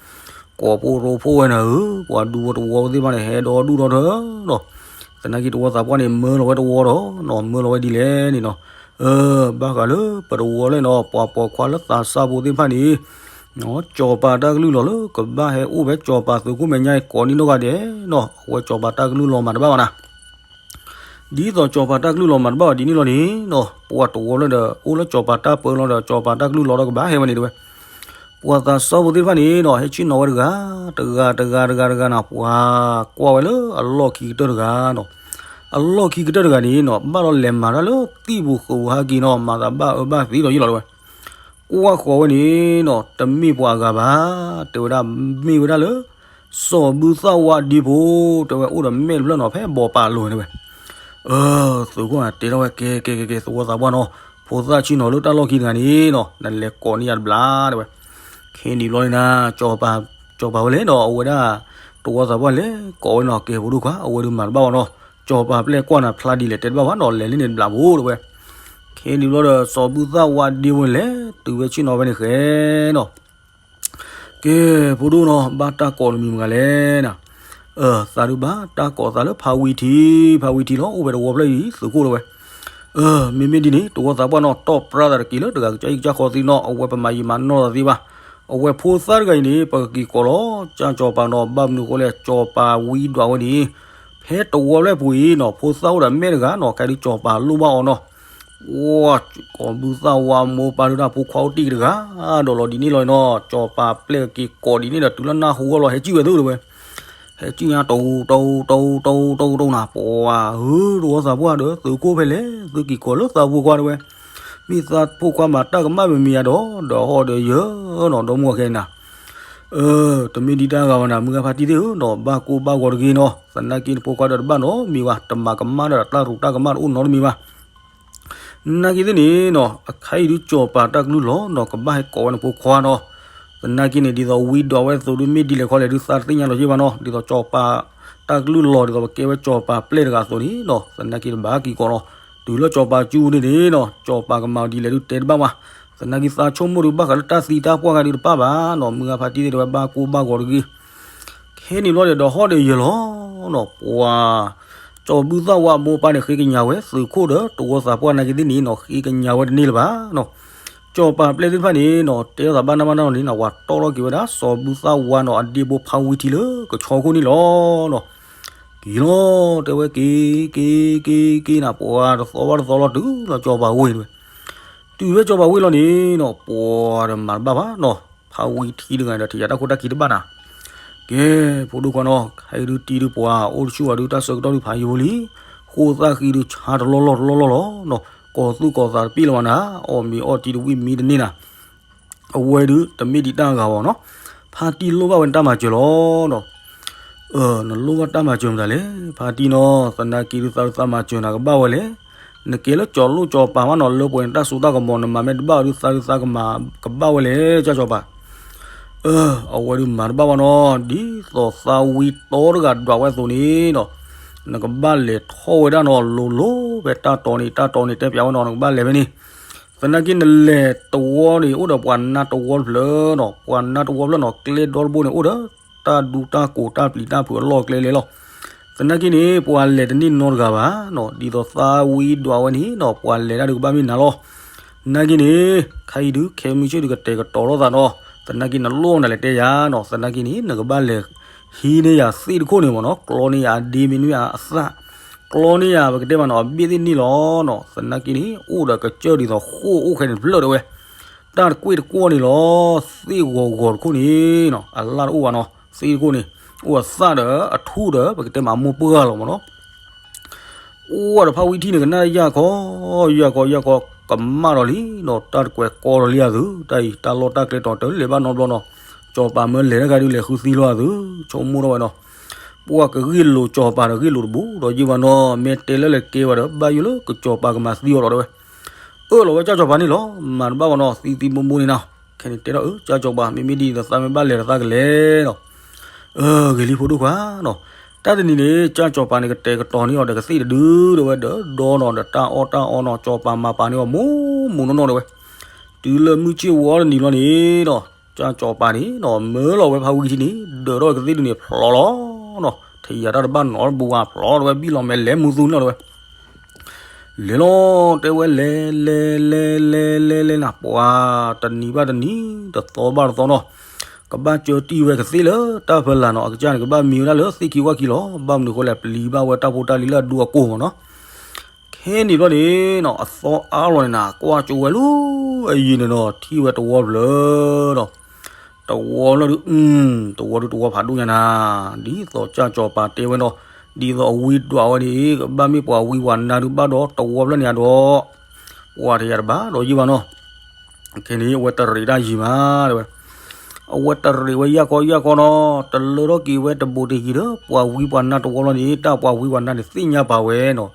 ကိးဖိရိဖိဝဲနၤဧၢ ပှၤဒူဖိတဝီသ့ၣ်တဖၣ်န့ၣ် ဟဲဒီဒူၣ်ဒီထၢနီၤ သနာ်က့တဝီသးပှၢ်န့ၣ် မၢလီၤဝဲတဝီဒီးနီၤ မၢလီၤဝဲဒ်လဲၣ်န့ၣ်နီၤ အၢ ဘၣ်ဃးလၢပတဝီလဲၣ်နီၤ ပှၤပိာ်ခွါလၢသးစၢ်ဖိသ့ၣ်တဖၣ်န့ၣ် ကၠီၣ်ပၤတၢ်ကလုၢ်လီၤလၢ ကဘၣ်ဟဲအိၣ်ဖဲကၠီၣ်ပၤသုးခိၣ်မဲာ်ညါအံၤကိးန့ၢ်နီတဂၤဒဲးနီၤ အဝဲကၠီၣ်ပၤတၢ်ကလုၢ်လီၤမၤတဘၣ်ဘၣ်နၤ ဒ်သိးကၠီၣ်ပၤတၢ်ကလုၢ်လီၤမၤတဘၣ်ဘၣ်ဒ်န့ၣ်လီၤန့ၣ်နီၤ ပှၤတဝီလၢဒီး အိၣ်လၢကၠီၣ်ပၤတၢ်ပၢလီၤဒီး ကၠီၣ်ပၤတၢ်ကလုၢ်လီၤဒီးကဘၣ်ဟဲဝဲန့ၣ်တဲဝဲ ပှၤသးစၢ်ဖိသ့ၣ်တဖၣ်န့ၣ်နီၤ ဟဲဆ့ၣ်နီၤဝဲတဂၤ တဂၤတဂၤတဂၤတဂၤနီၤ ပှၤကွၢ်ဝဲလၢအလီၢ်ခံကတၢၢ်တဂၤနီၤ အလီၢ်ခံကတၢၢ်တဂၤန့ၣ်နီၤ ဘၣ်လီၤလဲၤမၤတၢ်လၢသံၣ်ပူၤဃုာ်ပူၤဟးက့ၤနီၤ မၤသးဘၣ်အၢဘၣ်သီဒီးယံာ်လီၤတဲဝဲ ကွၢ်ဃီၤဝဲန့ၣ်နီၤ တမ့ၢ်ပှၤအဂၤဘၣ် တဲဝဲဒၣ် မ့ၢ်ဝဲဒၣ်လၢ စီၤဘူၣ်သၣ်ဝါဒ့ဖိ တဲဝဲအိၣ်ဒီးမဲာ်တဖျၢၣ်နီၤ ဖဲဘီးပာ်လိၤန့ၣ်ဝဲ အၢ သုးခိၣ်တဲထီၣ်ဝဲ ကဲကဲကဲကဲ သဝီသးပှၢ်နီၤ ဖိသၣ်ဆ့ၣ်နီၤလၢတၢ်လီၢ်ခံတဂၤန့ၣ်နီၤ နလဲၤကိးန့ၢ်ယၤတဘျီတဲဝဲ ခဲနံၤဘျီန့ၣ်နၤ ကၠီၣ်ပၤဝဲလဲၣ်နီၤ အဝဲဒၣ် သဝီသးပှၢ်လဲၤကိးဝဲနီၤ ကဲဖိဒိၣ်ခွါ အဝဲဒုးမၤတဘၣ်ဘၣ်နီၤ ကၠီၣ်ပၤပျဲၢ်ကွၢ်နၤဖျါဒ်လဲၣ်တဲတဘၣ်ဘၣ်နီၤ လဲၤလၢန့ၣ်တဘျီဖိတဲဝဲ ခဲနံၤဘျီဒီး စီၤဘူၣ်သၣ်ဝါဒ့ဖိန့ၣ်လဲၤတုၤဝဲဆ့ၣ်နီၤဝဲန့ၣ်ဃဲနီၤ ကဲ ဖိဒိၣ်နီၤ ဘၣ်တၢ်ကိးနမံၤမတၤဂၤလဲၣ်နၤ, အၢ သးဒုးဘၣ်တၢ်ကိးသးလၢဖးဝံၤထံး ဖးဝံၤထံးလီၤ အိၣ်ဖဲတဝီဖျၢၣ်အံၤ သုးခိၣ်လီၤဝဲ, အၢ မ့မ့ၢ်ဒ်န့ၣ် တဝီသးပှၢ်နီၤ တီၢ်ပြၢသးတက့ၤလၢတဂၤကစၢ်အံၤကစၢ်ဃီသ့နီၤ အဝဲပမၤယံာ်မၤနီၢ်သးသ့ဘၣ်, အဝဲဖိသၣ်တဂၤအံၤန့ၣ် ပကက့ၤကိးလီၤ ကၠၢ်ကၠီၤပၤနီၤ ဘၣ်မနုၤအဃိလဲၣ် ကၠီၤပၤဝံဒွးဝဲန့ၣ် ဖဲတဝီဖျၢၣ်ပူၤအံၤနီၤ ဖိသၣ်အိၣ်ဒီးမဲာ်တဂၤနီၤ ကဲဒုးကၠီၤပၤလိၣ်ဘၣ်အီၤနီၤ ပှၤကီၢ်ဘူၣ်သၣ်ဝါမိၢ်ပၢ်ဒုးတၢ်ဖိခွါအိၣ်တ့ၢ်ကတဂၤ ဒီးလီၤဒ်န့ၣ်လီၤနီၤ ကၠီၤပၤပျဲၢ်က့ၤကိးဒ်န့ၣ်ဒီးတုၤလၢနၢ်ဟူဂီၢ်လီၤ ဟဲစုၣ်ဝဲသုတဝဲ, ဟဲစုၣ်ညါ တဝူတဝူတဝူတဝူတဝူတဝူနၤ ပှၤဧၢ တဝီသးပှၢ်ဒီးသုးခိၣ်ဖဲလဲၣ် သုက့ၤကိးလၢသးဖိခွါတဝဲ, မ့ၢ်သးဖိခွါမၤတၢ်ကမၣ်မံၤမံၤယါဒီး ဒီးဟီၣ်ဒီးယၢၤနီၤ ဒီမါဝၤခဲအံၤနၤ အၢ တမ့ၢ်ဒ်တၢ်ဂၤဘၣ်နၤ မုၢ်ဂၢ်ဖါတံၢ်သ့ၣ်ဧၢနီၤ ဘၣ်ကိၢ်ဘၣ်ဂီၤတဂ့ၤနီၤ သနာ်က့နဖိခွါဒီးတဘၣ်နီတမံၤဘၣ် တမၤကမၣ်ဒီးတၢ်ရူးတၢ်ကမၣ်တအိၣ်နီတမံၤဘၣ် နာ်က့သ့ၣ်န့ၣ်နီၤ အခါအံၤဒုးကၠီၤပၤတၢ်ကလုၢ်လီၤနီၤ ကဘၣ်ဟဲကိးဝဲနဖိခွါနီၤ သနာ်က့န့ၣ် ဒ်သိးဝံဒွးဝဲအသိးဒုးမ့ၢ်ဒ်လဲၣ်ခီလဲၣ်ဒုးသးတသ့ၣ်ညါလီၤယ့ၢ်ဘၣ်နီၤ ဒ်သိးကၠီၤပၤတၢ်ကလုၢ်လီၤ ဒ်သိးပကဲဝဲကၠီၤပၤပျဲၢ်တဂၤအသိးန့ၣ်နီၤ သနာ်က့တဘၣ်က့ၤကိးနီၤ တုၤလၢကၠီၤပၤကၠူန့ၣ်န့ၣ်နီၤ ကၠီၤပၤကမၤဒ်လဲၣ်ဒုးတဲတဘၣ်ဘၣ် သနာ်က့သးဆိကမိၣ်ဒုးဘၣ်ဃးလၢတၢ်သံတၢ်ပှၢ်ဂၤဒုးတပၣ်ဘၣ်နီၤ မုၢ်ဂၢ်ဖါတံၢ်သ့ၣ်တဝဲဘၣ်ကိၢ်ဘၣ်ဂီၤတဂ့ၤ ခဲန့ၣ်ဘျီဒီးဟီၣ်ဒီးယၢၤလီၤနီၤ ပှၤ ကၠီၤဘူၣ်သၣ်ဝါမိၢ်ပၢ်န့ၣ် ဃ့ကညးဝဲသုးခိၣ်ဒီးတဝီသးပှၢ်နာ်က့သ့ၣ်န့ၣ်နီၤ ဃ့ကညးဝဲတန့ၢ်လၢၤဘၣ်နီၤ ကၠီၤပၤပျဲၢ်သ့ၣ်တဖၣ်န့ၣ်နီၤ တဲထီၣ်သးဘၣ်နၢ်ဘၣ်နၢ်လီၤန့ၣ်နီၤ ပှၤတီၢ်ထီၣ်က့ၤဝဲဒၣ် စီၤဘူၣ်သၣ်ဝါနီၤ အဒ့ဖိဖါဝံထံလၢကဆီခိၣ်န့ၣ်လီၤနီၤ က့ၤလီၤ တဲဝဲက့ၤ က့ၤ က့ၤ က့ၤနၤ ပှၤတသီဘၣ်တသီလီၤတုၤလီၤကၠီၤပၤဝ့ၢ်ဝဲ တုၤဝဲကၠီၤပၤဝ့ၢ်လီၤန့ၣ်နီၤ ပှၤတမၤတဘၣ်ဘၣ်နီၤ ဖးဝံထံတဂၤဒီး ထံၣ်ယၤတၢ်ခိၣ်တၢ်ခံတဘၣ်နၤ. ကဲ, ဖိဒိၣ်ခွါနီၤ, ဟဲဒုးတံၤဒုးပှၤ အိၣ်တဆူၣ်ဘၣ်ဒုး တၢ်ဆၢကတီၢ်ဒုးဖးယိာ်လံ, ဃိၣ်သၣ်ဃံဒုးဆါတလီၢ်လီၢ်တလီၢ်လီၢ်လီၤ. ကီၢ်သူၣ်ကီၢ်သးတပ့ၢ်လီၤဘၣ်နၤ, အီၣ်မ့ၤအီထံတဝံၣ်မံတန့ၢ်နၤ. အဝဲဒုး တမ့ၢ်ဒံးတၢ်ဂၤဘၣ်နီၤ, ဖါတံၢ်လိၣ်ဘၣ်ဝဲနတၢ်မၤစၢၤလီၤ. နလိၣ်ဘၣ်တၢ်မၤစၢၤမတၤလဲၣ်, ဖါတံၢ်နီၤ, သနာ်က့ဒုးသးဒုးသးမၤစၢၤနၤကဘၣ်ဝဲလဲၣ်. နကဲလၢကၠီၤလိၣ်ကၠီၤပၤမးနီၤ, လၢပှဲၤနတၢ်စိတၢ်ကမီၤ နမၤမ့ၢ်တဘၣ်ဒုးသးဒုးသးကမၤကဘၣ်ဝဲလဲၣ်, ကၠၢ်ကၠီၤပၤ. အဝဲဒုးမၤတဘၣ်ဘၣ်နီၤ, ဒ်သိးသးဝံတီတဂၤဒွးဝဲအသိးန့ၣ်နီၤ, နကဘၣ်လဲၤထီၣ်ဝဲဒၣ်နီၤ, လိၤလိၤဖဲတၢ်တီန့ၣ် တၢ်တီန့ၣ်တဲပၠးဝဲနီၤ, နကဘၣ်လဲၤဖဲန့ၣ်. သနာ်က့နလဲၤတဝီန့ၣ် အိၣ်ဒီးပှၤနါတဝီတဖျၢၣ်နီၤ, ပှၤနါတဝီတဖျၢၣ်နီၤ, ကျဲဒီတဘိန့ၣ် အိၣ်ဒီး တၢ်ဒူတၢ်ကိးတၢ်ပျံၤတၢ်ဖုးအလီၢ်အကျဲလဲၣ်လီၤ. သနာ်က့န့ၣ် ပှၤလဲၤတန့ၢ်နီတဂၤဘၣ်နီၤ, ဒ်သိးသးဝံဒွးဝဲန့ၣ်နီၤ, ပှၤလဲၤတၢ်ဒုးကဘၣ်မ့ၢ်နၤလီၤ. နာ်က့န့ၣ် ခဲအံၤဒုး ခဲမုၢ်ဆ့ၣ်ဒုး ကတဲာ်ကတီၤလိာ်သးနီၤ, သနာ်က့နလိၣ်နလဲၤတဲယၤနီၤ, သနာ်က့န့ၣ် နကဘၣ်လဲၤဟံးန့ၢ်ယၤသ့ၣ်တခိၣ်န့ၣ်မ့ၢ်နီၤ, ကျီန့ၢ်ယၤအဒ့မ့ၢ်န့ၢ်ယၤအသၣ်, ကျီန့ၢ်ယၤပကတဲမးနီၤ အဘ့ၣ်သ့ၣ်န့ၣ်လီၤနီၤ. သနာ်က့န့ၣ် အိၣ်ဒီးကစၢၢ်ဒ်သိးဃိၣ်အိၣ်ခဲန့ၣ်တဖျၢၣ်တဲဝဲ, တၢ်တကွ့ၢ်တကွီၢ်န့ၣ်လီၤ, သ့ၣ်ဂီၤဂီၤတခိၣ်န့ၣ်နီၤ, အလၣ်တအိၣ်ဘၣ်နီၤ, သ့ၣ်တခိၣ်န့ၣ် အိၣ်အသၣ်ဒီးအထူၣ်ဒီး ပကတဲမးအမိၢ်ပှၢ်လီၤမ့ၢ်နီၤ. အိၣ်ဝဲဒီးဖါဝံထံန့ၣ် ကနၣ်ယၢ်ခီ, ယၢ်ခီ ယၢ်ခီ ကမၣ်ဒီးလံနီၤ, တၢ်တကွဲးကီဒီးလံအသု, တၢ်အံၤ တၢ်လီၢ်တၢ်ကျဲတီၤတၢ်လဲၤဘၣ်နီတဘျီနီၤ, ကၠီၤပၤမၢလဲၤတၢ်ခါဒုးလဲၤဃုသံလီၤအသု, ဆိကမိၣ်ထီၣ်ဝဲနီၤ. ပှၤကဂ့ၢ်လိာ်ကၠီၤပၤဒီးဂ့ၢ်လိာ်တဘိဒီးယံာ်ဘၣ်နီၤ, မ့ၢ်တဲလၢလဲၤကဲဝဲဒီး ဘၣ်ယိၣ်လၢကကၠီၤပၤကမၤသံအီၤဒီးတဲဝဲ အၢၣ်လီၤဝဲကၠၢ်ကၠီၤပၤန့ၣ်လီၤ, မၤတဘၣ်ဘၣ်နီၤ, သံသံမိၢ်မိၢ်န့ၣ်နီၤ. ခဲန့ၣ်တဲထီၣ်အၢ ကၠၢ်ကၠီၤပၤ မ့မ့ၢ်ဒ်အံၤဒီး သးမ့ၢ်ဘၣ်လဲၤဒီးသးကလဲၤနီၤ. ဂ့ၤလံဖိဒိၣ်ခွါနီၤ, တၢ်တနံၤန့ၣ် ကၠၢ်ကၠီၤပၤန့ၣ် ကတဲာ်ကတီၤန့ၢ်အီၤဒီးကသ့ၣ်တဒုတဲဝဲ, ဒီးဒီနီၤဒီးတၢ်အီၣ်တၢ်အီနီၤ, ကၠီၤပၤမၤပာ်န့ၢ်အီၤမိၢ်မိၢ်နီၢ်နီၢ်တဲဝဲ. တုၤလၢမုၢ်ဆ့ၣ်ဝီတနံၤလီၤန့ၣ်ဒီး ကၠၢ်ကၠီၤပၤန့ၣ်နီၤ မၢလီၤဝဲဖါဝံထံန့ၣ် ဒၢးထီၣ်ကသ့ၣ်တဒုန့ၣ်ဖျိးလီၤနီၤ, ထံၣ်ယၤတၢ်တဘၣ်နီတဘိဝါဖျိးတဲဝဲ, ဘံၣ်လီၤမဲာ်လဲၤမူသူန့ၣ်လီၤတဲဝဲ. လဲၤလီၤ တဲဝဲလဲၤ လဲၤ လဲၤ လဲၤ လဲၤ လဲၤနၤ, ပှၤတနံၤဘၣ်တနံၤ တသီဘၣ်တသီနီၤ, ကဘၣ်ကၢတံၢ်ဝဲကသ့ၣ်လၢတၢ်ဖီလာ်နီၤ, အကစၢ်န့ၣ် ကဘၣ်မံဝဲဒၣ်လၢသ့ၣ်ခံဝၣ်ခံလီၤ, ဘၣ်မနုၤအဃိလဲၣ် ပျံၤဘၣ်ဝဲတၢ်ဖိတၢ်လံၤလၢအဒူအကိၢ်မ့ၢ်နီၤ. ခဲန့ၣ်ဘျီန့ၣ်နီၤ အသီအါလီၤန့ၣ်နၤ, ကွၢ်ကၠိဝဲလၢအယံၤန့ၣ်နီၤ, ထံၣ်ဝဲတဝီဖျၢၣ်ဒီး တဝီလၢဒုး တဝီဒုးတဝီဖးဒိၣ်ညါနၤ, ဒ်သိးကၠၢ်ကၠီၤပၤတဲဝဲနီၤ, ဒ်သိးအဝံဒွးဝဲန့ၣ် ကဘၣ်မ့ၢ်ပှၤဝံပှၤနါဒုးဘၣ်ဒီး တဝီဖျၢၣ်န့ၣ်ဒီး ပှၤတယၤတဘၣ်ဒီးယံာ်ဘၣ်နီၤ. ခဲန့ၣ် အဝဲတရံးတၢ်ယံၤမးတဲဝဲ, အဝဲတရံးဝဲယၢ်ကီယၢ်ကီနီၤ, တလၢထီၣ်က့ၤဝဲတဘူးတယံၤဒီး ပှၤဝံပှၤနါတဝီလီၤန့ၣ် တၢ်ပှၤဝံပှၤနါန့ၣ် သ့ၣ်ညါပာ်ဝဲနီၤ,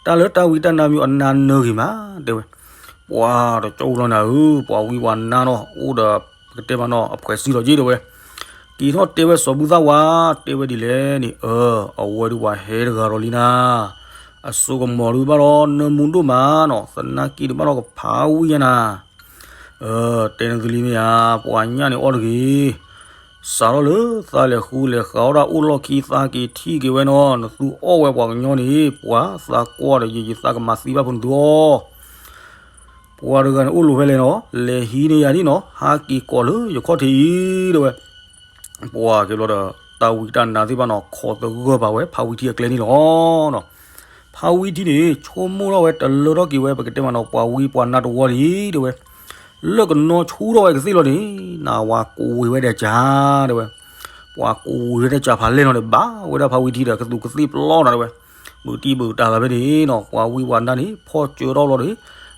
တၢ်လၢတၢ်ဝံတၢ်နါမ့ၢ်အနါနၢဂ့ၤမးတဲဝဲ. ပှၤတကၠိလီၤနၤဧၢ, ပှၤဝံပှၤနါနီၤ အိၣ်ဒီး ပကတဲမးနီၤ အဖှဲးစုလီၤက့တဲဝဲ. က့ၤထီၣ်တဲဝဲစီၤဘူၣ်သၣ်ဝါ တဲဝဲဒ်လဲၣ်န့ၣ်, အၢ အဝဲဒုးပှၤဟဲတဂၤဒီးလံနၤ, အစိကမီၤဒုးဘၣ်ဒီး နၢမူဒိၣ်မးနီၤ, သနာ်က့ဒုးဘၣ်ဒီးကဖးဝံယါနၤ အၢ တဲနသုလံမ့ၢ်ဧါ, ပှၤညၣ်န့ၣ်အီၣ်တဂ့ၤ, စးထီၣ်လၢသးလဲၤဃုလဲၤဃးအီၣ်ဒၣ်အိၣ်လီၢ်ခံသးက့ၤထံၣ်က့ၤဝဲနီၤ, နသုအီၣ်ဝဲပှၤကညီန့ၣ် ပှၤသးကွၢ်ဒီးယယသးကမၤသံဘၣ်ဖိနသုအီၣ်, ပှၤတဂၤန့ၣ်အိၣ်လိၤဖဲလဲၣ်နီၤ, လဲၤဟံးန့ၢ်ယၤဒ်နီၤ, ဟးက့ၤကိးလၢယခီၣ်ထံးအံၤတဲဝဲ. ပှၤက့ၤဘျီဒီး တၢ်ဝံတၢ်နါသ့ၣ်တဖၣ်နီၤ ခိးသဂၢၢ်ဘၣ်ဝဲ ဖးဝံထံအကျဲန့ၣ်လီၤနီၤ. ဖးဝံထံန့ၣ် ဆိကမိၣ်ထီၣ်ဝဲတလၢထီၣ်က့ၤဝဲ ပကတဲမးနီၤ ပှၤဝံပှၤနါတဝီန့ၣ်တဲဝဲ, လၢကနီၤဆူထီၣ်ဝဲကသ့ၣ်လီၤန့ၣ် နဝၤကိးဝ့ၤဝဲဒၣ်ကၢ်တဲဝဲ, ပှၤကိးဝ့ၤဝဲဒၣ်ကၢ်ဖးလဲၢ်နီၤန့ၣ် ဘၣ်ဝဲဒၣ်ဖးဝံထံဒီးကသူးကသ့ၣ်ပျီနီၤတဲဝဲ, မုၢ်တံၢ်ဘုးတၢ်လီၤဖဲန့ၣ်နီၤ ပှၤဝံပှၤနါန့ၣ် ဖီၣ်ကၢထီၣ်ဘျီန့ၣ်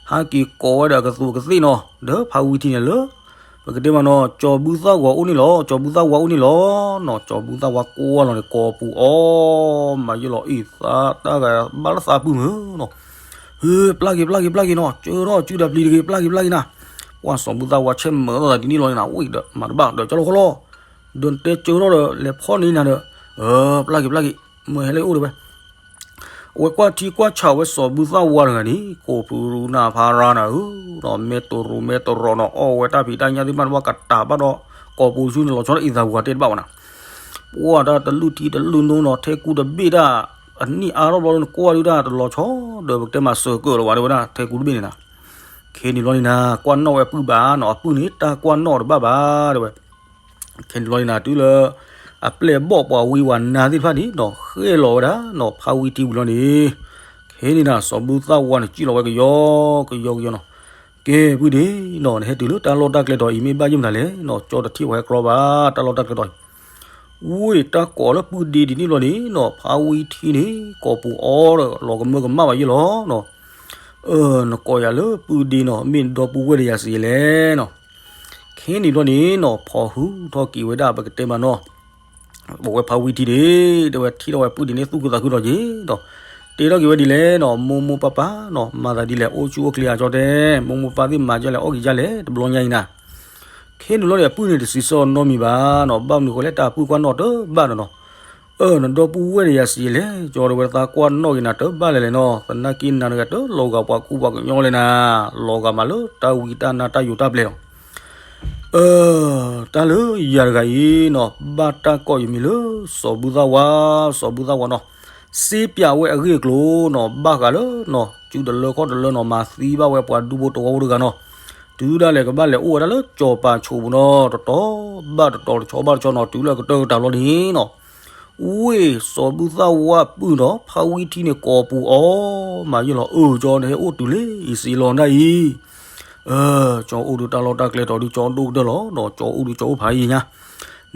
ဟးက့ၤကိးဝဲဒီးကသူးကသ့ၣ်နီၤ ဒီးဖးဝံထံန့ၣ်လၢ ပကတဲမးနီၤ ကၠီၤဘူၣ်သၣ်ဝါအိၣ်န့ၣ်လီၤ, ကၠီၤဘူၣ်သၣ်ဝါအိၣ်န့ၣ်လီၤနီၤ, ကၠီၤဘူၣ်သၣ်ဝါကိးဝဲလီၤန့ၣ် ကိးပူၤအီၤ မၤယိၣ်လီၤအံၤသးတၢ်ဂၤဘၣ်လၢသးပုၢ်မုၢ်နီၤ, ဟ့ ပျၢ်က့ၤ ပျၢ်က့ၤ ပျၢ်က့ၤနီၤ, ကၢထီၣ်စုဒီးပျံၤတဂ့ၤ ပျၢ်က့ၤ ပျၢ်က့ၤနၤ, ပှၤစီၤဘူၣ်သၣ်ဝါဆဲးမၢအသးဒ်န့ၣ်လီၤနၤ, ဝံၤဒီးမၤတဘၣ်ဒီးကၠီလီၤခီလီၤ, ဒီးတဲကၢထီၣ်ဒီးလဲၤဖီၣ်န့ၢ်နၤဒီး, အၢ ပျၢ်က့ၤ ပျၢ်က့ၤ, မ့ၢ်ဟဲလၢအိၣ်တဲဝဲ အဝဲကွၢ်ထံကွၢ်ဆးဝဲစီၤဘူၣ်သၣ်ဝါတဂၤန့ၣ် ကိးပူၤရူနၢ်ဖးရါနၤဧၢ, ဒီးမဲာ်တရူးမဲာ်တရီနီၤ အီၣ်ဝဲတၢ်ဖံးတၢ်ညၣ်သ့ၣ်တဖၣ်န့ၣ် ပှၤကတၢ်ဘၣ်ဒီး ကိးပူၤဆူန့ၣ်လီၤဆီဒီးအံသးပူၤတဲတဘၣ်ဝဲနၤ, ပှၤတၢ်တလုၢ်ထံတလုၢ်နိနီၤ ထဲကူတဘ့ၣ်တၢ် အနံၣ်အါထီၣ်ဘျီန့ၣ် ကွၢ်ဒုတၢ်တလီၤဆီ ဒီးပကတဲမးစၢၤကၢၢ်လီၤဝဲတဲဝဲဒၣ် ထဲကူတဘ့ၣ်န့ၣ်နၤ, ခဲန့ၣ်ဘျီန့ၣ်နၤ ကွၢ်နီၣ်ဝဲအပုၢ်ဘၣ်နီၤ အပုၢ်န့ၣ် တၢ်ကွၢ်နီၣ်တဘၣ်ဘၣ်တဲဝဲ ခဲန့ၣ်ဘျီန့ၣ်နၤ တုၤလၢ အပျဲၢ်ဘီၣ်ပှၤဝံပှၤနါသ့ၣ်တဖၣ်န့ၣ်နီၤ ဃဲၣ်လီၤဝဲဒၣ်နီၤ ဖးဝံထံဝံၤလီၤန့ၣ်, ခဲန့ၣ်နၤ စီၤဘူၣ်သၣ်ဝါန့ၣ် စံၣ်လီၤဝဲကယီကယီကယီနီၤ, က ကဲ ပုၢ်ဒ့နီၤ, နဟဲတုၤလၢတၢ်လီၢ်တၢ်ကျဲဒီးအံၤ မ့ၢ်ဘၣ်ယိၣ်မနုၤလဲၣ်နီၤ, ကၠီတထံၣ်ဝဲဟဲကြီဘၣ် တၢ်လီၢ်တၢ်ကျဲဒီးအံၤ. ဝ့ၢ်တၢ်ကိးလၢပုၢ်ဒ့ဒ်န့ၣ်လီၤန့ၣ်နီၤ, ဖါဝံထံန့ၣ် ကိးပူၤအီၤဒီး လီၤကမၢကမၣ်ဘၣ်ယိၣ်လီၤနီၤ. အၢ နကိးယၤလၢပုၢ်ဒ့နီၤ, မ့ၢ်နဒီပုၢ်ဝဲၢ်ဒီးယၤစံးလဲၣ်နီၤ. ခဲန့ၣ်ဘျီန့ၣ်နီၤ, ဖီၣ်ဟုထီၣ်က့ၤဝဲဒၣ် ပကတဲမးနီၤ ပဝဲဖါဝံထံန့ၣ် တဲဝဲထံၣ်ထီၣ်ဝဲပုၢ်ဒ့န့ၣ် သူၣ်ခုသးခုဒီးက့ၤဒီး တဲထီၣ်က့ၤဝဲဒ်လဲၣ်နီၤ, မိၢ်မိၢ်ပၢ်ပၢ်နီၤ, မၤသးဒ်လဲၣ် အိၣ်ဆူၣ်အိၣ်ချ့ဧါကၠီတဲ, မိၢ်မိၢ်ပၢ်ပၢ်သ့ၣ်မၤဒ်လဲၣ် အီၣ်က့ၤဒ်လဲၣ် တဘျီညါအံၤနၤ. ခဲန့ၣ်ဘျီန့ၣ် အပုၢ်န့ၣ်တစံးဆၢနီတမံၤဘၣ်နီၤ, ဘၣ်မနုၤဃိလဲၣ် တၢ်ပုၢ်ကွၢ်နီၣ်တဘၣ်ဒီးနီၤ. အၢ နဒီပုၢ်ဝဲၢ်ဒီးယၤစံးလဲၣ်, ကၠီတဲဝဲ သးကွၢ်နီၣ်က့ၤနၤတဘၣ်လဲၣ်လဲၣ်နီၤ, သနာ်က့နၤတဂၤတလီၤဂာ်ပှၤကူပှၤကညီလဲၣ်နၤ, လီၤဂာ်မးလၢတၢ်ဝံတၢ်နါတၢ်ယိာ်တၢ်ပျဲလီၤ. အၢ တၢ်လၢယၤတဂၤအံၤနီၤ, ဘၣ်တၢ်ကိးယမံၤလၢ စီၤဘူၣ်သၣ်ဝါ, စီၤဘူၣ်သၣ်ဝါနီၤ, စ့ပၠးဝဲအဂ့ၢ်အကျိၤနီၤ, ဘၣ်ဃးလၢနီၤ စုတလၢခီၣ်တလၢနီၤ, မၤသံဘၣ်ဝဲပှၤဒူဖိတဝီဖိတဂၤနီၤ, တုၤဒၣ်လဲာ်ကဘၣ်လဲၤအိၣ်ဝဲဒၣ်လၢစီၤပၤဆိးပူၤနီၤ, တတီၤဘၣ်တတီၤ တဆီဘၣ်တဆီနီၤ, တုၤလၢကတၢၢ်ကတၢၢ်လီၤန့ၣ်နီၤ ဝ့ၢ်စီၤဘူၣ်သၣ်ဝါပုၢ်နီၤ ဖါဝံထံန့ၣ် ကိးပူၤအီၤမးယိၣ်လီၤ, အၢ ကၠီန့ၣ်ဟဲအိၣ်တုၤလံအံၤစံးလီၤဒၣ်အံၤ. အၢ ကၠီအိၣ်ဒီးတၢ်လီၢ်တၢ်ကျဲတီၤဒုးကၠီဒိၣ်ကတၢၢ်လီၤနီၤ, ကၠီအိၣ်ဒီးကၠီအိၣ်ဖးယံၤညါ.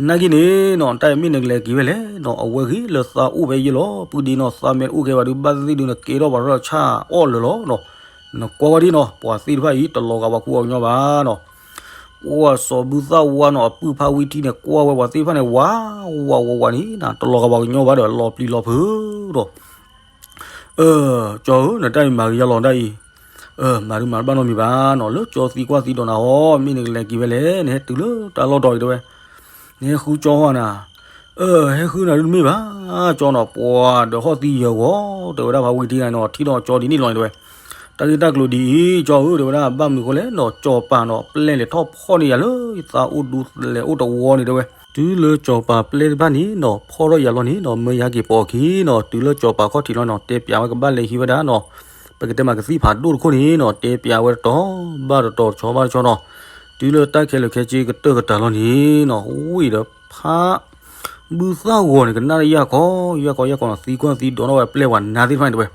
နာ်က့န့ၣ်နီၤ တၢ်အံၤမ့ၢ်နကလဲၤက့ၤဝဲလဲၣ်နီၤ, အဝဲဂ့ၤလၢသးအိၣ်ဖဲယံၤလီၤ, ပုၢ်ဒ့နီၤ သးမ့ၢ်တအိၣ်ကဲဘၣ်ဒီး ဘၣ်သ့ၣ်သ့ၣ်ဒုးနကဲထီၣ်ပှၤထီၣ်ဆၣ်အီၣ်လၢာ်လီၤနီၤ. နကွၢ်ကွၢ်ဒ်နီၤ ပှၤသ့ၣ်တဖၣ်အံၤ တလီၤဂာ်ပှၤကူပှၤကညီဘၣ်နီၤ. ပှၤစီၤဘူၣ်သၣ်ဝါနီၤ အပုၢ်ဖါဝံထံန့ၣ် ကွၢ်ဝဲပှၤသ့ၣ်တဖၣ်န့ၣ် ဝးဝးဝးဝးန့ၣ် တလီၤဂာ်ပှၤကညီဘၣ်ဒီး လီၤပျံၤလီၤဖုးဒီး အၢ ကၠီဧၢ နတၢ်အံၤမၤဂ့ၤယါလီၤဒၣ်အံၤ, အၢ မၤဒုးမၤတဘၣ်နီတမံၤဘၣ်နီၤ, လၢကၠီသံကွၢ်သံဒိးနၤအီၤ မ့ၢ်နကလဲၤက့ၤဝဲလဲၣ်, နဟဲတုၤလၢတၢ်လီၢ်တီၤအံၤတဲဝဲ, နဟဲဃုကၠီဟီနၤ, အၢ ဟဲဃုနၤဒုးတမ့ၢ်ဘၣ်, ကၠီနီၤ ပှၤဒီးဟီၣ်သံယၢၤဂီၤ တဲဝဲဒၣ်ဖါဝံထံန့ၣ်နီၤ, ထံၣ်ဒီးကၠီဒ်န့ၣ်လီၤန့ၣ်တဲဝဲ, တၢ်ဂ့ၢ်တၢ်ကျိၤဒ်အံၤ ကၠီဧၢ တဲဝဲဒၣ် ဘၣ်မနုၤဃိလဲၣ်နီၤ, စီၤပၤနီၤ ပျဲၢ်လဲၤထီၣ်ဖီၣ်န့ၢ်ယၤလၢ ယသးအိၣ်ဒူလဲၤအိၣ်တဝီန့ၣ်တဲဝဲ တုၤလၢစီၤပၤပျဲၢ်တဖၣ်န့ၣ်နီၤ ဖီၣ်ထီၣ်ယၤလီၤန့ၣ်နီၤ မၢယဟဲက့ၤပိာ်အခံနီၤ, တုၤလၢစီၤပၤခီၣ်ထံးလီၤနီၤ တဲပၠးဝဲကဘၣ်လဲၤဟံးဝဲဒၣ်နီၤ, ပကတဲမးကသံၣ်ဖးဒိၣ်တခိၣ်န့ၣ်နီၤ တဲပၠးဝဲတတီၤဘၣ်တတီၤ တဆီဘၣ်တဆီနီၤ, တုၤလၢတၢ်ခဲလၢာ်ခဲဆ့ကတၢၢ်ကတၢၢ်လီၤန့ၣ်နီၤ ဝံၤဒီးဖါ ဘူၣ်သၣ်ဂီၤန့ၣ် ကနၣ်လၢယၢ်ခီ ယၢ်ခီယၢ်ခီနီၤ သံကွၢ်သံဒိးထီၣ်ဝဲပျဲၢ်ဝဲနါသ့ၣ်တဖၣ်န့ၣ်တဲဝဲ,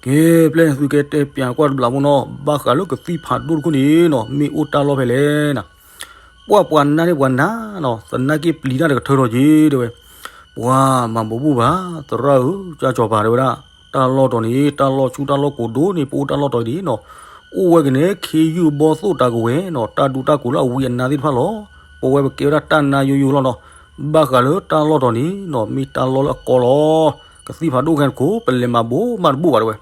ကဲ ပျဲၢ်န့ၣ် သုကဲတဲပၠးကွၢ်တဘျီဖိနီၤ ဘၣ်ဃးလၢကသံၣ်ဖးဒိၣ်တခိၣ်န့ၣ်နီၤ မ့ၢ်အိၣ်တၢ်လီၢ်ဖဲလဲၣ်နၤ, ပှၤပှၤနါန့ၣ်ပှၤနါနီၤ သနာ်က့ပျံၤတၢ်တကထၢထီၣ်က့ၤတဲဝဲ, ပှၤမၤဘိးဘိၣ်ဘၣ် သရၣ်ဧၢ ကၠီၤပၤတဲဝဲဒၣ်, တၢ်လီၢ်တီၤန့ၣ် တၢ်လီၢ်ဆူၣ်တၢ်လီၢ်ကိၤဒိၣ်န့ၣ် ပအိၣ်တၢ်လီၢ်တီၤအံၤန့ၣ်နီၤ, အိၣ်ဝဲကန့ၣ် ခ့ယုၢ်ဘီသိၣ်တၢ်ကဝဲၤနီၤ တၢ်ဒူတၢ်ကိၤလၢအဝံအနါသ့ၣ်တဖၣ်လီၤ, ပဝဲပကဲဝဲဒၣ်တၢ်နါယိယိလီၤနီၤ, ဘၣ်ဃးလၢတၢ်လီၢ်တီၤန့ၣ်နီၤ မ့ၢ်တၢ်လီၢ်လၢအကီလီၤ, ကသံၣ်ဖးဒိၣ်ခဲတခိၣ် ပလဲၤမၤဘိးမးတဘိၣ်ဘၣ်တဲဝဲ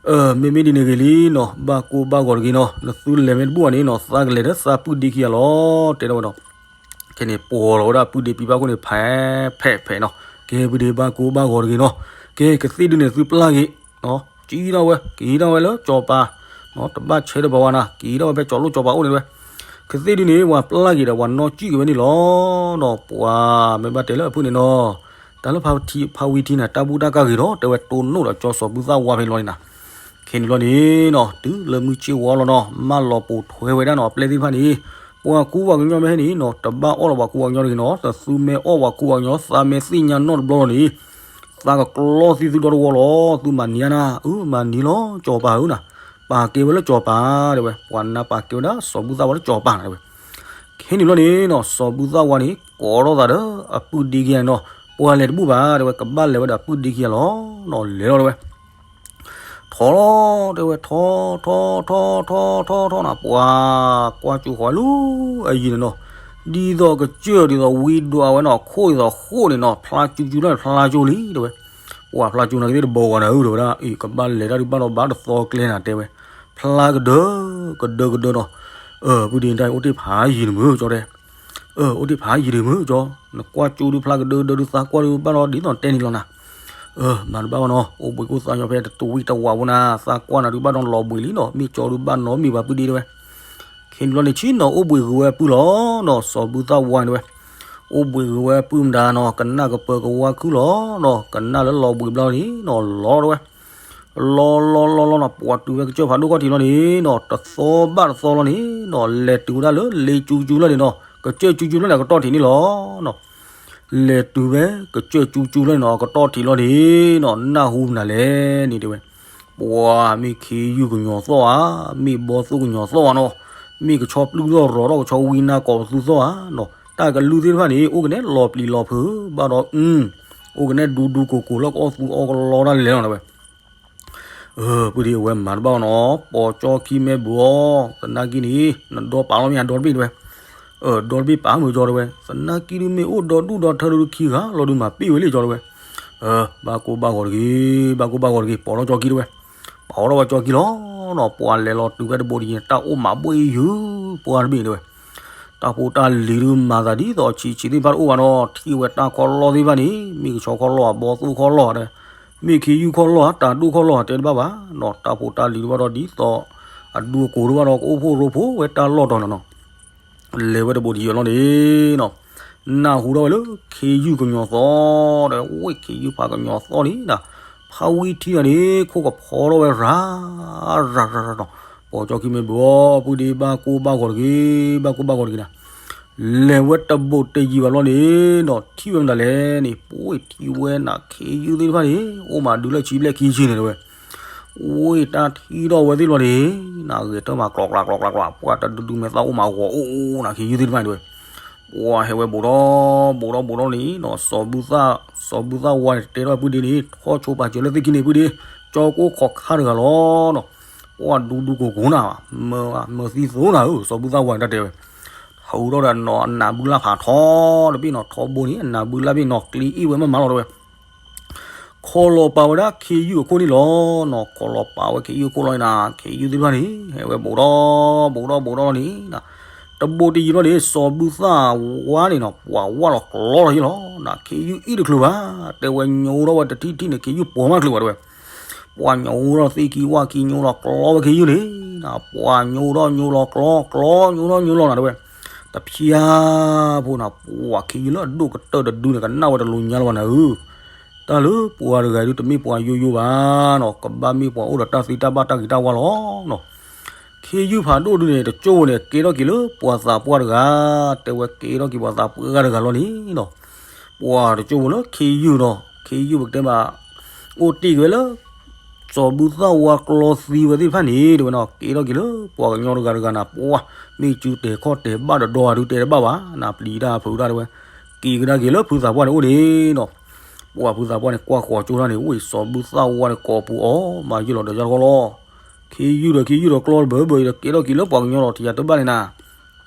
အၢ မ့မ့ၢ်ဒ်န့ၣ်ဂ့ၤလံနီၤ ဘၣ်ကိၢ်ဘၣ်ဂီၤတဂ့ၤနီၤ နသုလဲၤမ့ၢ်တဘိၣ်ဘၣ်န့ၣ်နီၤ သးကလဲၤဒီးသးပုၢ်ဒ့ခံဂၤလီၤ တဲထီၣ်ဝဲနီၤ, ခဲန့ၣ် ပိာ်လီၤဝဲဒၣ်ပုၢ်ဒ့ပံၤဘၣ်ခိၣ်န့ၣ် ဖဲးဖဲးဖဲးနီၤ, ကဲ ပုၢ်ဒ့ဘၣ်ကိၢ်ဘၣ်ဂီၤတဂ့ၤနီၤ, ကဲ ကသ့ၣ်ဒုန့ၣ် သုပျၢ်က့ၤ ကံထီၣ်ဝဲ က့ၤထီၣ်ဝဲလၢကၠီၤပၤ တဘၣ်ဆဲးတပၤဝဲနၤ က့ၤထီၣ်ဝဲဖဲကၠီၤလိၣ်ကၠီၤပၤအိၣ်န့ၣ်ဝဲ, ကသ့ၣ်ဒုန့ၣ် ပှၤပျၢ်က့ၤဒီးပှၤနီၢ်ကံၣ်က့ၤဝဲန့ၣ်လီၤ နီၤ ပှၤမ့ၢ်ဘၣ်တဲလၢအဖုၣ်န့ၣ်နီၤ, တၢ်လၢဖါဝံထံန့ၣ် တၢ်ဘူၣ်တၢ်ကၢ်ဂ့ၤဒီး တဲဝဲတိၢ်နီၣ်ဒီးကၠီစီၤဘူၣ်သၣ်ဝါဖဲန့ၣ်လီၤန့ၣ်နၤ, ခဲန့ၣ်လီၤန့ၣ်နီၤ တုၤလၢမုၢ်ဆ့ၣ်ဝါလီၤနီၤ မၢလီၤပိာ်ထွဲဝဲဒၣ်နီၤ အပျဲၢ်သ့ၣ်တဖၣ်န့ၣ်, ပှၤကူပှၤကညီမ့ၢ်ဟဲန့ၣ်နီၤ တဘၣ်အီၣ်လီၤပှၤကူပှၤကညီတဂ့ၤနီၤ, တသုမ့ၢ်အီၣ်ပှၤကူပှၤကညီ သးမ့ၢ်သ့ၣ်ညါနီၣ်တဘျီလီၤန့ၣ်, သးကကျီသံသုဒီတဝီလီၤ, သုမၤနံၤဧါနၤ, အၢ မၤနံၤလီၤ ကၠီၤပၤဧၢနၤ, ပာ်ကဲဝဲလၢကၠီၤပၤ တဲဝဲ, ပှၤနါပာ်ကဲဝဲဒၣ် စီၤဘူၣ်သၣ်ဝါလၢကၠီၤပၤနၤ တဲဝဲ, ခဲန့ၣ်လီၤန့ၣ်နီၤ စီၤဘူၣ်သၣ်ဝါန့ၣ် ကိးထီၣ်သးဒီး အပုၢ်ဒ့ခံဂၤန့ၣ်နီၤ, ပှၤလဲၤတဘူၣ်ဘၣ် တဲဝဲ, ကဘၣ်လဲၤဝဲဒီးအပုၢ်ဒ့ခံဂၤလီၤနီၤ, လဲၤလီၤ တဲဝဲ ထီၣ်လီၤ တဲဝဲ, ထီၣ် ထီၣ် ထီၣ် ထီၣ် ထီၣ် ထီၣ်နၤ, ပှၤကွၢ်ကၠိဃီၤဝဲလၢအယံၤန့ၣ်နီၤ, ဒ်သိးကစၢၢ်ဒ်သိးဝံဒွးဝဲနီၤ, ခိၣ်ဒ်သိးဃိၣ်န့ၣ်နီၤ, ဖျါကၠူကၠူလၢန့ၣ် ဖျါကၠိလံ တဲဝဲ, ပှၤဖျါကၠိနၤကသ့ၣ်တဘီဝဲနၤဧၢ တဲဝဲဒၣ်, အ့ ကဘၣ်လဲၤတၢ်ဒုးဘၣ်ဒီးဘၣ်တသီကျဲနၤ တဲဝဲ, ဖျါကဒၢ ကဒၢကဒၢနီၤ, အၢ ပုၢ်ဒ့တၢ်အံၤအိၣ်တ့ၢ်ဖးယံၤန့ၣ်မုၢ် ကၠီတဲ အၢ အိၣ်တ့ၢ်ဖးယံၤဒုးမုၢ်ကၠီ, နကွၢ်ကၠိဒုးဖျါကဒၢကဒၢဒုး သးကွၢ်ဒုးဘၣ်ဒီးဒ်သိးတဲန့ၣ်လီၤနၤ, အၢ မၤတဘၣ်ဘၣ်နီၤ, အိၣ်ဘှံးအိၣ်သါညီဖဲတတူၢ်ဝံၣ်တဝးဖိနၤ, သးကွၢ်နၤဒုးဘၣ်ဒီးလီၤဘှံးလံနီၤ, မ့ၢ်ကၠီဒုးဘၣ်နီတမံၤဘၣ်ပုၢ်ဒ့တဲဝဲ, ခဲန့ၣ်ဘျီန့ၣ် ဆ့ၣ်နီၤအိၣ်ဘှံးဂ့ၤဝဲပုၢ်လီၤနီၤ, စီၤဘူၣ်သၣ်ဝါန့ၣ်တဲဝဲ, အိၣ်ဘှံးဂ့ၤဝဲပုၢ်မတၤနီၤ, ကနၣ်ကပၢၤကဝါခုၣ်လီၤနီၤ, ကနၣ်လၢလီၤဘှံးဘျီန့ၣ်နီၤ, လီၤတဲဝဲ လီၤလီၤလီၤလီၤနီၤ, ပှၤတုၤဝဲကစၢၢ်ဖးဒိၣ်ခီၣ်ထံးလီၤန့ၣ်နီၤ, တသီဘၣ်တသီလီၤန့ၣ်နီၤ, လဲၤတုၤဝဲဒၣ်လၢလ့ကၠူကၠူလီၤန့ၣ်နီၤ, ကစၢၢ်ကၠူကၠူလီၤန့ၣ် အကတီၢ်ထံးန့ၣ်လီၤနီၤ, လဲၤတုၤဝဲကစၢၢ်ကၠူကၠူလီၤန့ၣ်နီၤ, အကတီၢ်ထံးလီၤန့ၣ်နီၤ, နၢ်ဟူမနုၤလဲၣ်န့ၣ်တဲဝဲ, ပ ပှၤမ့ၢ်ခ့ယုၢ်ကညီၤသီၣ်ဧါ, မ့ၢ်ဘီသိၣ်ကညီၤသီၣ်ဧါနီၤ, မ့ၢ်ကဆီပျုၢ်ထီၣ်ရီၤထီၣ်ကဆီဝံနါကိးပသူသီၣ်ဧါနီၤ, တၢ်ကလုၢ်သ့ၣ်တဖၣ်န့ၣ် အိၣ်ကနဲလီၤပျံၤလီၤဖုး ဘၣ်ဒီး အိၣ်ကနဲဒူဒူကိၢ်ကိၢ်လၢကအီၣ်သူအီၣ်ကလီတၢ်လဲၤလီၤတဲဝဲ. ပုၢ်ဒ့အဝဲမၤတဘၣ်နီၤ, ပိာ်ကၠီခံမ့ၢ်ဘူးအီၤ သနာ်က့န့ၣ် နဒီပာ်လီၤမ့ၢ်အဒီတဘ့ၣ်တဲဝဲ. ဒီတဘ့ၣ်ပာ်မုာ်ကၠီတဲဝဲ, သနာ်က့ဒုမ့ၢ်အိၣ်ဒီဒူၣ်ဒီထၢဒုခံဂၤလီၤဒုမၤပ့ၢ်ဝဲလံကၠီတဲဝဲ. ဘၣ်ကိၢ်ဘၣ်ဂီၤတဂ့ၤ, ဘၣ်ကိၢ်ဘၣ်ဂီၤတဂ့ၤ ပိာ်ထီၣ်ကၠီခံတဲဝဲ. ပိာ်ထီၣ်ဝဲကၠီခံလီၤနီၤ, ပှၤလဲၤလီၤတုၤဝဲတဘိတယံၤ တၢ်အိၣ်မးဘှ့ၣ်ယုၢ်ပှၤတဘ့ၣ်တဲဝဲ. တၢ်ဖိတၢ်လံၤဒုမၤသးဒ်သိးဆံးဆံးသ့ၣ်တဖၣ်တအိၣ်ဘၣ်နီၤ, ထံၣ်ဝဲတၢ်ခီလီၢ်သ့ၣ်တဖၣ်န့ၣ် မ့ၢ်ကဆီခီလီၢ်ဧါ ဘီသိၣ်ခီလီၢ်ဧါဒီး မ့ၢ်ခ့ယုၢ်ခီလီၢ်ဧါ တၢ်ဒိၣ်ခီလီၢ်ဧါ တဲတဘၣ်ဘၣ်နီၤ, တၢ်ဖိတၢ်လံၤတဘၣ်ဒီးဒ်သိး အဒူအကိၢ်တဘၣ်ဒီး ကအိၣ်ဖှိၣ်ရိဖှိၣ်ဝဲတၢ်လီၢ်တီၤနီၤနီၤ. လဲၤဝဲတဘိတယံၤလီၤန့ၣ်နီၤ, နၢ်ဟူထီၣ်ဝဲလၢခ့ယုၢ်ကညီၤသီၣ်ဒီး ဝ့ၢ်ခ့ယုၢ်ဖးကညီၤသီၣ်န့ၣ်ဒီး ဖးဝံထံန့ၣ် ခိၣ်ကဖီထီၣ်ဝဲရၤ ရၤရၤရၤနီၤ, ပိာ်ကၠီခံမ့ၢ်ဘူးအီၤ ပုၢ်ဒ့ဘၣ်ကိၢ်ဘၣ်ဂီၤတဂ့ၤ, ဘၣ်ကိၢ်ဘၣ်ဂီၤတဂ့ၤနီၤ. လဲၤဝဲတဘိတယံၤဘၣ်လီၤန့ၣ်နီၤ, ထံၣ်ဝဲမတၤလဲၣ်န့ၣ် ပှ့ၤထံၣ်ဝဲနၤခ့ယုၢ်သ့ၣ်တဖၣ်န့ၣ် အိၣ်မးဒုလၢဆံဘျဲၣ်ခံဆံန့ၣ်တဲဝဲ. ဝ့ၢ်တၢ်ထံၣ်ထီၣ်ဝဲသ့ၣ်လီၤန့ၣ် နဂဲၤတၢ်မၤကျိးကျါကျိးကျါကျိး ပှၤတဒုဒုမဲာ်သၣ်အိၣ်မးဂီၤအိၣ်အိၣ်နၤခ့ယုၢ်သ့ၣ်တဖၣ်န့ၣ်တဲဝဲ. ပှၤဟဲဝဲဘူးဒီး ဘူးဒီးဘူးဒီးန့ၣ်နီၤ, စီၤဘူၣ်သၣ်ဝါန့ၣ်တဲထီၣ်ပုၢ်ဒ့န့ၣ် ထီၣ်ဆိပာ်စၢၤလၢသ့ၣ်ခံန့ၣ် ပုၢ်ဒ့, ကၠီကိၣ်ခီၣ်ခါတဂၤလီၤနီၤ. ပှၤဒူဒူကိၢ်ကိၢ်နၤ, မၢသံသိနၤဧၢ စီၤဘူၣ်သၣ်ဝါန့ၣ်တၢ်တဲဝဲ. ဟူထီၣ်ဒီးနီၤ အနးဘုလၢ်ဖးထီတဘ့ၣ်နီၤ, ထီဘိန့ၣ် အနးဘုလၢ်ဘ့ၣ်နီၤ ကျ့အ့ၣ်ဝဲမးမးလီၤတဲဝဲ. ခီလီၤပာ်ဝဲဒၣ်ခ့ယုၢ်အခိၣ်န့ၣ်လီၤနီၤ, ခီလီၤပာ်ဝဲခ့ယုၢ်အခိၣ်လီၤန့ၣ်နၤ, ခ့ယုၢ်သ့ၣ်တဖၣ်န့ၣ် ဟဲဝဲဘူးဒီး ဘူးဒီးဘူးဒီးန့ၣ် တဘိတယံၤလီၤန့ၣ် စီၤဘူၣ်သၣ်ဝါန့ၣ်နီၤ ပှၤဝၢ်လီၤကျီလီၤယ့ၣ်လီၤနၤ, ခ့ယုၢ်အ့ၣ်တချုးဘၣ်, တဲဝဲညိထီၣ်ဝဲတထံၣ်ထံၣ်န့ၣ် ခ့ယုၢ်ပိာ်မးတချုးဘၣ်တဲဝဲ. ပှၤညိထီၣ်သ့ၣ်ခံဝၣ်ခံညိလီၤကျီဝဲခ့ယုၢ်န့ၣ်, ပှၤညိထီၣ်ညိလီၤကျီ ကျီညိထီၣ်ညိလီၤနၤတဲဝဲ. တဖျါဖိနၤ ပှၤခ့ယုၢ်လၢအဒိၣ်ကတၢၢ်တဒုန့ၣ် ကနၣ်ဝဲတလိၤညါလၢၤဘၣ်နၤဧၢ. တၢ်လၢပှၤတဂၤဒုတမ့ၢ်ပှၤယိယိဘၣ်နီၤ, ကဘၣ်မ့ၢ်ပှၤအိၣ်ဒီးတၢ်သံတၢ်ဘၣ်တၢ်ဂ့ၤတၢ်ဝါလီၤနီၤ. ခ့ယုၢ်ဖးဒိၣ်ဒုန့ၣ် တကၠိဖိန့ၣ် ကဲထီၣ်က့ၤလၢပှၤသးပှၢ်တဂၤ, တဲဝဲကဲထီၣ်က့ၤပှၤသးပှၢ်တဂၤလီၤန့ၣ်နီၤ. ပှၤတကၠိဖိလၢခ့ယုၢ်နီၤ, ခ့ယုၢ်ပကတဲဘၣ် အိၣ်တ့ၢ်က့ၤဝဲလၢ စီၤဘူၣ်သၣ်ဝါကျီသံဝဲသ့ၣ်တဖၣ်န့ၣ် တဲဝဲနီၤ, ကဲထီၣ်က့ၤလၢပှၤကညီတဂၤတဂၤနၤ, ပှၤမ့ၢ်စုတဲာ်ခီၣ်တဲာ်ဘၣ်ဒီးဒီးဒုတဲတဘၣ်ဘၣ်, နပျံၤတၢ်ဖုးတၢ်တဲဝဲ, က့ၤကဒါက့ၤလၢဖုသးပှၢ်န့ၣ်အိၣ်န့ၣ်နီၤ. ပှၤဖုသးပှၢ်န့ၣ် ကွၢ်ဃီၤကၠိတၢ်န့ၣ် ဝ့ၢ်စီၤဘူၣ်သၣ်ဝါန့ၣ် ကိးပူၤအီၤ မၤယုၢ်လီၤဒီးယါတခီလီၤ. ခ့ယုၢ်ဒီးခ့ယုၢ်ဒီးကျီတဘၢဘၢအံၤဒီး ကဲထီၣ်က့ၤလၢပှၤကညီလီၤ ထံၣ်ယၤတဘၣ်န့ၣ်နၤ.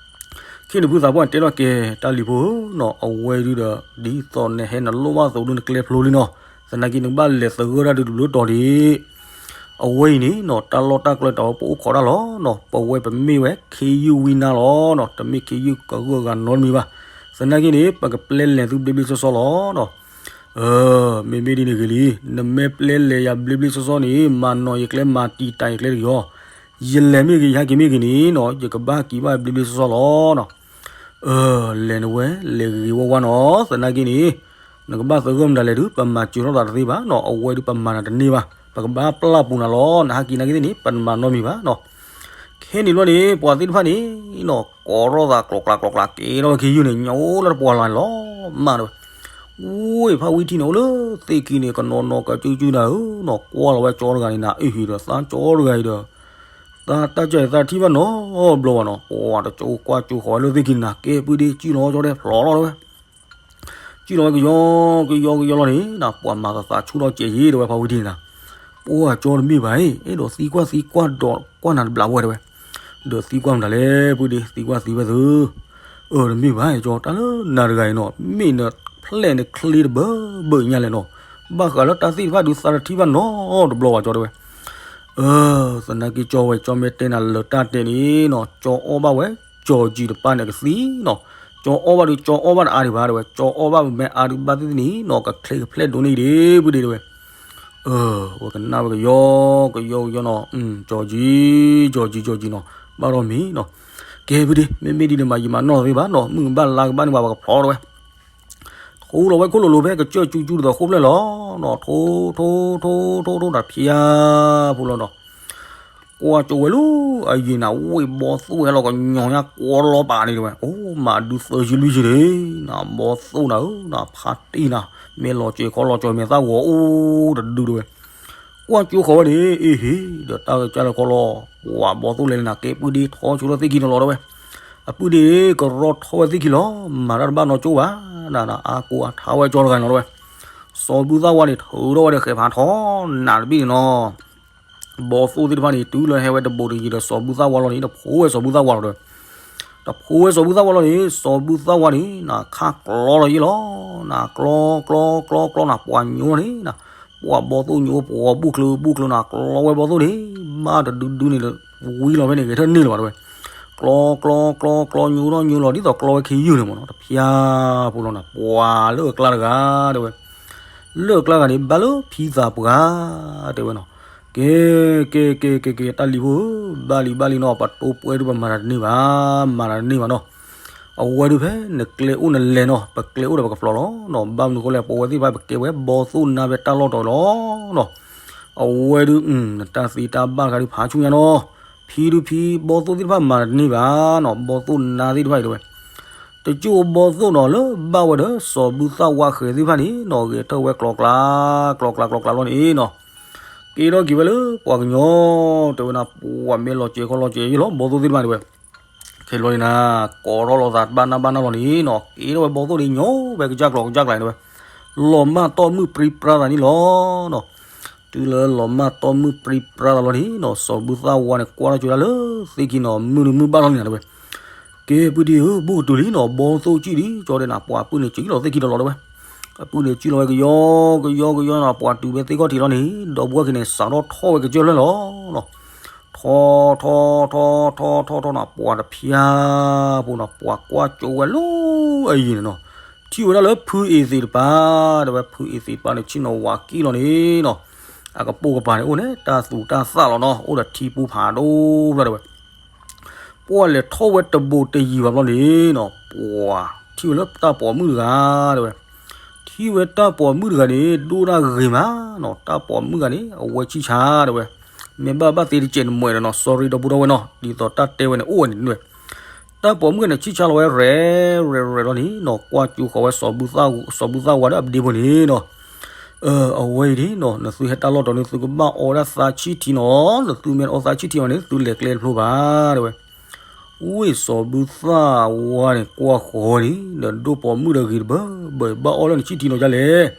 ခ့နဖုသးပှၢ်န့ၣ်တဲထီၣ်က့ၤ တၢ်လံၤဖိဧၢနီၤ, အဝဲဒုဒီး ဒ်သိးနဟဲနလိၣ်ဘၣ်သိးဒုနကျဲဖျိလံနီၤ, သနာ်က့နကဘၣ်လဲၤသဂၢၢ်တၢ်ဒုတဘျုးတီၤဒံး. အဝဲအံၤန့ၣ်နီၤ တၢ်လီၢ်တၢ်ကျဲတၢ်ဝဲပအိၣ်ခိးတၢ်လီၤနီၤ, ပဝဲပမ့ၢ်ဝဲခ့ယုၢ်ဝံနါလီၤနီၤ, တမ့ၢ်ခ့ယုၢ်ကဂၢၢ်ဂၤနီတမံၤဘၣ်. သနာ်က့န့ၣ် ပကပျဲလဲၤသုဘျ့ဘျ့ဆှီဆှီလီၤနီၤ. မ့မ့ၢ်ဒ်န့ၣ်ဂ့ၤလံ, နမ့ၢ်ပျဲလဲၤယၤဘျ့ဘျ့ဆှီဆှီန့ၣ် မၤနီၤယကျဲမၤတံာ်တာ်ယကျဲတဂ့ၤအီၤ. ယလဲၤမ့ၢ်ဂ့ၤ ယဟဲက့ၤမ့ၢ်ဂ့ၤန့ၣ်နီၤ ယကဘၣ်က့ၤဘၣ်ဘျ့ဘျ့ဆှီဆှီလီၤနီၤ. လဲၤနဝဲ လဲၤဂ့ၤဂ့ၤဝါဝါနီၤ, သနာ်က့န့ၣ် နကဘၣ်သဂၢၢ်မတၤလဲၣ်ဒု ပမၤစၢၤထီၣ်သးတသ့ဘၣ်နီၤ, အဝဲဒုပမၤနၤတန့ၢ်ဘၣ်, ပကဘၣ်ပျၢ်ပူၤနၤလီၤ, နဟဲက့ၤနာ်က့သ့ၣ်န့ၣ် ပတမၤနီတမံၤဘၣ်နီၤ. ခဲန့ၣ်ဘျီန့ၣ် ပှၤသ့ၣ်တဖၣ်န့ၣ်နီၤ ကိးထီၣ်သးကျိးကျါကျိးကျါ ကဲထီၣ်ခ့ယုၢ်န့ၣ် ညိလၢတပှၢ်လီၤန့ၣ်လီၤမးတဲဝဲ. ဝ့ၢ်ဖးဝံထံန့ၣ် အိၣ်လၢသ့ၣ်ခံန့ၣ် ကနီၤနီၤကစုကစုနၤဧၢနီၤ, ကွၢ်လီၤဝဲကၠီတဂၤန့ၣ်နၤ အ့ၣ်ဟံၣ်ဒီးသးကၠီတဂၤအံၤဒီး သးတၢ်ကၢၢ်သးထံၣ်ဘၣ်နီတဘျီဘၣ်နီၤ, ပှၤတကၠိကွၢ်ကၠိဃီၤဝဲလၢသ့ၣ်ခံန့ၣ်နၤ ကဲပုၢ်ဒ့ စုၣ်လီၤကၠီတဲဖျိးလီၤတဲဝဲ. စုၣ်လီၤဝဲကယီကယီကယီလီၤန့ၣ်နၤ ပှၤမၤသးသးဆူၣ်ထီၣ်ကဲးယံၤတဲဝဲ ဖးဝံထံန့ၣ်နၤ. ပှၤကၠီတမ့ၢ်ဘၣ်အံၤ အဲၣ်ဒိးသံကွၢ်သံကွၢ်ဒီးကွၢ်နၤတဘျီဝဲတဲဝဲ. ဒီးသံကွၢ်မတၤလဲၣ် ပုၢ်ဒ့ သံကွၢ်သံဝဲသု. အၢ တမ့ၢ်ဘၣ်ကၠီ တၢ်လၢနၤတဂၤအံၤနီၤ မ့ၢ်နဖျဲၣ်နချ့တဘၢဘၢညါလဲၣ်နီၤ, ဘၣ်ဃးလၢတၢ်သ့ၣ်တဖၣ်ဒုးသးတထံၣ်ဘၣ်နီတဘျီဘၣ်ကၠီတဲဝဲ. အၢ သနာ်က့ကၠီဝဲ ကၠီမ့ၢ်တဲနၤလၢတၢ်တဲန့ၣ်နီၤ ကၠီအီၣ်ဘၣ်ဝဲ ကၠီကၠံတပၢ်န့ၣ်ကသံနီၤ, ကၠီအီၣ်ဘၣ်ဒုး ကၠီအီၣ်ဘၣ်တအါဒံးဘၣ်တဲဝဲ, ကၠီအီၣ်ဘၣ်မ့ၢ်အါဒုးဘၣ်သ့ၣ်သ့ၣ်န့ၣ်နီၤ ကချ့ကဖျဲၣ်ဒိၣ်န့ၢ်ဒံး ပုၢ်ဒ့တဲဝဲ. အၢ ဝဲကနၣ်ဝဲကယီ ကယီကယီနီၤ, ကၠီကၠံ ကၠီကၠံ ကၠီကၠံနီၤ, ဘၣ်ဒီးမ့ၢ်နီၤ, ကဲပုၢ်ဒ့ မ့မ့ၢ်ဒ်န့ၣ်မး ယမၤနီၢ်သ့ဘၣ်နီၤ, မုၢ်ကဘၣ်လါကဘၣ်န့ၣ်ဘၣ် ပှၤကဖျီထီၣ်ဝဲ ထူလီၤဝဲခိၣ်လိၤလိၤဖဲကစၢၢ်ကၠူကၠူတသိးဃိဖျဲၣ်လီၤနီၤ, ထူထူထူထူထူတဖျါဖိလီၤနီၤ. ကွၢ်ကၠိဝဲလၢအယံၤနၤ ဝ့ၢ်ဘီသိၣ်ဝဲလီၤကညီညါကွီလီၤပာ်န့ၣ်တဲဝဲ, အိၣ်မးဒုးသၢဆံလွံၢ်ဆံန့ၣ် နၤဘီသိၣ်နၤဧၢ နၤဖးတံၢ်နၤ မ့ၢ်လီၤစၢၤခီလီၤစၢၤမဲာ်သၣ်ဂီၤအိၣ်တဒုတဲဝဲ. ကွၢ်ကၠိဃီၤဝဲန့ၣ် အ့ဟ့ၣ် ဒီးတၢ်ကစၢ်လၢခီလီၤ, ပှၤဘီသိၣ်လဲၤလံနၤ ကဲပုၢ်ဒ့ထီၣ်ဆိလၢသ့ၣ်ခံတလီၤတဲဝဲ, အပုၢ်ဒ့ ကရီထီၣ်ဝဲသ့ၣ်ခံလီၤ, မၤတၢ်တဘၣ်နီၢ်ကၠိဘၣ်, နနအါကိးအထါဝဲကၠီတဂၤန့ၣ်လီၤတဲဝဲ, စီၤဘူၣ်သၣ်ဝါန့ၣ် ထုးထီၣ်ဝဲဒီးဃဲးဖးထီနးတဘ့ၣ်န့ၣ်နီၤ ဘီသိၣ်သ့ၣ်တဖၣ်န့ၣ် တုၤလၢဟဲဝဲတဘူးတယံၤဒီးစီၤဘူၣ်သၣ်ဝါလီၤန့ၣ် တဖိးဝဲစီၤဘူၣ်သၣ်ဝါလီၤဒီး, တဖိးဝဲစီၤဘူၣ်သၣ်ဝါလီၤန့ၣ် စီၤဘူၣ်သၣ်ဝါန့ၣ် နခါကျီလီၤယ့ၣ်လီၤ, နကျီ ကျီ ကျီ ကျီ နပှၤညိန့ၣ် ပှၤဘီသိၣ်ညိပှၤဘူၣ်ချၢဘူၣ်ချၢနကျီဝဲဘီသိၣ်န့ၣ် ဘၣ်တဒုဒုန့ၣ် ဝံလီၤဖဲန့ၣ် ဂဲၤထၢၣ်န့ၢ်လၢၤဘၣ်တဲဝဲ, ကျီ ကျီ ကျီ ကျီညိထီၣ်ညိလီၤ ဒ်သိးကျီဝဲခ့ယုၢ်န့ၣ်မ့ၢ်နီၤ တဖျါဖိလီၤနၤ ပှၤလၢအကျါတဂၤတဲဝဲ လၢအကျါဂၤန့ၣ် ဘၣ်လၢဖံသးပှၢ်တဲဝဲနီၤ, ကဲ ကဲ ကဲ ကဲ ကဲ တၢ်လံၤဖိဧၢ, ဘၣ်လံ ဘၣ်လံနီၤ ပတိၢ်ပှဲၤဒုးပမၤတၢ်တန့ၢ်ဘၣ်, မၤတၢ်တန့ၢ်ဘၣ်နီၤ, အဝဲဒုးဖဲနကျဲအိၣ်နလဲၤနီၤ ပကျဲအိၣ်ဒီးပကဖျီလီၤနီၤ, ဘၣ်မနုၤဃိလဲၣ် ပဝဲသ့ၣ်တဖၣ်ပကဲဝဲဘီသိၣ်နါဖဲတၢ်လီၢ်တီၤလီၤနီၤ, အဝဲဒုး နတၢ်သ့တၢ်ဘၣ်တခါဒုးဖးဆူညါနီၤ, ဖံဒုးဖံ ဘီသိၣ်သ့ၣ်တဖၣ်မၤတၢ်တန့ၢ်ဘၣ်နီၤ ဘီသိၣ်နါသ့ၣ်တဖၣ်အံၤတဲဝဲ တကၠိဘီသိၣ်နီၤလၢဘၣ်ဝဲဒီး စီၤဘူၣ်သၣ်ဝါဃဲၤသ့ၣ်တဖၣ်န့ၣ်နီၤ ဂဲၤထၢၣ်ဝဲကျီကျါ ကျီကျါ ကျီကျါလီၤန့ၣ်နီၤ, က့ၤထီၣ်က့ၤဝဲလၢပှၤကညီ တဲဝဲနၤ ပှၤမ့ၢ်လီၤစဲၤခီလီၤစဲၤယ့ၣ်လီၤ ဘီသိၣ်သ့ၣ်တဖၣ်န့ၣ်ဝဲ, ခဲလီၤန့ၣ်နၤ ကိးထီၣ်လိာ်သးတဘၣ်နၢ်ဘၣ်နၢ်လီၤန့ၣ်နီၤ က့ၤထီၣ်ဝဲဘီသိၣ်န့ၣ် ညီဝဲကစၢ်ကျီၤကစၢ်ကျါန့ၣ်ဝဲ, လီၤမၢ်တီၢ်မုၢ်ပြံပြါသးန့ၣ်လီၤနီၤ တုၤလၢလီၤမၢ်တီၢ်မုၢ်ပြံပြါသးလီၤန့ၣ်နီၤ စီၤဘူၣ်သၣ်ဝါန့ၣ် ကွၢ်ထီၣ်ကၠိဒၣ်လၢသ့ၣ်ခံနီၤ မုၢ်တမုၢ်ဘၣ်ထီၣ်န့ၣ်နၤတဲဝဲ, ကဲ ပုၢ်ဒ့ဧၢ ဘူးကတုၤလံနီၤ ဘီသိၣ်ကံၣ်ဒံး ကၠီဒဲးနၤ ပှၤပုၢ်န့ၣ်ကံၣ်လီၤသ့ၣ်ခံတလီၤတဲဝဲ, အပုၢ်န့ၣ်ကံၣ်လီၤဝဲကယီကယီကယီနီၤ ပှၤတုၤဖဲသ့ၣ်ခီၣ်ထံးလီၤန့ၣ် ဒီပုၢ်ဝဲၢ်ခံန့ၣ် စးထီၣ်ထီၣ်ဝဲကစၢၢ်ဖျၢၣ်လီၤနီၤ, ထီ ထီ ထီ ထီ ထီ ထီနီၤ ပှၤတဖျါဖိနီၤ ပှၤကွၢ်ကၠိဝဲလၢအယံၤန့ၣ်နီၤ, ထံၣ်ဝဲဒၣ်လၢဖုအ့သ့းတပၤ တဲဝဲ ဖုအ့သ့းတပၤန့ၣ် ဆ့ၣ်နီၤဝးကံၣ်လီၤန့ၣ်နီၤ, အကပိာ်ကပၤန့ၣ် အိၣ်န့ၣ် တၢ်သူတၢ်သၣ်လီၤနီၤ အိၣ်ဒီးထံပူဖးဒိၣ်ဖျၢၣ်တဲဝဲ ပှၤလဲၤထီၣ်ဝဲတဘူးတယံၤဘၣ်ဘျီန့ၣ်နီၤ ပှၤထံၣ်ဝဲလၢတၢ်ပိာ်မုၣ်တဂၤ တဲဝဲ, ထံၣ်ဝဲတၢ်ပိာ်မုၣ်တဂၤန့ၣ် ဒိၣ်ဒၣ်ဂ့ၤမးနီၤ တၢ်ပိာ်မုၣ်တဂၤန့ၣ် အဝဲဆံၣ်ဆါတဲဝဲ, မ့ၢ်ဘၣ်ဘၣ်သ့တစဲးနမဲာ်ဒီးနီၤ sorry ဒီပုၢ်ဒီဝဲၢ်နီၤ ဒ်သိးတၢ်တဲဝဲန့ၣ် အိၣ်ဝဲန့ၣ်တဲဝဲ, တၢ်ပိာ်မုၣ်တဂၤန့ၣ် ဆံၣ်ဆါလီၤဝဲရဲၣ်ရဲၣ်ရဲၣ်လီၤန့ၣ်နီၤ ကွၢ်ကၠိဃီၤဝဲ စီၤဘူၣ်သၣ်ဝါဒီးအပဒ့ဖိန့ၣ်နီၤ အဝဲအံၤန့ၣ်နီၤ နသုဟဲတၢ်လီၢ်တီၤန့ၣ် သုကဘၣ်အီဝဲဒၣ်သးဆံၣ်ထံနီၤ နသုမ့ၢ်အီသးဆံၣ်ထံအီၤန့ၣ် သုလဲၤကျဲတဖျိဘၣ်တဲဝဲ, ဝ့ၢ်စီၤဘူၣ်သၣ်ဝါန့ၣ် ကွၢ်ဃီၤဝဲန့ၣ် ဒီးဒိၣ်ပိာ်မုၣ်ဒီးဂ့ၤတဘၢဘၢ ဘၣ်အီလၢနဆံၣ်ထံနီၤဒ်လဲၣ်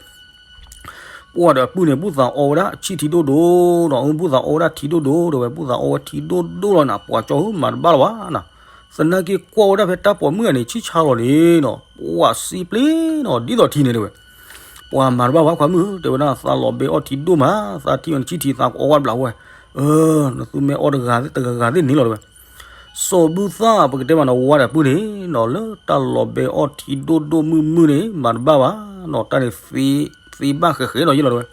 ပှၤဒီးအပုၢ်န့ၣ် ဘူၣ်သးအီဝဲဒၣ်ဆံၣ်ထံဒိၣ်ဒိၣ်နီၤ ဘူၣ်သးအီဝဲဒၣ်ထံဒိၣ်ဒိၣ်တဲဝဲ ဘူၣ်သးအီဝဲထံဒိၣ်ဒိၣ်လီၤနၤ ပှၤကၠီဧၢမၤတဘၣ်လၢၤဘၣ်နီၤ, သနာ်က့ကွၢ်ဝဲဒၣ်ဖဲတၢ်ပိာ်မုၣ်ဂၤန့ၣ် ဆံၣ်ဆါလီၤန့ၣ်နီၤ ပှၤစံးပျ့ၤနီၤ ဒ်သိးထံန့ၣ်တဲဝဲ, ပှၤမၤတဘၣ်ဘၣ်ခွါမုၣ် တဲဝဲဒၣ် သးလီၤဘဲအီၣ်ထံဒိၣ်မး သးထံအီၤနဆံၣ်ထံသးကအီဝဲတဘျီဝဲ, နသုမ့ၢ်အီတဂၤတဂၤဂၤသ့ၣ်န့ၣ်လီၤတဲဝဲ စီၤဘူၣ်သၣ် ပကတဲမးနီၤ ဝါဒီးပုၢ်န့ၣ်နီၤ လၢတၢ်လီၤဘဲအီၣ်ထံဒိၣ်ဒိၣ်မုၢ်မုၢ်န့ၣ် မၤတဘၣ်ဘၣ်နီၤ တၢ်န့ၣ်သ့ဘၣ်ဃဲးဃဲးလီၤယ့ၣ်လီၤတဲဝဲ,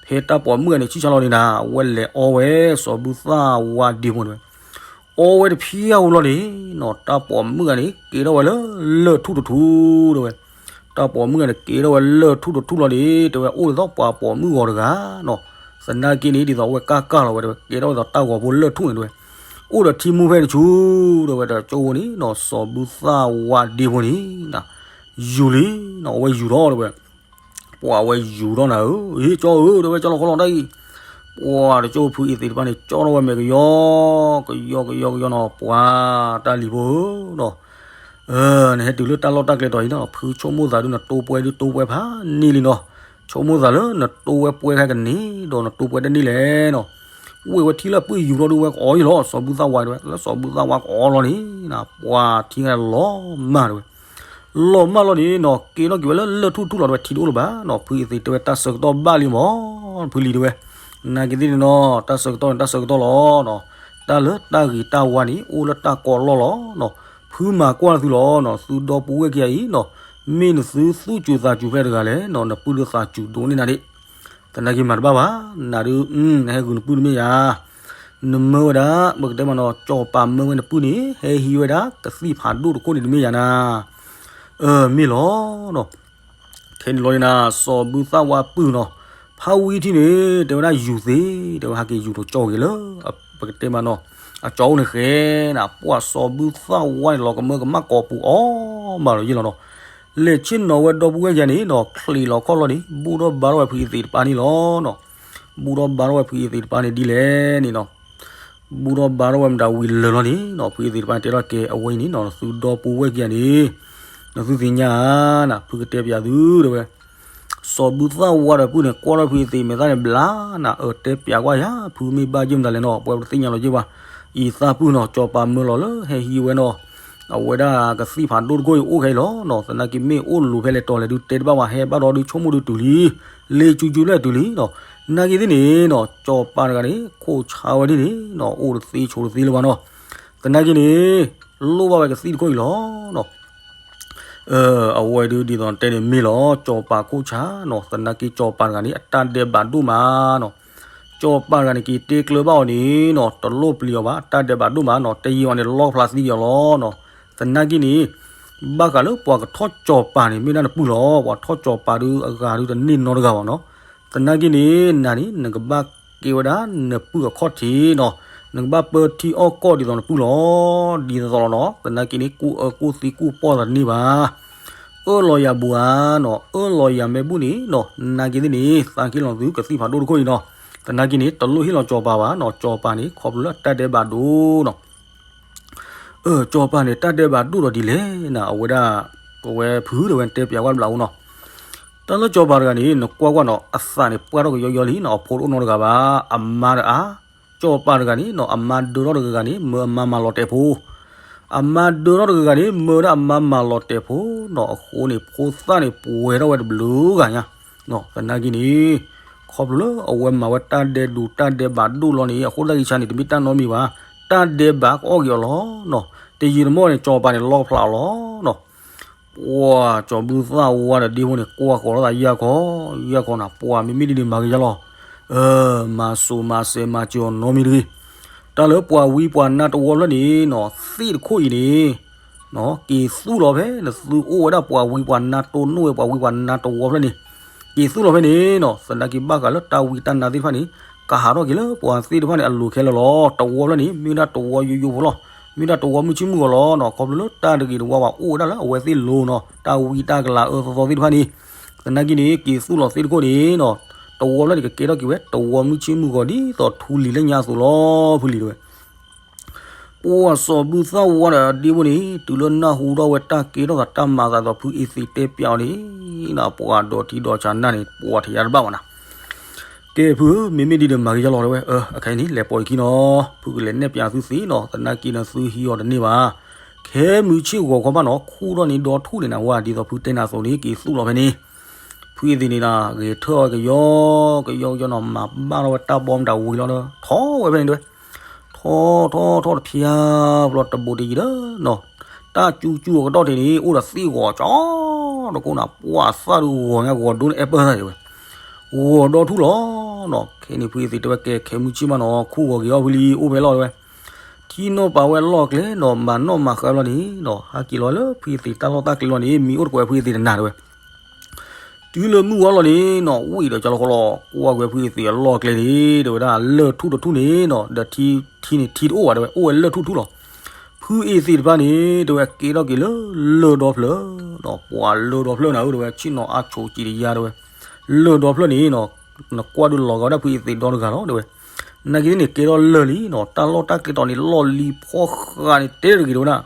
ဖဲတၢ်ပိာ်မုၣ်ဂၤန့ၣ် ဆံၣ်ဆါလီၤန့ၣ်နၤ အဝဲလဲၤအီဝဲ စီၤဘူၣ်သၣ်ဝါဒ့ဖိန့ၣ်ဝဲ, အီဝဲတဖျၢၣ်ဧိၤလီၤန့ၣ်နီၤ တၢ်ပိာ်မုၣ်ဂၤန့ၣ် ကဲထီၣ်ဝဲလၢလၢၢ်ထူၣ်တထူၣ်တဲဝဲ, တၢ်ပိာ်မုၣ်ဂၤန့ၣ် ကဲထီၣ်ဝဲလၢၢ်ထူၣ်တထူၣ်လီၤန့ၣ် တဲဝဲ အိၣ်ဒ်သိးပှၤပိာ်မုၣ်ဂီၤတဂၤနီၤ, သနာ်က့န့ၣ် ဒ်သိးအဝဲကၢ်ကၢ်လီၤဝဲတဲဝဲ ကဲထီၣ်ဝဲဒ်သိးတၢ်ဂီၤဖိလၢၢ်ထူၣ်န့ၣ်တဲဝဲ, အိၣ်ဒီးထံမူဖဲတဆူ တဲဝဲဒီးကၠိဖိန့ၣ်နီၤ စီၤဘူၣ်သၣ်ဝါဒ့ဖိန့ၣ်နီၤ, ယူၤလံနီၤ အဝဲယူၤထီၣ်တဲဝဲ, ပှၤဝဲယူၤထီၣ်နၤဧၢ ဟ့ၣ်ကၠီဧၢ တဲဝဲ ကၠီလီၤခီလီၤတၢ်အံၤ, ပှၤတကၠိဖိအ့သ့းတဖၣ်န့ၣ် ကၠီထီၣ်ဝဲမဲာ်ကယီ ကယီကယီကယီနီၤ ပှၤတၢ်လံၤဖိဧၢနီၤ နဟဲတုၤလၢတၢ်လီၢ်တၢ်ကျဲတီၤအံၤနီၤ ဖုဆိကမိၣ်သးဒုး နတိၢ်ပှဲၤဒုးတိၢ်ပှဲၤဖးန့ၢ်လံနီၤ, ဆိကမိၣ်သးလၢနတိၢ်ဝဲပှဲၤခဲကန့ၣ်ဒီး နတိၢ်ပှဲၤတန့ၢ်လဲၣ်နီၤ, ဝ့ၢ်ဝဲထံလၢအပုၢ်ယူၤထီၣ်ဒုးဝဲကအီၣ်ယ့ၣ်လီၤ စီၤဘူၣ်သၣ်ဝါတဲဝဲ လၢစီၤဘူၣ်သၣ်ဝါကအီၣ်လီၤန့ၣ် ပှၤထံဂၤလီၤမၢ်တဲဝဲ လီၤမၢ်လီၤန့ၣ်နီၤ က့ၤထီၣ်က့ၤဝဲလၢလၢၢ်ထူၣ်ထူၣ်လီၤတဲဝဲ ထံတအိၣ်လၢၤဘၣ်နီၤ ဖုအ့သ့းတဲဝဲ တၢ်ဆၢကတီၢ်ဘၣ်လံမး ဖုလံၤတဲဝဲ, နာ်က့သ့ၣ်န့ၣ်နီၤ တၢ်ဆၢကတီၢ်န့ၣ် တၢ်ဆၢကတီၢ်လီၤနီၤ, တၢ်လၢတၢ်ဂ့ၤတၢ်ဝါန့ၣ် အိၣ်လၢတၢ်ကီလီၢ်လီၤနီၤ, ဖုမၤကွၢ်သုလီၤနီၤ သုဒီပုၢ်ဝဲၢ်ခံဂၤအံၤနီၤ, မ့ၢ်နသုသူၣ်စူၤသးစူၤဖဲတဂၤလဲၣ်နီၤ နပုၢ်ဒုးသးစူၤဒိၣ်န့ၢ်နၤဒ့ၣ် သနာ်က့မၤတဘၣ်ဘၣ်, နၤဒုး နဟဲဂုာ်နပုၢ်တမ့ၢ်ယၤ, နမၢဝဲဒၣ် ပကတဲမးနီၤ ကၠီၤပၤမၢဝဲနပုၢ်န့ၣ် ဟဲဟံးဝဲဒၣ်ကသံၣ်ဖးဒိၣ်တခိၣ်န့ၣ်တမ့ၢ်ယၤနၤ, မ့ၢ်လီၤနီၤ, ခဲန့ၣ်လီၤန့ၣ်နၤ စီၤဘူၣ်သၣ်ဝါပုၢ်နီၤ, ဖးဝံထံန့ၣ် တဲဝဲဒၣ်ယူၤသ့, တဲဝဲဟဲက့ၤယူၤထီၣ်ကၠီဂ့ၤလၢ ပကတဲမးနီၤ, အကၠီအိၣ်န့ၣ်ဃဲနၤ ပှၤစီၤဘူၣ်သၣ်ဝါန့ၣ်လီၤကမၢကမၣ်ကိာ်ပူၤအီၤမးလီၤယ့ၣ်လီၤနီၤ, လဲၤဆ့ၣ်နီၤဝဲဒီပုၢ်ဝဲၢ်ယၤန့ၣ်နီၤ ချံးလီၤခီၣ်လီၤန့ၣ် ဘူၣ်ထီၣ်ဘါထီၣ်ဝဲဖုအ့သ့းတပၤန့ၣ်လီၤနီၤ, ဘူၣ်ထီၣ်ဘါထီၣ်ဝဲဖုအ့သ့ၣ်တဖၣ်န့ၣ်ဒ်လဲၣ်န့ၣ်နီၤ, ဘူၣ်ထီၣ်ဘါထီၣ်ဝဲမတၤဝံၤလၢာ်လီၤန့ၣ်နီၤ, ဖုအ့သ့ၣ်တဖၣ်န့ၣ်တဲထီၣ်ကဲ အဝဲအံၤန့ၣ်နီၤ နသုဒီပုၢ်ဝဲၢ်ခံဂၤန့ၣ် နသုသ့ၣ်ညါဧါနၤ, ဖုကတဲပၠးသုတဲဝဲ စီၤဘူၣ်သၣ်ဝါဒီးပုၢ်န့ၣ် ကွၢ်ထီၣ်ဖုအ့သ့ၣ်မဲာ်သၣ်န့ၣ်ဘျါနၤ, အၢ တဲပၠးကွၢ်ယၤ ဖုမ့ၢ်ဘၣ်ယဲၢ်မတၤလဲၣ်နီၤ, ပှၤတသ့ၣ်ညါလီၤယဲၢ်ဘၣ်, အံၤသးပုၢ်နီၤ စီၤပၤမၢလီၤလၢဟဲဟံးဝဲနီၤ, အဝဲဒၣ်ကသံၣ်ဖးဒိၣ်တခိၣ်အံၤအိၣ်ခဲအံၤလီၤနီၤ, သနာ်က့မ့ၢ်အိၣ်လူၤဖဲလဲၣ်တီၤလဲၣ်ဒုးတဲတဘၣ်ဘၣ်, ဟဲဘၣ်ဒီးဒုးဆိကမိၣ်ဒုးတုၤလံ, လ့ၤကၠူကၠူဖျဲၣ်တုၤလံနီၤ, နာ်က့သ့ၣ်န့ၣ်နီၤ စီၤပၤတဂၤန့ၣ် ခိၣ်ဆါဝဲဒ်န့ၣ်နီၤ အိၣ်တသ့ဆိးတသ့လၢၤဘၣ်နီၤ, သနာ်က့န့ၣ် လိၣ်ဘၣ်ဝဲကသံၣ်တခိၣ်အံၤလီၤနီၤ အဝဲဒုးဒ်သိးတဲန့ၣ်မ့ၢ်လီၤ, စီၤပၤခိၣ်ဆါနီၤ, သနာ်က့စီၤပၤတဂၤန့ၣ် အတၢ်ဒဲးဘးဒိၣ်မးနီၤ, စီၤပၤတဂၤန့ၣ် က့ၤတဲကျၢၤဘၣ်အီၤန့ၣ်နီၤ တလိၣ်ပျံၤအီၤဘၣ်, အတၢ်ဒဲးဘးဒိၣ်မးနီၤ, တဲယံာ်အီၤန့ၣ် လီၣ်ဖျါသံက့ၤအီၤလီၤနီၤ, သနာ်က့န့ၣ် ဘၣ်ဃးလၢပှၤကထီၣ်စီၤပၤန့ၣ် မ့ၢ်ဒၣ်နပုၢ်လီၤ, ပှၤထီၣ်စီၤပၤဒုးအဂၤဒုးတန့ၢ်နီတဂၤဘၣ်နီၤ, သနာ်က့န့ၣ် နၤန့ၣ် နကဘၣ်ကဲဝဲဒၣ်နပုၢ်အခီၣ်ထံးနီၤ, နကဘၣ်ပၢထံအီၣ်ကီၢ်ဒ်သိးနပုၢ်လီၤ, ဒ်သိးသိးလီၤနီၤ, သနာ်က့န့ၣ် ကူၣ်အၢကူၣ်သံကူၣ်ပီၢ်သးတန့ၢ်ဘၣ်, အၢၣ်လီၤယၤဘူးဧါနီၤ, အၢၣ်လီၤယၤမ့ၢ်ဘူးန့ၣ်နီၤ, နာ်က့သ့ၣ်န့ၣ် သးက့ၣ်လီၤသုကသံၣ်ဖးဒိၣ်တခိၣ်အံၤနီၤ, သနာ်က့န့ၣ် တလိၣ်ဟ့ၣ်လီၤစီၤပၤဘၣ်နီၤ, စီၤပၤန့ၣ် ခီဖျိလၢအတၢ်ဒဲးဘးဒိၣ်နီၤ အၢ စီၤပၤန့ၣ် တၢ်ဒဲးဘးဒိၣ်ဒီးဒ်လဲၣ်နၤ, အဝဲဒၣ် အဝဲဖုတဲဝဲ တဲပၠးဝဲတဘျီအအိၣ်နီၤ, တၢ်လၢစီၤပၤတဂၤန့ၣ် နကွၢ်ကွၢ်နီၤ အသးန့ၣ်ပှၢ်ထီၣ်ကယီယီလံနီၤ, အဖိတအိၣ်နီတဂၤဘၣ်, အမါဒီးအါ, စီၤပၤတဂၤန့ၣ်နီၤ အမါဒၢထီၣ်တဂၤဂၤန့ၣ် မၢအမါမၤလီၤတဲာ်ဖိ အမါဒၢထီၣ်တဂၤဂၤန့ၣ် မၢဒၣ်အမါမၤလီၤတဲာ်ဖိနီၤ, အဃိန့ၣ် ဖိသၣ်န့ၣ် ပှဲၤထီၣ်ဝဲတဘျုးဂၤညါ, သနာ်က့န့ၣ် ခီဖျိလၢအဝဲမၤဝဲတၢ်ဒဲးဒိၣ်တၢ်ဒဲးဘးဒိၣ်လီၤန့ၣ် အဃိတၢ်ဂံၢ်ဆါန့ၣ် တမ့ၢ်တၢ်နီတမံၤဘၣ်, တၢ်ဒဲးဘးကအီၣ်က့ၤအီၤလီၤနီၤ, တယံာ်တမီၢ်န့ၣ် စီၤပၤန့ၣ် လီၣ်ဖျါအီၤလီၤနီၤ ပှၤစီၤဘူၣ်သၣ်ဝါဒီးဒ့ဖိန့ၣ် ကွၢ်ဃီၤလိာ်သးယၢ်ခီ, ယၢ်ခီနၤ ပှၤမ့မ့ၢ်ဒ်န့ၣ်မၤကယၤလီၤ, အၢ မၤစိာ်မၤစဲးမၤစၢၤအီၤနီတမံၤတဂ့ၤ, တၢ်လၢပှၤဝံပှၤနါတဝီဖျၢၣ်န့ၣ်နီၤ သ့ၣ်တခိၣ်အံၤန့ၣ် က့ၤသူၣ်လီၤဖဲ နသုအိၣ်ဝဲဒၣ်ပှၤဝံပှၤနါတိၢ်နီၣ်ဝဲပှၤဝံပှၤနါတဝီဖျၢၣ်န့ၣ်, က့ၤသူၣ်လီၤဖဲန့ၣ်နီၤ, သနာ်က့ဘၣ်ဃးလၢတၢ်ဝံတၢ်နါသ့ၣ်တဖၣ်န့ၣ် ကဟးထီၣ်က့ၤလၢပှၤသ့ၣ်တဖၣ်န့ၣ် အလိၤခဲလၢာ်လီၤ, တဝီဖျၢၣ်န့ၣ် မ့ၢ်ဒၣ်တဝီယိယိဖိလီၤ, မ့ၢ်ဒၣ်တဝီမုၢ်ဆ့ၣ်မုၢ်ဂီၤလီၤနီၤ, ခီဖျိလၢတၢ်တဂ့ၤတဝါဘၣ်အိၣ်ဝဲဒၣ်လၢအဝဲသ့ၣ်လိၤနီၤ, တၢ်ဝံတၢ်ကလၤအၢသီသီသ့ၣ်တဖၣ်န့ၣ်, သနာ်က့န့ၣ် က့ၤသူၣ်လီၤသ့ၣ်တခိၣ်န့ၣ်နီၤ, တဝီဖျၢၣ်န့ၣ် ကကဲထီၣ်က့ၤဝဲ တဝီမုၢ်ဆ့ၣ်မုၢ်ဂီၤဒ်သိးထူလံၤလၢညါအသိးလီၤ, ဖုလံၤတဲဝဲ ပှၤစီၤဘူၣ်သၣ်ဝါဒီးဒ့ဖိန့ၣ် တုၤလၢနၢ်ဟူထီၣ်ဝဲတၢ်ကဲထီၣ်သးတၢ်မၤသးဒီး ဖုအ့သ့တဲပၠးအီၤန့ၣ်, ပှၤဒီးထံဒီးဆးနၢ်န့ၣ် ပှၤထံးယါတဘၣ်ဘၣ်နၤ, ကဲဖုဧၢ, မ့မ့ၢ်ဒ်ဒီးမၤကယၤလီၤတဲဝဲ, အခဲအံၤန့ၣ် လဲၤပိာ်ယခံနီၤ, ဖုကလဲၤနဲၣ်ပၠးသုသ့နီၤ, သနာ်က့နသုဟံးအီၤတန့ၢ်ဘၣ်, ခဲမုၢ်ဆ့ၣ်ဂီၤခီဘၣ်နီၤ ခူၣ်ထီၣ်န့ၣ်ဒီထူၣ်န့ၣ်နၤဝဲ ဒ်သိးဖုတဲနၤအသိးန့ၣ် က့ၤသူၣ်လီၤဖဲန့ၣ်, ဖုအ့သ့န့ၣ်နၤ ဂဲၤထၢၣ်အီၤကယီကယီကယီနီၤ, မၤဘၣ်ထီၣ်ဝဲတၢ်ဘီမတၤဝံၤလီၤဒီး ထီၣ်ဝဲဖဲန့ၣ်တဲဝဲ ထီၣ်ထီၣ်ထီၣ်တဖျါ ဖျီတဘိတယံၤဒီးနီၤ, တၢ်ကၠူကၠူအကတီၢ်ထံးန့ၣ် အိၣ်ဒီးသ့ၣ်ဂီၤကၠီတကိးနၤ, ပှၤသၣ်ဒုးဂီၤညါ ဂီၤဒိန့ၣ်အဲၣ်ပၢၢ်သၣ်တဲဝဲ, ဂီၤဒီထူၣ်လီၤနီၤ, ခဲန့ၣ်ဖုအ့သ့တဲဝဲ ကဲခဲမုၢ်ဆ့ၣ်မးနီၤ ခူၣ်ဂီၤက့ၤအီၣ်ဖုလံ အိၣ်ဖဲလီၤတဲဝဲ, ထံၣ်နီၣ်ပာ်ဝဲအလီၢ်အကျဲနီၤ, မၤနီၣ်မၤဃါလီၤန့ၣ်နီၤ, ဟးက့ၤလီၤလၢဖုအ့သ့တၢ်လီၢ်တၢ်ကျဲလီၤန့ၣ် မံအိၣ်တကိးဖုအ့သ့တနၤတဲဝဲ တုၤလၢမုၢ်ဝါလီၤန့ၣ်နီၤ, ဝံၣ်ဒီးကၠီလီၤဃီလီၤ, ကွၢ်ကွံာ်ဖုအ့သ့အလီၢ်အကျဲန့ၣ် တဲဝဲဒၣ် လၢၢ်ထူၣ်တထူၣ်န့ၣ်နီၤ, ဒီးထံထံန့ၣ်ထံတအိၣ်ဘၣ်တဲဝဲ, အိၣ်ဝဲလၢၢ်ထူၣ်တထူၣ်လီၤ. ဖုအ့သ့တဖၣ်န့ၣ် တဲဝဲကဲထီၣ်က့ၤလၢလၢၢ်ဒီဖျၢၣ်နီၤ, ပှၤလၢၢ်ဒီဖျၢၣ်နၤဧၢ တဲဝဲ, ဆ့ၣ်နီၤအါဆိးကံတယါတဲဝဲ, လၢၢ်ဒီဖျၢၣ်န့ၣ်နီၤ, နကွၢ်ဒုးလီၤဂာ်ဝဲဒၣ်ဖုအ့သ့ဒီတဂၤလီၤတဲဝဲ. နာ်က့သ့ၣ်န့ၣ် ကဲထီၣ်လၢၢ်လံနီၤ, တၢ်လီၢ်တၢ်ကျဲတီၤန့ၣ် လီၢ်လံၤဖီဃးန့ၣ် တဲတဂ့ၤတဲဝဲဒၣ်.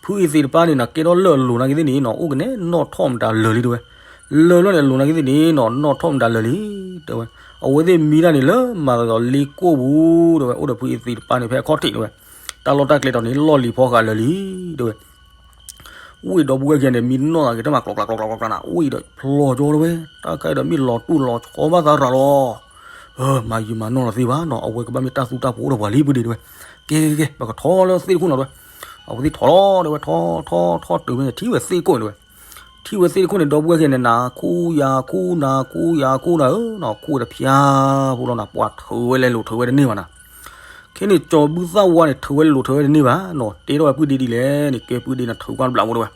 ဖုအ့သ့တဖၣ်န့ၣ်နီၤ ကဲထီၣ်လၢၢ်အလိၤနာ်က့သ့ၣ်န့ၣ်နီၤ အိၣ်ကနဲနီၣ်ထီၣ်မတၤလၢာ်လံတဲဝဲ. လၢၢ်လီၢ်န့ၣ်အလိၤနာ်က့သ့ၣ်န့ၣ်နီၤ နီၣ်ထီၣ်မတၤလၢာ်လံ တဲဝဲ. အဝဲသ့ၣ်မံတၢ်န့ၣ်လၢမၤသးဒီးလ့ကိၣ်ပူၤတဲဝဲ, အိၣ်ဒီးဖုအ့သ့တဖၣ်န့ၣ် ဖဲအခီၣ်ထံးတဲဝဲ. တၢ်လီၢ်တၢ်ကျဲတီၤန့ၣ် လီၢ်လံၤဖီဃးလၢာ်လံ တဲဝဲ. ဝ့ၢ်ဒီပုၢ်ဝဲၢ်ခံဂၤန့ၣ် မံနီၢ်သးက့ၤတၢ်မၤကျီကျီကျီကျီကျီနၤ ဝ့ၢ်ဒီးဖျိးကၠီတဲဝဲ, တၢ်ခါအံၤဒီးမ့ၢ်လီၤတူၢ်လီၤဆီဘၣ်သးရၤလီၤ. မၤယံာ်မၤနီၢ်လီၤသ့ဘၣ်နီၤ, အဝဲကဘၣ်မ့ၢ်တၢ်သူတၢ်ဖိအိၣ်ဒီးပှၤလံ ဖုဒ့တဲဝဲ. ကဲကဲကဲ ပကထီၣ်လၢသ့ၣ်တခိၣ်နီၤတဲဝဲ. အဝဲသ့ၣ်ထီၣ်လီၤတဲဝဲ, ထီၣ်ထီၣ်ထီၣ်တုၤဖဲန့ၣ် ထံၣ်ဝဲသ့ၣ်တခိၣ်န့ၣ်တဲဝဲ. ထံၣ်ဝဲသ့ၣ်တခိၣ်န့ၣ် ဒီပုၢ်ဝဲၢ်ခံဂၤန့ၣ် နၤခူၣ်ယၤခူၣ်နၤခူၣ်ယၤခူၣ်နၤဧၢနီၤ, ခူၣ်ဝဲတဖျါဖိလီၤနၤ, ပှၤထုးဝဲလဲၤလိာ်ထုးဝဲတန့ၢ်ဘၣ်နၤ. ခဲန့ၣ် စီၤဘူၣ်သၣ်ဝါန့ၣ် ထုးဝဲလိာ်ထုးဝဲတန့ၢ်ဘၣ်နီၤ, တဲထီၣ်ဝဲပုၢ်ဒ့ဒ်လဲၣ်န့ၣ် ကဲပုၢ်ဒ့နထုးကွၢ်တဘျးဖိတဲဝဲ.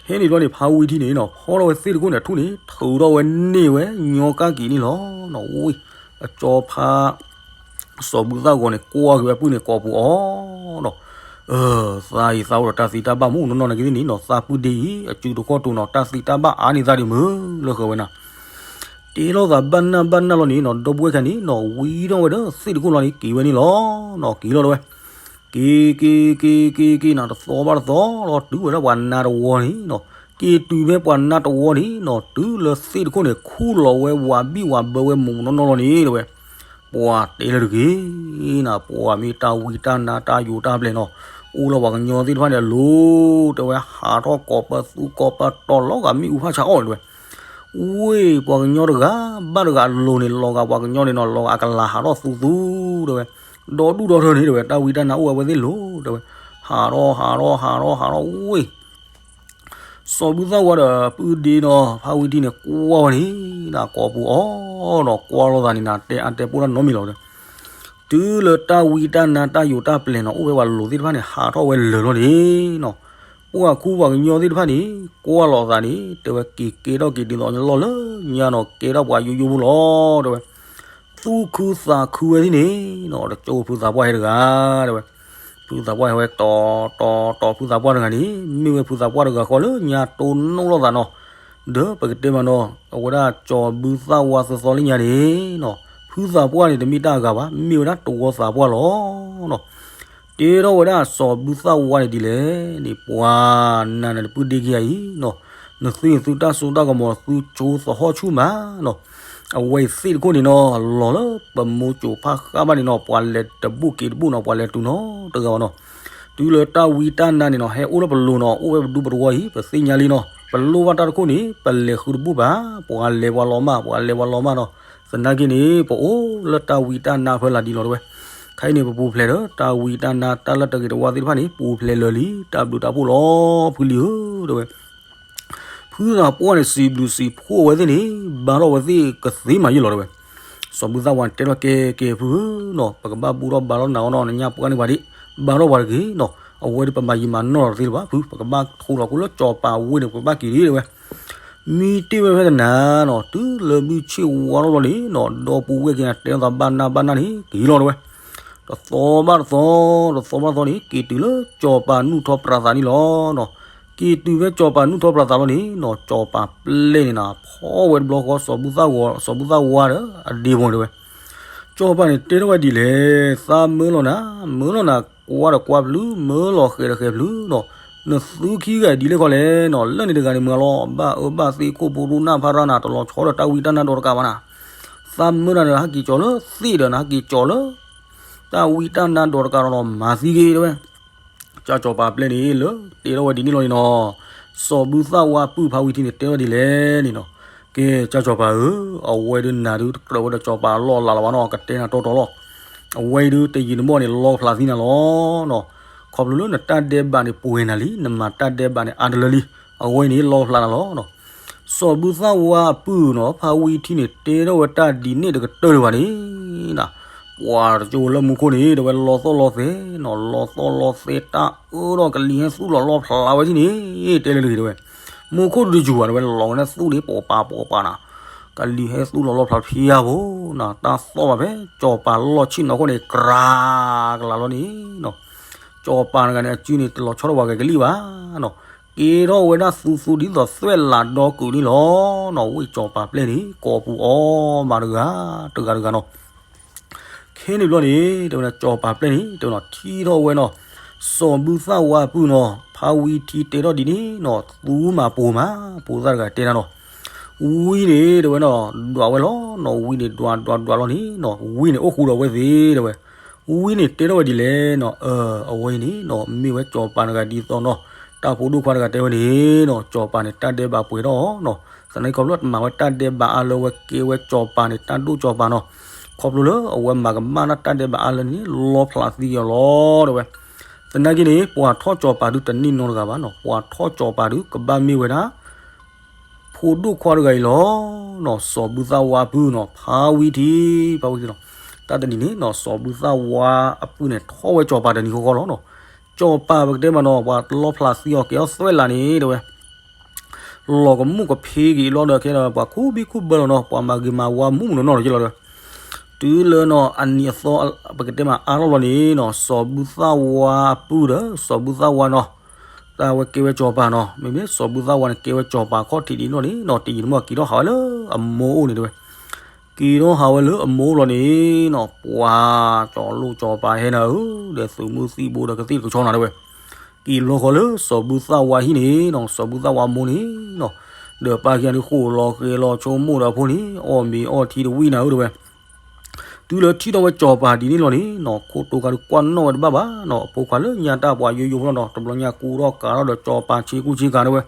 ခဲန့ၣ်ဘျီန့ၣ် ဖါဝံထံန့ၣ်နီၤ ဖီၣ်ထီၣ်ဝဲသ့ၣ်တခိၣ်န့ၣ် အထူၣ်န့ၣ် ထုးထီၣ်ဝဲန့ၢ်ဝဲညီကၣ်က့ၤန့ၣ်လီၤနီၤ. ဝံၤ အကၠီဖါ စီၤဘူၣ်သၣ်ဂီၤန့ၣ် ကွၢ်က့ၤဝဲပုၢ်န့ၣ်ကိာ်ပူၤအီၤနီၤ. သးအံၤသးအိၣ်ဒီးတၢ်သ့တၢ်ဘၣ်မူးနီၢ်နီၢ်နာ်က့သ့ၣ်န့ၣ်နီၤ, သးပုၢ်ဒ့အံၤ အစုတခီၣ်တိၤနီၤ တၢ်သ့တၢ်ဘၣ်အါန့ၢ်သးဒံးမုၢ်လၢဃၢၤဝဲနၤ. တဲလိာ်သးဘၣ်နၢ်ဘၣ်နၢ်လီၤန့ၣ်နီၤ ဒီပုၢ်ဝဲၢ်ခံဂၤန့ၣ်နီၤ ဝံထီၣ်ဝဲဒီးသ့ၣ်တခိၣ်လီၤန့ၣ် က့ၤဝဲန့ၣ်လီၤနီၤ က့ၤလီၤတဲဝဲ. က့ၤ က့ၤ က့ၤ က့ၤ က့ၤနီၤ တသီဘၣ်တသီလီၤ တုၤဝဲဒၣ်ပှၤနါတဝီန့ၣ်နီၤ က့ၤတုၤဖဲပှၤနါတဝီန့ၣ်နီၤ တုၤလၢသ့ၣ်တခိၣ်န့ၣ် ခူၣ်လီၤဝဲဝးဘံၣ်ဝးဘၢဝဲမူးမူးနီၢ်နီၢ်လီၤန့ၣ်တဲဝဲ. ပှၤတဲလၢတဂ့ၤနီၤ ပှၤမ့ၢ်တၢ်ဝံတၢ်နါတၢ်ယိးတၢ်ပျဲၤနီၤ အိၣ်လီၤပှၤကညီသ့ၣ်တဖၣ်န့ၣ်အလိၤ တဲဝဲ ဟးထီၣ်ကိးပသူကိးပတီၤလီၤဂာ်မ့ၣ်အူဖးဆါအီၣ်တဲဝဲ. ဝ့ၢ် ပှၤကညီတဂၤဘၣ်တဂၤအလိၤန့ၣ် လီၤဂာ်ပှၤကညီန့ၣ်နီၤ လီၤဂာ်အကလၤဟးထီၣ်သူသူတဲဝဲ. ဒီဒူၣ်ဒီထၢန့ၣ်တဲဝဲ တၢ်ဝံတၢ်နါအိၣ်ဝဲသ့ၣ်လိၤတဲဝဲ. ဟးထီၣ် ဟးထီၣ် ဟးထီၣ် ဟးထီၣ်ဝ့ၢ် စီၤဘူၣ်သၣ်ဝါဒီးပုၢ်ဒ့နီၤ ဖါဝံထံန့ၣ် ကွၢ်ဝဲန့ၣ် ကိးပူၤအီၤဒီး ကွၢ်လိာ်သးန့ၣ်နၤ တဲအါတဲပိၢ်တၢ်နီတမံၤလီၤ. တုၤလၢတၢ်ဝံတၢ်နါတၢ်ယိးတၢ်ပျဲၤနီၤ အိၣ်ဖဲပှၤလိၤသ့ၣ်တဖၣ်န့ၣ် ဟးထီၣ်ဝဲလၢာ်လီၤန့ၣ်နီၤ ပှၤခူပှၤကညီသ့ၣ်တဖၣ်န့ၣ် ကွၢ်လိာ်သးန့ၣ် တဲဝဲ က့ၤကဲထီၣ်က့ၤဒ်သိးလီၢ်လၢညါနီၤ ကဲထီၣ်ပှၤယိယိဖိလီၤ တဲဝဲ. သူၣ်ခုသးခုဝဲသ့ၣ်န့ၣ်နီၤ တကၠိဖုသးပှၢ်ဟဲတဂၤ တဲဝဲ. ဖုသးပှၢ်ဟဲဝဲတီၤ တီၤ တီၤ ဖုသးပှၢ်တဂၤန့ၣ် မ့ၢ်ဝဲဖုသးပှၢ်တဂၤဃီလၢညါတိၢ်နီၣ်လိာ်သးနီၤ ဒီးပကတဲမးနီၤ အဝဲဒၣ်စီၤဘူၣ်သၣ်ဝါသီသီလၢညါန့ၣ်နီၤ ဖုသးပှၢ်န့ၣ် တမ့ၢ်တၢ်အဂၤဘၣ် မ့ၢ်ဝဲဒၣ်တဝီသးပှၢ်လီၤနီၤ. တဲထီၣ်ဝဲဒၣ်စီၤဘူၣ်သၣ်ဝါန့ၣ်ဒ်လဲၣ်န့ၣ် ပှၤနၤန့ၣ်တပုၢ်ဒ့ခံဂၤအံၤနီၤ နသုန့ၣ်သုတၢ်စိတၢ်ကမီၤ သုဆိသဟီၣ်ဆူၣ်မးနီၤ အဝဲအံၤသ့ၣ်တခိၣ်န့ၣ်နီၤ လီၤလၢပမိၢ်စိၤဖးဃာ်ဘၣ်န့ၣ်နီၤ ပှၤလဲၤတဘူၣ်က့ၤတဘူၣ်နီၤ ပှၤလဲၤတုၤနီတဂၤဘၣ်နီၤ. တုၤလၢတၢ်ဝံတၢ်နါန့ၣ်နီၤ ဟဲအိၣ်လၢပလိၤနီၤ အိၣ်ဝဲပဒူပတဝီအံၤ ပသ့ၣ်ညါလံနီၤ ပလိၣ်ဘၣ်တၢ်တခိၣ်န့ၣ် ပလဲၤဃုတဘူၣ်ဘၣ် ပှၤလဲၤပှၤလီၤမၢ် ပှၤလဲၤပှၤလီၤမၢ်နီၤ. သနာ်က့န့ၣ် ပအိၣ်လၢတၢ်ဝံတၢ်နါဖဲလၢဒ်လီၤတဲဝဲ. ခဲအံၤန့ၣ် ပပူၤဖျဲးဒီး တၢ်ဝံတၢ်နါတၢ်လၢတဂ့ၤတဝါသ့ၣ်တဖၣ်န့ၣ် ပူၤဖျဲးလၢာ်လံ တၢ်ဘျုးတၢ်ဖှိၣ်လီၤ ဖုလံဧၢ တဲဝဲ. ဖုသးပှၢ်န့ၣ် စံးဘျုးစံးဖှိၣ်ဝဲသ့ၣ်န့ၣ် ဘါထီၣ်ဝဲသ့ၣ်ကသ့မးယ့ၢ်လီၤတဲဝဲ. စီၤဘူၣ်သၣ်ဝါန့ၣ်တဲထီၣ်ကဲကဲဖုဧၢနီၤ ပကဘၣ်ဘူၣ်ထီၣ်ဘါထီၣ်နၤအီၤနီၤ နညါပှၢ်န့ၣ်ပှၤဒ် ဘါထီၣ်ပှၤတဂ့ၤနီၤ အဝဲဒၣ်ပမၤယံာ်မၤနီၢ်လီၤတသ့လၢၤဘၣ်ဖု ပကဘၣ်ထိးလီၤခိၣ်လၢစီၤပၤဝ့ၢ်န့ၣ် ပကဘၣ်က့ၤဒ်တဲဝဲ. မ့ၢ်တ့ၢ်ဝဲဖဲတနၤနီၤ တုၤလၢမုၢ်ဆ့ၣ်ဝါထီၣ်လီၤန့ၣ်နီၤ ဒီပုၢ်ဝဲၢ်က့ၤနၤတဲထီၣ်သးဘၣ်နၢ်ဘၣ်နၢ်န့ၣ် က့ၤလီၤတဲဝဲ. တသီဘၣ်တသီ တသီဘၣ်တသီန့ၣ် က့ၤတုၤလၢစီၤပၤနူၢ်ထီပြးသးန့ၣ်လီၤနီၤ. က့ၤတုၤဖဲစီၤပၤနူၢ်ထီပြးသးလီၤန့ၣ်နီၤ စီၤပၤပျဲၢ်န့ၣ်နၤ ဖီၣ်ဝဲတဘျီဃီ စီၤဘူၣ်သၣ်ဝါ စီၤဘူၣ်သၣ်ဝါဒီးအဒ့ဖိတဲဝဲ. စီၤပၤန့ၣ်တဲထီၣ်ဝဲဒ်လဲၣ် သးမၢလီၤနၤ မၢလီၤနၤ ကွၢ်ဒီးကွၢ်ဖျုး မၢလီၤဃဲၤဒီးဃဲၤဖျုးနီၤ. နသုခံဂၤဒ်လဲၣ်ခီလဲၣ်နီၤ လၢန့ၣ်တဂၤန့ၣ်မုၢ်လီၤ ဘၣ်အၢဘၣ်သီခိၣ်ဖိရူနၢ်ဖးရၢ်နၤ တလီၤဆီဒီးတၢ်ဝံတၢ်နါဒီးတကးဘၣ်နၤ. သးမၢနၤဒီးဟဲက့ၤကၠီၤလၢသ့ၣ်ဒီးနၤ ဟဲက့ၤကၠီၤလၢ တၢ်ဝံတၢ်နါဒီးတကးဒီးနီၤ မၤသံက့ၤတဲဝဲ. ကၢ်စီၤပၤပျဲၢ်န့ၣ်လၢ တဲထီၣ်ဝဲဒ်န့ၣ်လီၤန့ၣ်နီၤ. စီၤဘူၣ်သၣ်ဝါပုၢ်ဖါဝံထံန့ၣ် တဲထီၣ်ဒ်လဲၣ်န့ၣ်နီၤ. ကဲ ကၢ်စီၤပၤဧၢ, အဝဲဒုးနၤဒုးတကြၢးဝဲဒီးစီၤပၤအလီၢ်အလၤလၢၤဘၣ်နီၤ, ကတဲနၤတီတီလီၤ. အဝဲအံၤဒုးတယံာ်တမီၢ်န့ၣ် လီဖျးသံနၤလီၤနီၤ. ခီဖျိလၢနတၢ်ဒဲးဘးန့ၣ် ပှဲၤနၤလံ, နမၤတၢ်ဒဲးဘးန့ၣ် အါတလၢလံ, အဝဲအံၤန့ၣ် လီဖျးနၤလီၤနီၤ. စီၤဘူၣ်သၣ်ဝါအပုၢ်နီၤ ဖါဝံထံန့ၣ် တဲထီၣ်ဝဲတၢ်ဒ်န့ၣ်တကတၢၢ်လၢၤဘၣ်န့ၣ် ပှၤတကၠိလၢမူခိၣ်န့ၣ် တဲဝဲလီသီၣ်လီသဲနီၤ, လီသီၣ်လီသဲတၢ်အၢဒီးကလံၤဟဲသူၣ်လီၤလီဖျးဝဲထံၣ်န့ၣ် တဲလၢတဂ့ၤတဲဝဲ, မူခိၣ်တဒုးယူၤဘၣ်တဲဝဲ လီၤဝဲန့ၣ်သူၣ်န့ၣ် ပိာ်ပာ်ပိာ်ပာ်နၤ, ကလံၤဟဲသူၣ်လီၤလီဖျးဖံယါဖိနီၤ, တၢ်သီၣ်ဘၣ်ဖဲ စီၤပၤလီၢ်ဆ့ၣ်နီၤခိၣ်န့ၣ် ကြၤကလၤလီၤန့ၣ်နီၤ, စီၤပၤတဂၤန့ၣ် အစုန့ၣ် တလီၤဆီထီၣ်ပှၤဂၤကလံၣ်ဘၣ်နီၤ, ကဲထီၣ်ဝဲဒၣ်သူသူဒ်သိးသွဲၣ်လးဒီကုာ်န့ၣ်လီၤနီၤ, ဝ့ၢ်စီၤပၤပျဲၢ်န့ၣ် ကိးပူၤအီၤမးတဂၤ တဂၤတဂၤနီၤ. ခဲန့ၣ်ဘျီန့ၣ် တဲဝဲဒၣ် စီၤပၤပျဲၢ်န့ၣ် တဲဝဲနီၤ ထံၣ်ထီၣ်ဝဲနီၤ, စီၤဘူၣ်သၣ်ဝါအပုၢ်နီၤ ဖါဝံထံတဲထီၣ်ဒ်န့ၣ်နီၤ, သူမးပိၤမး ပိၤသၣ်တဂၤတဲနၤနီၤ, ဝံန့ၣ် တဲဝဲနီၤ ဒွးဝဲလီၤနီၤ, ဝံန့ၣ် ဒွးဒွးဒွးလီၤန့ၣ်နီၤ, ဝံန့ၣ် အိၣ်ဃူဒီးဝဲသ့ၣ်တဲဝဲ, ဝံန့ၣ် တဲထီၣ်ဝဲဒ်လဲၣ်နီၤ, အၢ အဝဲအံၤန့ၣ်နီၤ မ့ၢ်ဝဲစီၤပၤတဂၤဒ်သိးနီၤ, တၢ်ဖိဒိၣ်ခွါတဂၤတဲဝဲန့ၣ်နီၤ, စီၤပၤန့ၣ် တၢ်ဒဲးဘးပှဲၤထီၣ်အီၤနီၤ, သနာ်က့ခီဖျိတမၤဝဲတၢ်ဒဲးဘးအါလၢဝဲကဲဝဲစီၤပၤန့ၣ် တၢ်ဒိၣ်စီၤပၤနီၤ, ခီဖျိလၢအဝဲမၤကမၣ်တၢ်ဒဲးဘးအါလၢန့ၣ် လီဖျးသံက့ၤအီၤလီၤတဲဝဲ. သနာ်က့န့ၣ် ပှၤထီၣ်စီၤပၤဒုးတန့ၢ်နီတဂၤဘၣ်နီၤ, ပှၤထီၣ်စီၤပၤဒုးကဘၣ်မ့ၢ်ဝဲဒၣ် ဖိဒိၣ်ခွါတဂၤအံၤလီၤနီၤ, စီၤဘူၣ်သၣ်ဝါအပုၢ်နီၤ ဖါဝံထံ ဖါဝံထံနီၤ, တၢ်တနံၤန့ၣ်နီၤ စီၤဘူၣ်သၣ်ဝါအပုၢ်န့ၣ် ထီၣ်ဝဲစီၤပၤတနံၤဃီဃီလီၤနီၤ, စီၤပၤပကတဲမးနီၤ ပှၤလီဖျးသံအီၤ ကဲထီၣ်သွဲၣ်လးန့ၣ်တဲဝဲ လီၤကမူၣ်ကဖ့က့ၤလီၤဒီး ကဲဒီးပှၤခူဘံၣ်ခူဘၢလီၤနီၤ, ပှၤမၤဂ့ၤမၤဝါမူးမူးနီၢ်နီၢ်လီၤက့လီၤဒီး, တုၤလၢနီၤ အနံၤအသီ ပကတဲမးအါထီၣ်လီၤန့ၣ်နီၤ, စီၤဘူၣ်သၣ်ဝါအပုၢ်ဒီး စီၤဘူၣ်သၣ်ဝါနီၤ, တၢ်ဝဲကဲဝဲစီၤပၤနီၤ, မ့မ့ၢ်စီၤဘူၣ်သၣ်ဝါန့ၣ် ကဲဝဲစီၤပၤခီၣ်ထံးဒ်နီၢ်န့ၣ်နီၤ, တယံာ်တမီၢ်က့ၤထီၣ်ဟးဝဲလၢအမိၢ်အိၣ်န့ၣ်တဲဝဲ, က့ၤထီၣ်ဟးဝဲလၢအမိၢ်လီၤန့ၣ်နီၤ, ပှၤကၠီၤလိၣ်ကၠီၤပၤဟဲနၤဧၢ, ဒီးသုးမုၢ်သံၣ်ဘိဒီးကသ့ၣ်တကဆီနၤတဲဝဲ, က့ၤလီၤဃီၤလၢစီၤဘူၣ်သၣ်ဝါဟံၣ်န့ၣ်နီၤ, စီၤဘူၣ်သၣ်ဝါမိၢ်န့ၣ်နီၤ, ဒီးပၢ်ခံဂၤဒုးဃိၣ်လီၤဃဲၤလီၤဆိကမိၣ်ဒီးအဖိန့ၣ် အီၣ်မ့ၤအီထံတဝံၣ်နၤဧၢတဲဝဲ တုၤလၢထံၣ်ထီၣ်ဝဲကၠီၤပၤဒ်န့ၣ်လီၤန့ၣ်နီၤ, ခိၣ်တိၤကၤဒုးကွၢ်နီၣ်ဝဲတဘၣ်ဘၣ်နီၤ, အဖိခွါလၢညါတၢ်ပှၤယိယိဖိလီၤနီၤ, တဘျီညါကူထီၣ်ကၤထီၣ်ဒီးကၠီၤပၤဆ့ကူဆ့ကၤတဲဝဲ,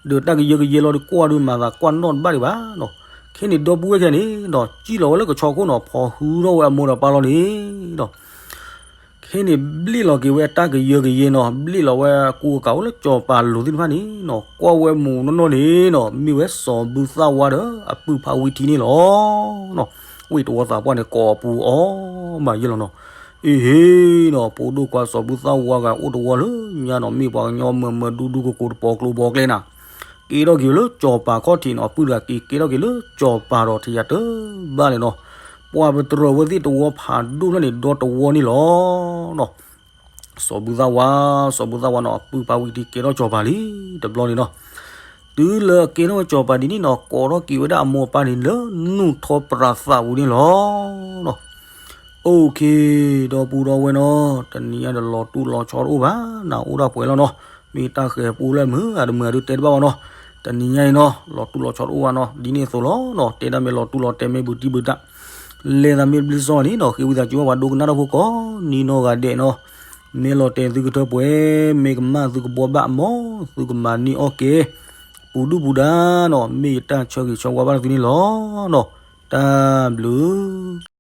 ဒီးတၢ်ကယၢကယဲလီၤဒုးကွၢ်ဒုးမၤသးကွၢ်နီၣ်တဘၣ်ဒံးဘၣ်နီၤ, ခဲန့ၣ်ဒီပုၢ်ဝဲၢ်ခံဂၤန့ၣ်နီၤ, စံၣ်လီၤဝဲလၢကဆီခိၣ်နီၤ, ဖီၣ်ဟုထီၣ်ဝဲအမိၢ်ဒီးပၢ်လီၤန့ၣ်နီၤ ခဲန့ၣ်ဘျ့ၣ်လီၤက့ၤဝဲတၢ်ကယၢကယဲနီၤ, ဘျ့ၣ်လီၤဝဲကူအကၤအိၣ်လၢကၠီၤပၤလိၤသ့ၣ်တဖၣ်န့ၣ်နီၤ, ကွၢ်ဝဲမူးနီၢ်နီၢ်န့ၣ်နီၤ, မ့ၢ်ဝဲစီၤဘူၣ်သၣ်ဝါဒီးအပုၢ်ဖးဝံထံန့ၣ်လီၤနီၤ, ဝ့ၢ်တဝီသးပှၢ်န့ၣ်ကိးပူၤအီၤမးယဲလီၤနီၤ, အ့ဟ့နီၤ, ဖိဒိၣ်ခွါစီၤဘူၣ်သၣ်ဝါဂၤအိၣ်တဝီလၢညါနီၤ, မ့ၢ်ပှၤကညီမၢမၢဒူဒူကိကိတပိာ်ကျိၤပိာ်ကျဲနၤ ကဲထီၣ်က့ၤလၢကၠီၤပၤခီၣ်ထံးနီၤ, အပုၢ်တဂၤက့ၤကဲထီၣ်က့ၤလၢကၠီၤပၤဒီးထယၤတဘၣ်န့ၣ်နီၤ, ပှၤပတြၢၤဝဲသ့ၣ်တဝီဖးဒိၣ်ဖျၢၣ်န့ၣ် ဒီတဝီန့ၣ်လီၤနီၤ, စီၤဘူၣ်သၣ်ဝါ, စီၤဘူၣ်သၣ်ဝါနီၤ, အပုၢ်ဖးဝံထံကဲထီၣ်ကၠီၤပၤလံ, တဘျီန့ၣ်နီၤ, တုၤလၢအကဲထီၣ်ဝဲကၠီၤပၤဒ်န့ၣ်နီၤ, ကိးထီၣ်က့ၤဝဲဒၣ်အမိၢ်အပၢ်န့ၣ်လၢနူၢ်ထီပြးသးပူၤန့ၣ်လီၤနီၤ Okay, ဒီပုၢ်ဒီဝဲၢ်နီၤ, တနံၤညါဒီးလီၤတူၢ်လီၤဆီတအိၣ်ဘၣ်, နအိၣ်ဒၣ်ပှဲၤလီၤနီၤ, မ့ၢ်တၢ်ဃဲၤပူလၢမုာ်အတမုာ်အဒုးတဲတဘၣ်ဘၣ်နီၤ, တနံၤညါအံၤနီၤ, လီၤတူၢ်လီၤဆီတအိၣ်ဘၣ်နီၤ, ဒ်န့ၣ်အသိးလီၤနီၤ, တဲဒၣ်မ့ၢ်လီၤတူၢ်လီၤတဲာ်မ့ၢ်ဘုတံၢ်ဘုတၢ်, လဲၤသးမ့ၢ်တဘျုးစီန့ၣ်နီၤ, ဃ့ဝံသးစူၤဘၣ်ပှၤဒိကနၣ်တၢ်ဖိကိးနံၤနီၢ်ဂၤဒဲးနီၤ, မ့ၢ်လီၤတဲာ်သုကထၢပှဲၤ, မ့ၢ်ကမၣ်သုကဘှီဘၣ်အမီၤ, သုကမၤန့ၢ်အီၣ်ကဲ, ပူၤဒုၣ်ပူၤဒါနီၤ, မ့ၢ်ယတၢ်ဆၢဂ့ၤဆၢဝါဘၣ်သုန့ၣ်လီၤနီၤ, တၢ်ဘျုး